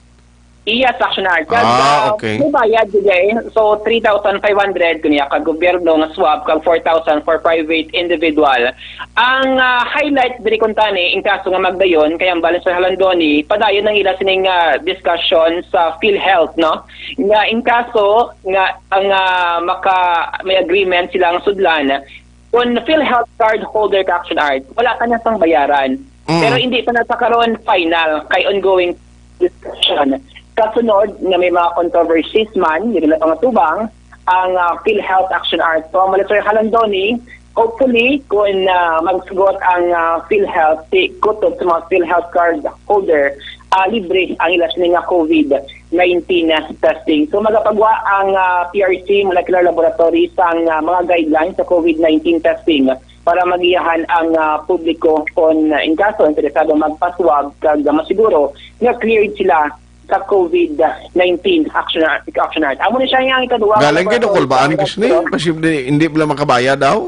Yes, Action Art. Kag, Ah, ah, okay. may bayad, di ba, eh? So, three thousand five hundred kung iya ka gobyerno nga swab, kag four thousand for private individual. Ang, ah, highlight diri kuntani, in kaso nga magdayon, kay ang balance sa Halandoni, padayon ang ila sining, ah, discussion sa PhilHealth, no? Nga in kaso nga ang, ah, maka, may agreement sila ang sudlan, kung PhilHealth card holder ka Action Art, wala ka na sang bayaran. Mm. Pero hindi pa na sa karon final, kay ongoing discussion. Kasunod nga may mga controversies man, dili na pangatubang, ang, ah, PhilHealth Action Art. So, ang Monitor Halandoni, hopefully, kung, ah, magsugot ang, ah, PhilHealth, ti kutob sa mga PhilHealth card holder, ah, libre ang ila sini nga COVID nineteen testing. So, magapagwa ang, ah, P R C Molecular Laboratory sang, ah, mga guidelines sa COVID nineteen testing para magiyahan ang, ah, publiko kon, ah, in kaso interesado magpaswab kag masiguro nga cleared sila sa COVID nineteen Action Art, Action Art. Amo ni siya nga ikaduha nga Galing kay laboratory Ducolbaan sa kasi ni, Metro. Kasi hindi, hindi pala makabayad daw.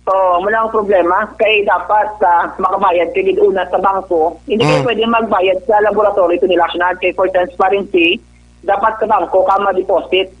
So, amo na ang problema. Kay dapat, ah, makabayad ka gid una sa bangko. Hindi kayo Mm. pwede magbayad sa laboratory to nila Action Art kay for transparency, dapat sa bangko ka ma-deposit.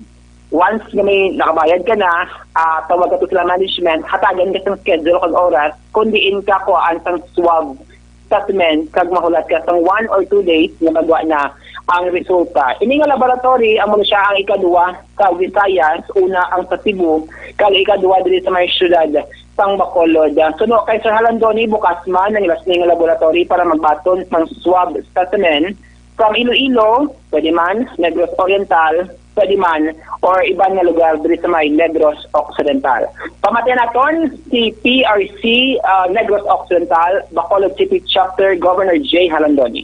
Once nga may nakabayad ka na, ah, tawag ka to sila management, hatagan ka sang schedule kag oras kung diin ka kuhaan sang swab specimen kag mahulat ka sang one or two days nga magwa na ang resulta. Ini nga laboratory, amo na siya ang ikaduwa sa Visayas, una ang sa Cebu, kag ikaduwa diri sa may siyudad sang Bacolod. Suno kay Sir Halandoni, bukas man ang ila sini nga laboratory para magbaton sang swab specimen from Iloilo, pwede man, Negros Oriental, pwede man, or iban nga lugar diri sa may Negros Occidental. Pamatian naton si P R C, ah, Negros Occidental, Bacolod City Chapter, Governor Jay Halandoni.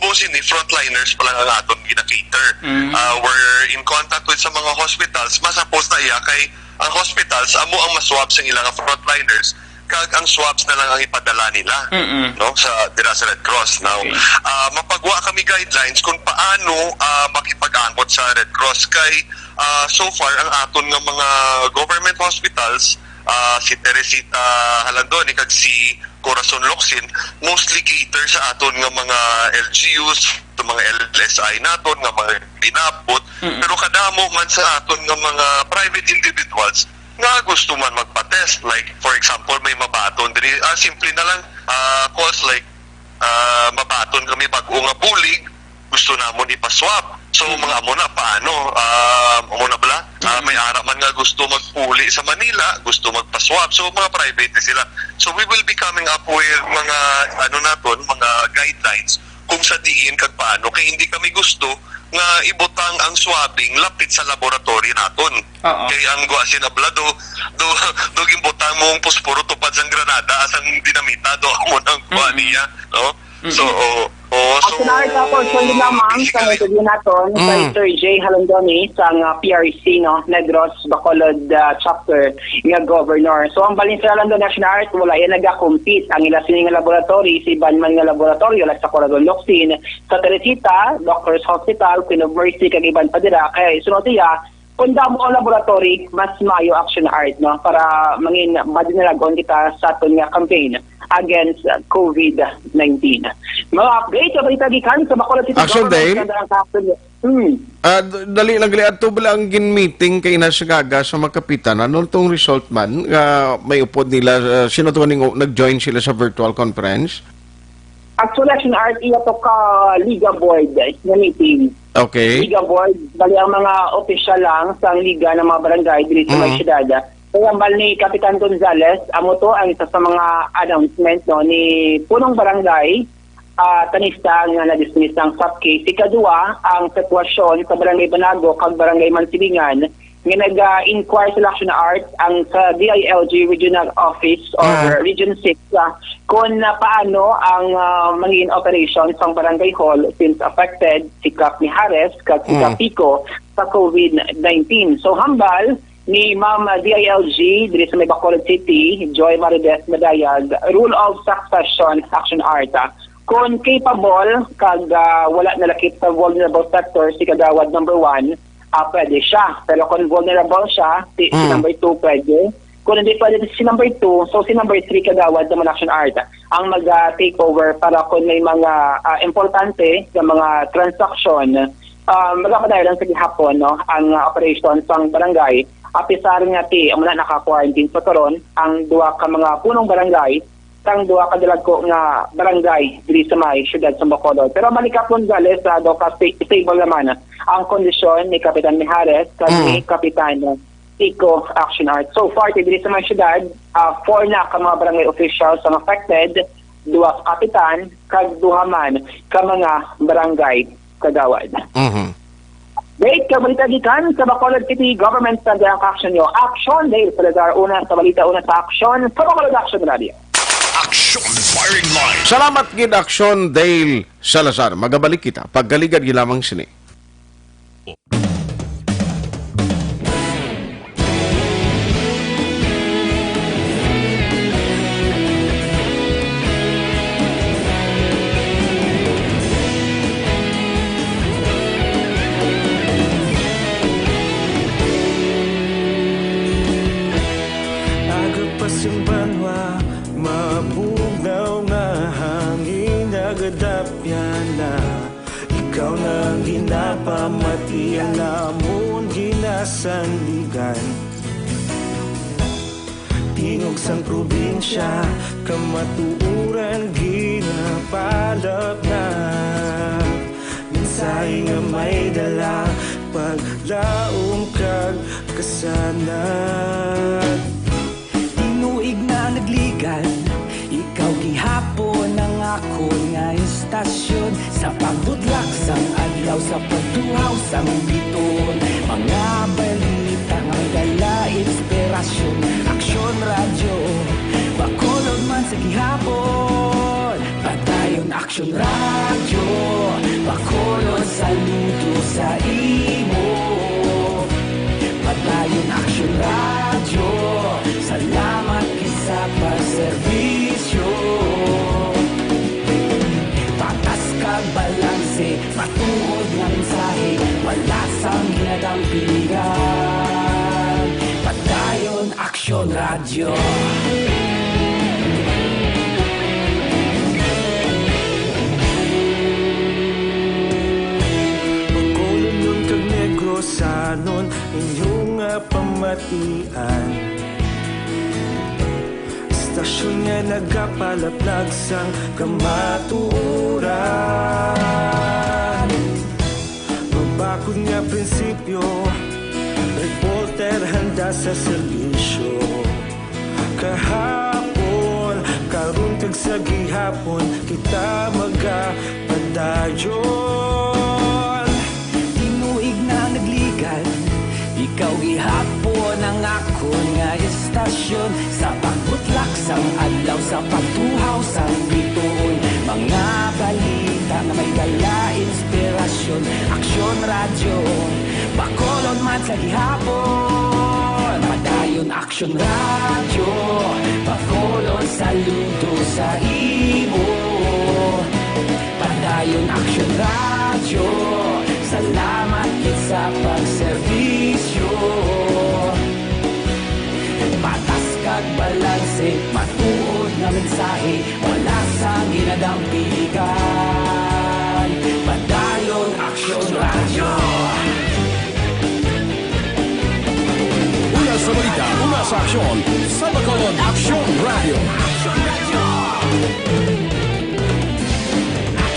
Mostly frontliners pa lang ang aton gina-cater. Mm. Ah, we're in contact with sa mga hospitals, masapos na iya kay ang hospitals amo ang maswab sa ilang frontliners, kag ang swabs na lang ang ipadala nila, Mm-mm. no, sa, dira sa Red Cross. Now, Okay. ah, mapagwa kami guidelines kung paano, ah, makipag-angot sa Red Cross kay, ah, so far ang aton nga mga government hospitals, ah, si Teresita Halandoni kag si Corazon Locsin, mostly cater sa aton nga mga L G Us, sa mga L S I naton nga mga binabot. Mm-mm. Pero kadamo man sa aton nga mga private individuals, nga gusto man magpa-test. Like, for example, may mabaton diri, ah, simple na lang, ah, calls like, ah, mabaton kami bag-o nga bulig, gusto namon ipa-swab. So, Mm. mga amo na, paano? Ah, amo na bala? Ah, Mm. may ara man nga gusto magpuli sa Manila, gusto magpa-swab. So, mga private na sila. So, we will be coming up with mga, ano naton, mga guidelines kung sa diin kag paano. Kay hindi kami gusto nga ibutang ang swabbing lapit sa laboratory naton. Oo. Kay ang gwa sin abla do, do, do gimbutang mong posporo tupad sang granada, asang dinamita do amo nang gwa Mm. niya, no? Mm-mm. So, oo, oo, so, Actually, tapos, hindi lamang sa interview naton kay Mm. Sir Jay Halandoni sang, ah, P R C, no, Negros Bacolod, ah, chapter nga governor. So, ang balin sa Halandoni, Action Art, wala yan nagakompete. Ang ila sini nga laboratory, si Banman nga laboratory, like sa Corazon Locsin, sa Teresita, Doctors Hospital, Queen of Mercy, kag iban pa dira. Kay sunod iya, kung damo ang laboratory, mas maayo, Action Art, no? Para mangin madinalagon kita sa aton nga campaign against, uh, covid nineteen. Mga update sa balita gikan sa Bacolod City Action Government Day. Kanda ang kaso niya. Hmm. Ah, d-, dali lang gali, ato bala ang gin-meeting kay Inas Gaga sa mga kapitan. Ano tong result man nga may upod nila, ah, sino to ning nag-join sila sa virtual conference? Actually, Action Art, iya to ka Liga Board nga meeting. Okay. Liga Board, bali ang mga opisyal lang sa Liga ng mga barangay diri sa may Mhm. syudad. Kaya bal ni Kapitan Gonzales, amo to ang isa sa mga announcement, no, ni Punong Barangay, ah, Tanista nga na-dismiss ang sub case. Ikadua, ang sitwasyon sa Barangay Banago kag Barangay Mansilingan nga nag-inquire sa Action Art ang sa D I L G Regional Office or Mm. Region six, ah, kung, ah, paano ang, ah, mangin operation sang barangay hall since affected si Kap Mijares kag si Mm. Kap Pico sa covid nineteen. So, hambal ni Ma'am, ah, D I L G diri sa may Bacolod City, Joy Marides Madayag, rule of succession, Action Art, ah. Kung capable kag, ah, wala nalakip sa vulnerable sector si Kagawad number one, ah, pwede siya. Pero kung vulnerable siya, si, si Mm. number two pwede. Kung hindi pwede si number two, so si number three, Kagawad, naman, Action Art, ang mag, ah, take over para kung may mga, ah, importante nga mga transaksyon, ah, magapadayon sa gihapon, no, ang, ah, operation sang barangay. Apisar nga ti, amo na naka-quarantine sa karon ang duha ka mga punong barangay sang duha ka dalagko nga barangay diri sa may siyudad sa Bacolod. Pero malikap, Gonzales, sa daw ka sta-, stable naman ang kondisyon ni Kapitan Mijares kag ni Mm. Kapitan Kiko, Action Art. So far, diri sa may siyudad, ah, four na ka mga barangay officials ang affected, duha ka kapitan, kag duha man ka mga barangay kagawad. Mhm. Date ka balita gikan sa Bacolod City Government Center ang action nyo. Action, Dale Salazar, una sa balita, una sa aksyon, sa Bacolod Action Radio. Action Firing Line. Salamat gid, Action Dale Salazar. Magabalik kita pagkaligad gid lamang sini. Aga pa sing banwa, mabugnaw nga hangin, nagadapyan na. Ikaw na ang ginapamati, ang amon ginasandigan. Tingog sang probinsya, kamatuoran ginapalapnap. Mensahe nga may dala, paglaom kag kasanag. Tinuig na nagligan, ikaw gihapon ang akon nga istasyon. Sa pagbudlak sang adlaw, sa pagtuhaw sang biton, mga balita nga may dala inspirasyon. Aksyon Radyo, Bacolod man sa gihapon. Padayon Aksyon Radyo, Bacolod, saludo sa imo. Padayon Aksyon Radyo, salamat gid sa pagserbisyo. Patas kag balanse, matuod nga mensahe, wala sang ginadampigan. Padayon Aksyon Radyo. Bacolodnon kag Negrosanon, inyo nga pamatian. Nga nagapalaplag sang kamatuoran. Mabakod nga prinsipyo, reporter handa sa serbisyo. Kahapon, karon, kag sa gihapon, kita magapadayon. Tinuig na nagligad, ikaw gihapon ang akon nga istasyon. Sa pagbutlak sang adlaw, sa pagtuhaw sang bituon, mga balita nga may dala inspirasyon. Aksyon Radyo, Bacolod man sa gihapon. Padayon Aksyon Radyo, Bacolod saludo sa imo. Padayon Aksyon Radyo, salamat gid sa pagserbisyo. Patas kag balanse, matuod nga mensahe, wala sang ginadampigan. Padayon Aksyon Radyo. Una sa balita, una sa aksyon, sa Bacolod Aksyon Radyo.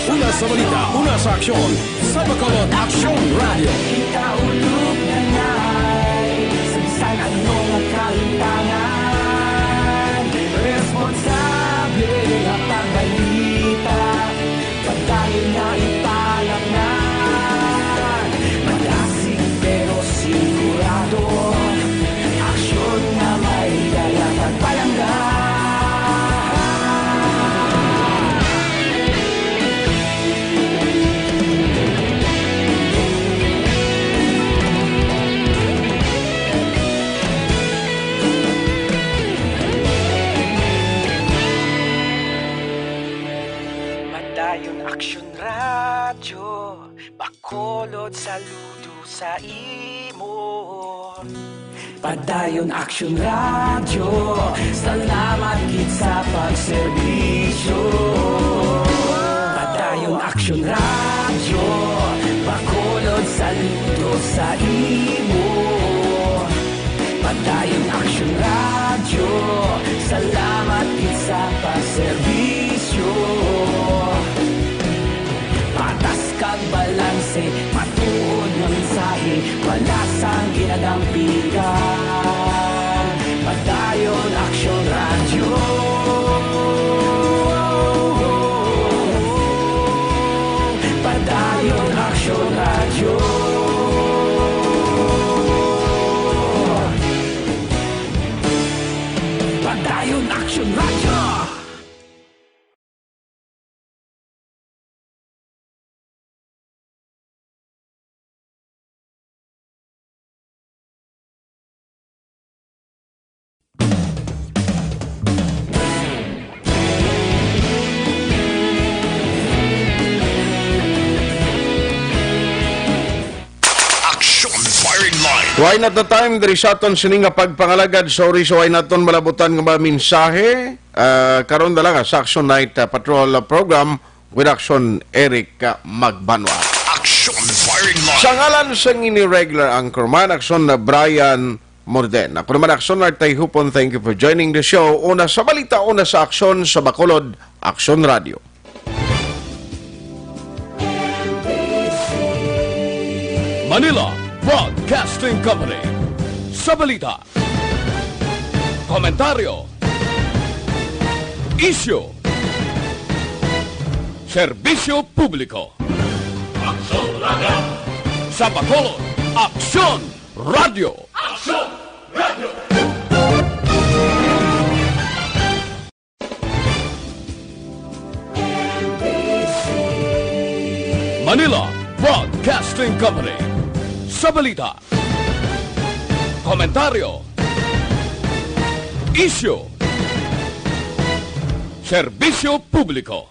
Una sa balita, una sa aksyon, sa Bacolod Aksyon Radyo. Kita ulog na nai sa bisan ano nga kalimtangan. Responsable nga pagbalita, pagdayon na ipalangnan. Madasig pero sigurado, aksyon nga may dala kag palangga. Padayon Aksyon Radyo, Bacolod saludo sa imo. Padayon Aksyon Radyo, salamat gid sa pagserbisyo. Padayon Aksyon Radyo, Bacolod saludo sa imo. Padayon Aksyon Radyo, salamat gid sa pagserbisyo. Patas kag balanse, matuod nga mensahe, wala sang ginadampigan. Padayon Aksyon Radyo. Padayon Aksyon Radyo. Padayon Aksyon Radyo. Action Firing Line. Why not the time? Diri sa aton sini nga pagpangalagad. Sorry sa way naton malabutan nga mga mensahe. Ah, karon na lang, ah, sa Action Night, ah, Patrol, ah, Program with Action Eric, ah, Magbanwa. Action Firing Line. Sa ngalan sa ini regular anchorman, Action na Brian Morden. Ako naman, Action Art Tayhupon. Thank you for joining the show. Una sa balita, una sa aksyon sa Bacolod, Action Radio. Manila Broadcasting Company. Sa balita, komentaryo, isyu, serbisyo publiko. Aksyon Radio. Sa Bacolod, Aksyon Radio. Aksyon Radio. Manila Broadcasting Company. Sa balita, komentaryo, isyu, serbisyo publiko.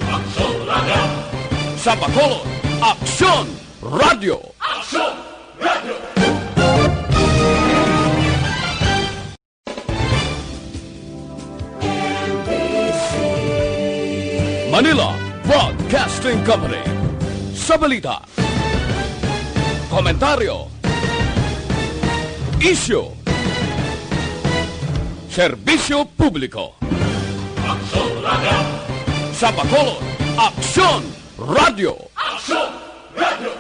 Aksyon Radio. Sa Bacolod, Aksyon Radio. Aksyon Radio. Manila Broadcasting Company. Sa balita, komentaryo, isyu, Serbisyo Publiko. Aksyon Radio. Sa Bacolod, Aksyon Radio. Aksyon Radio.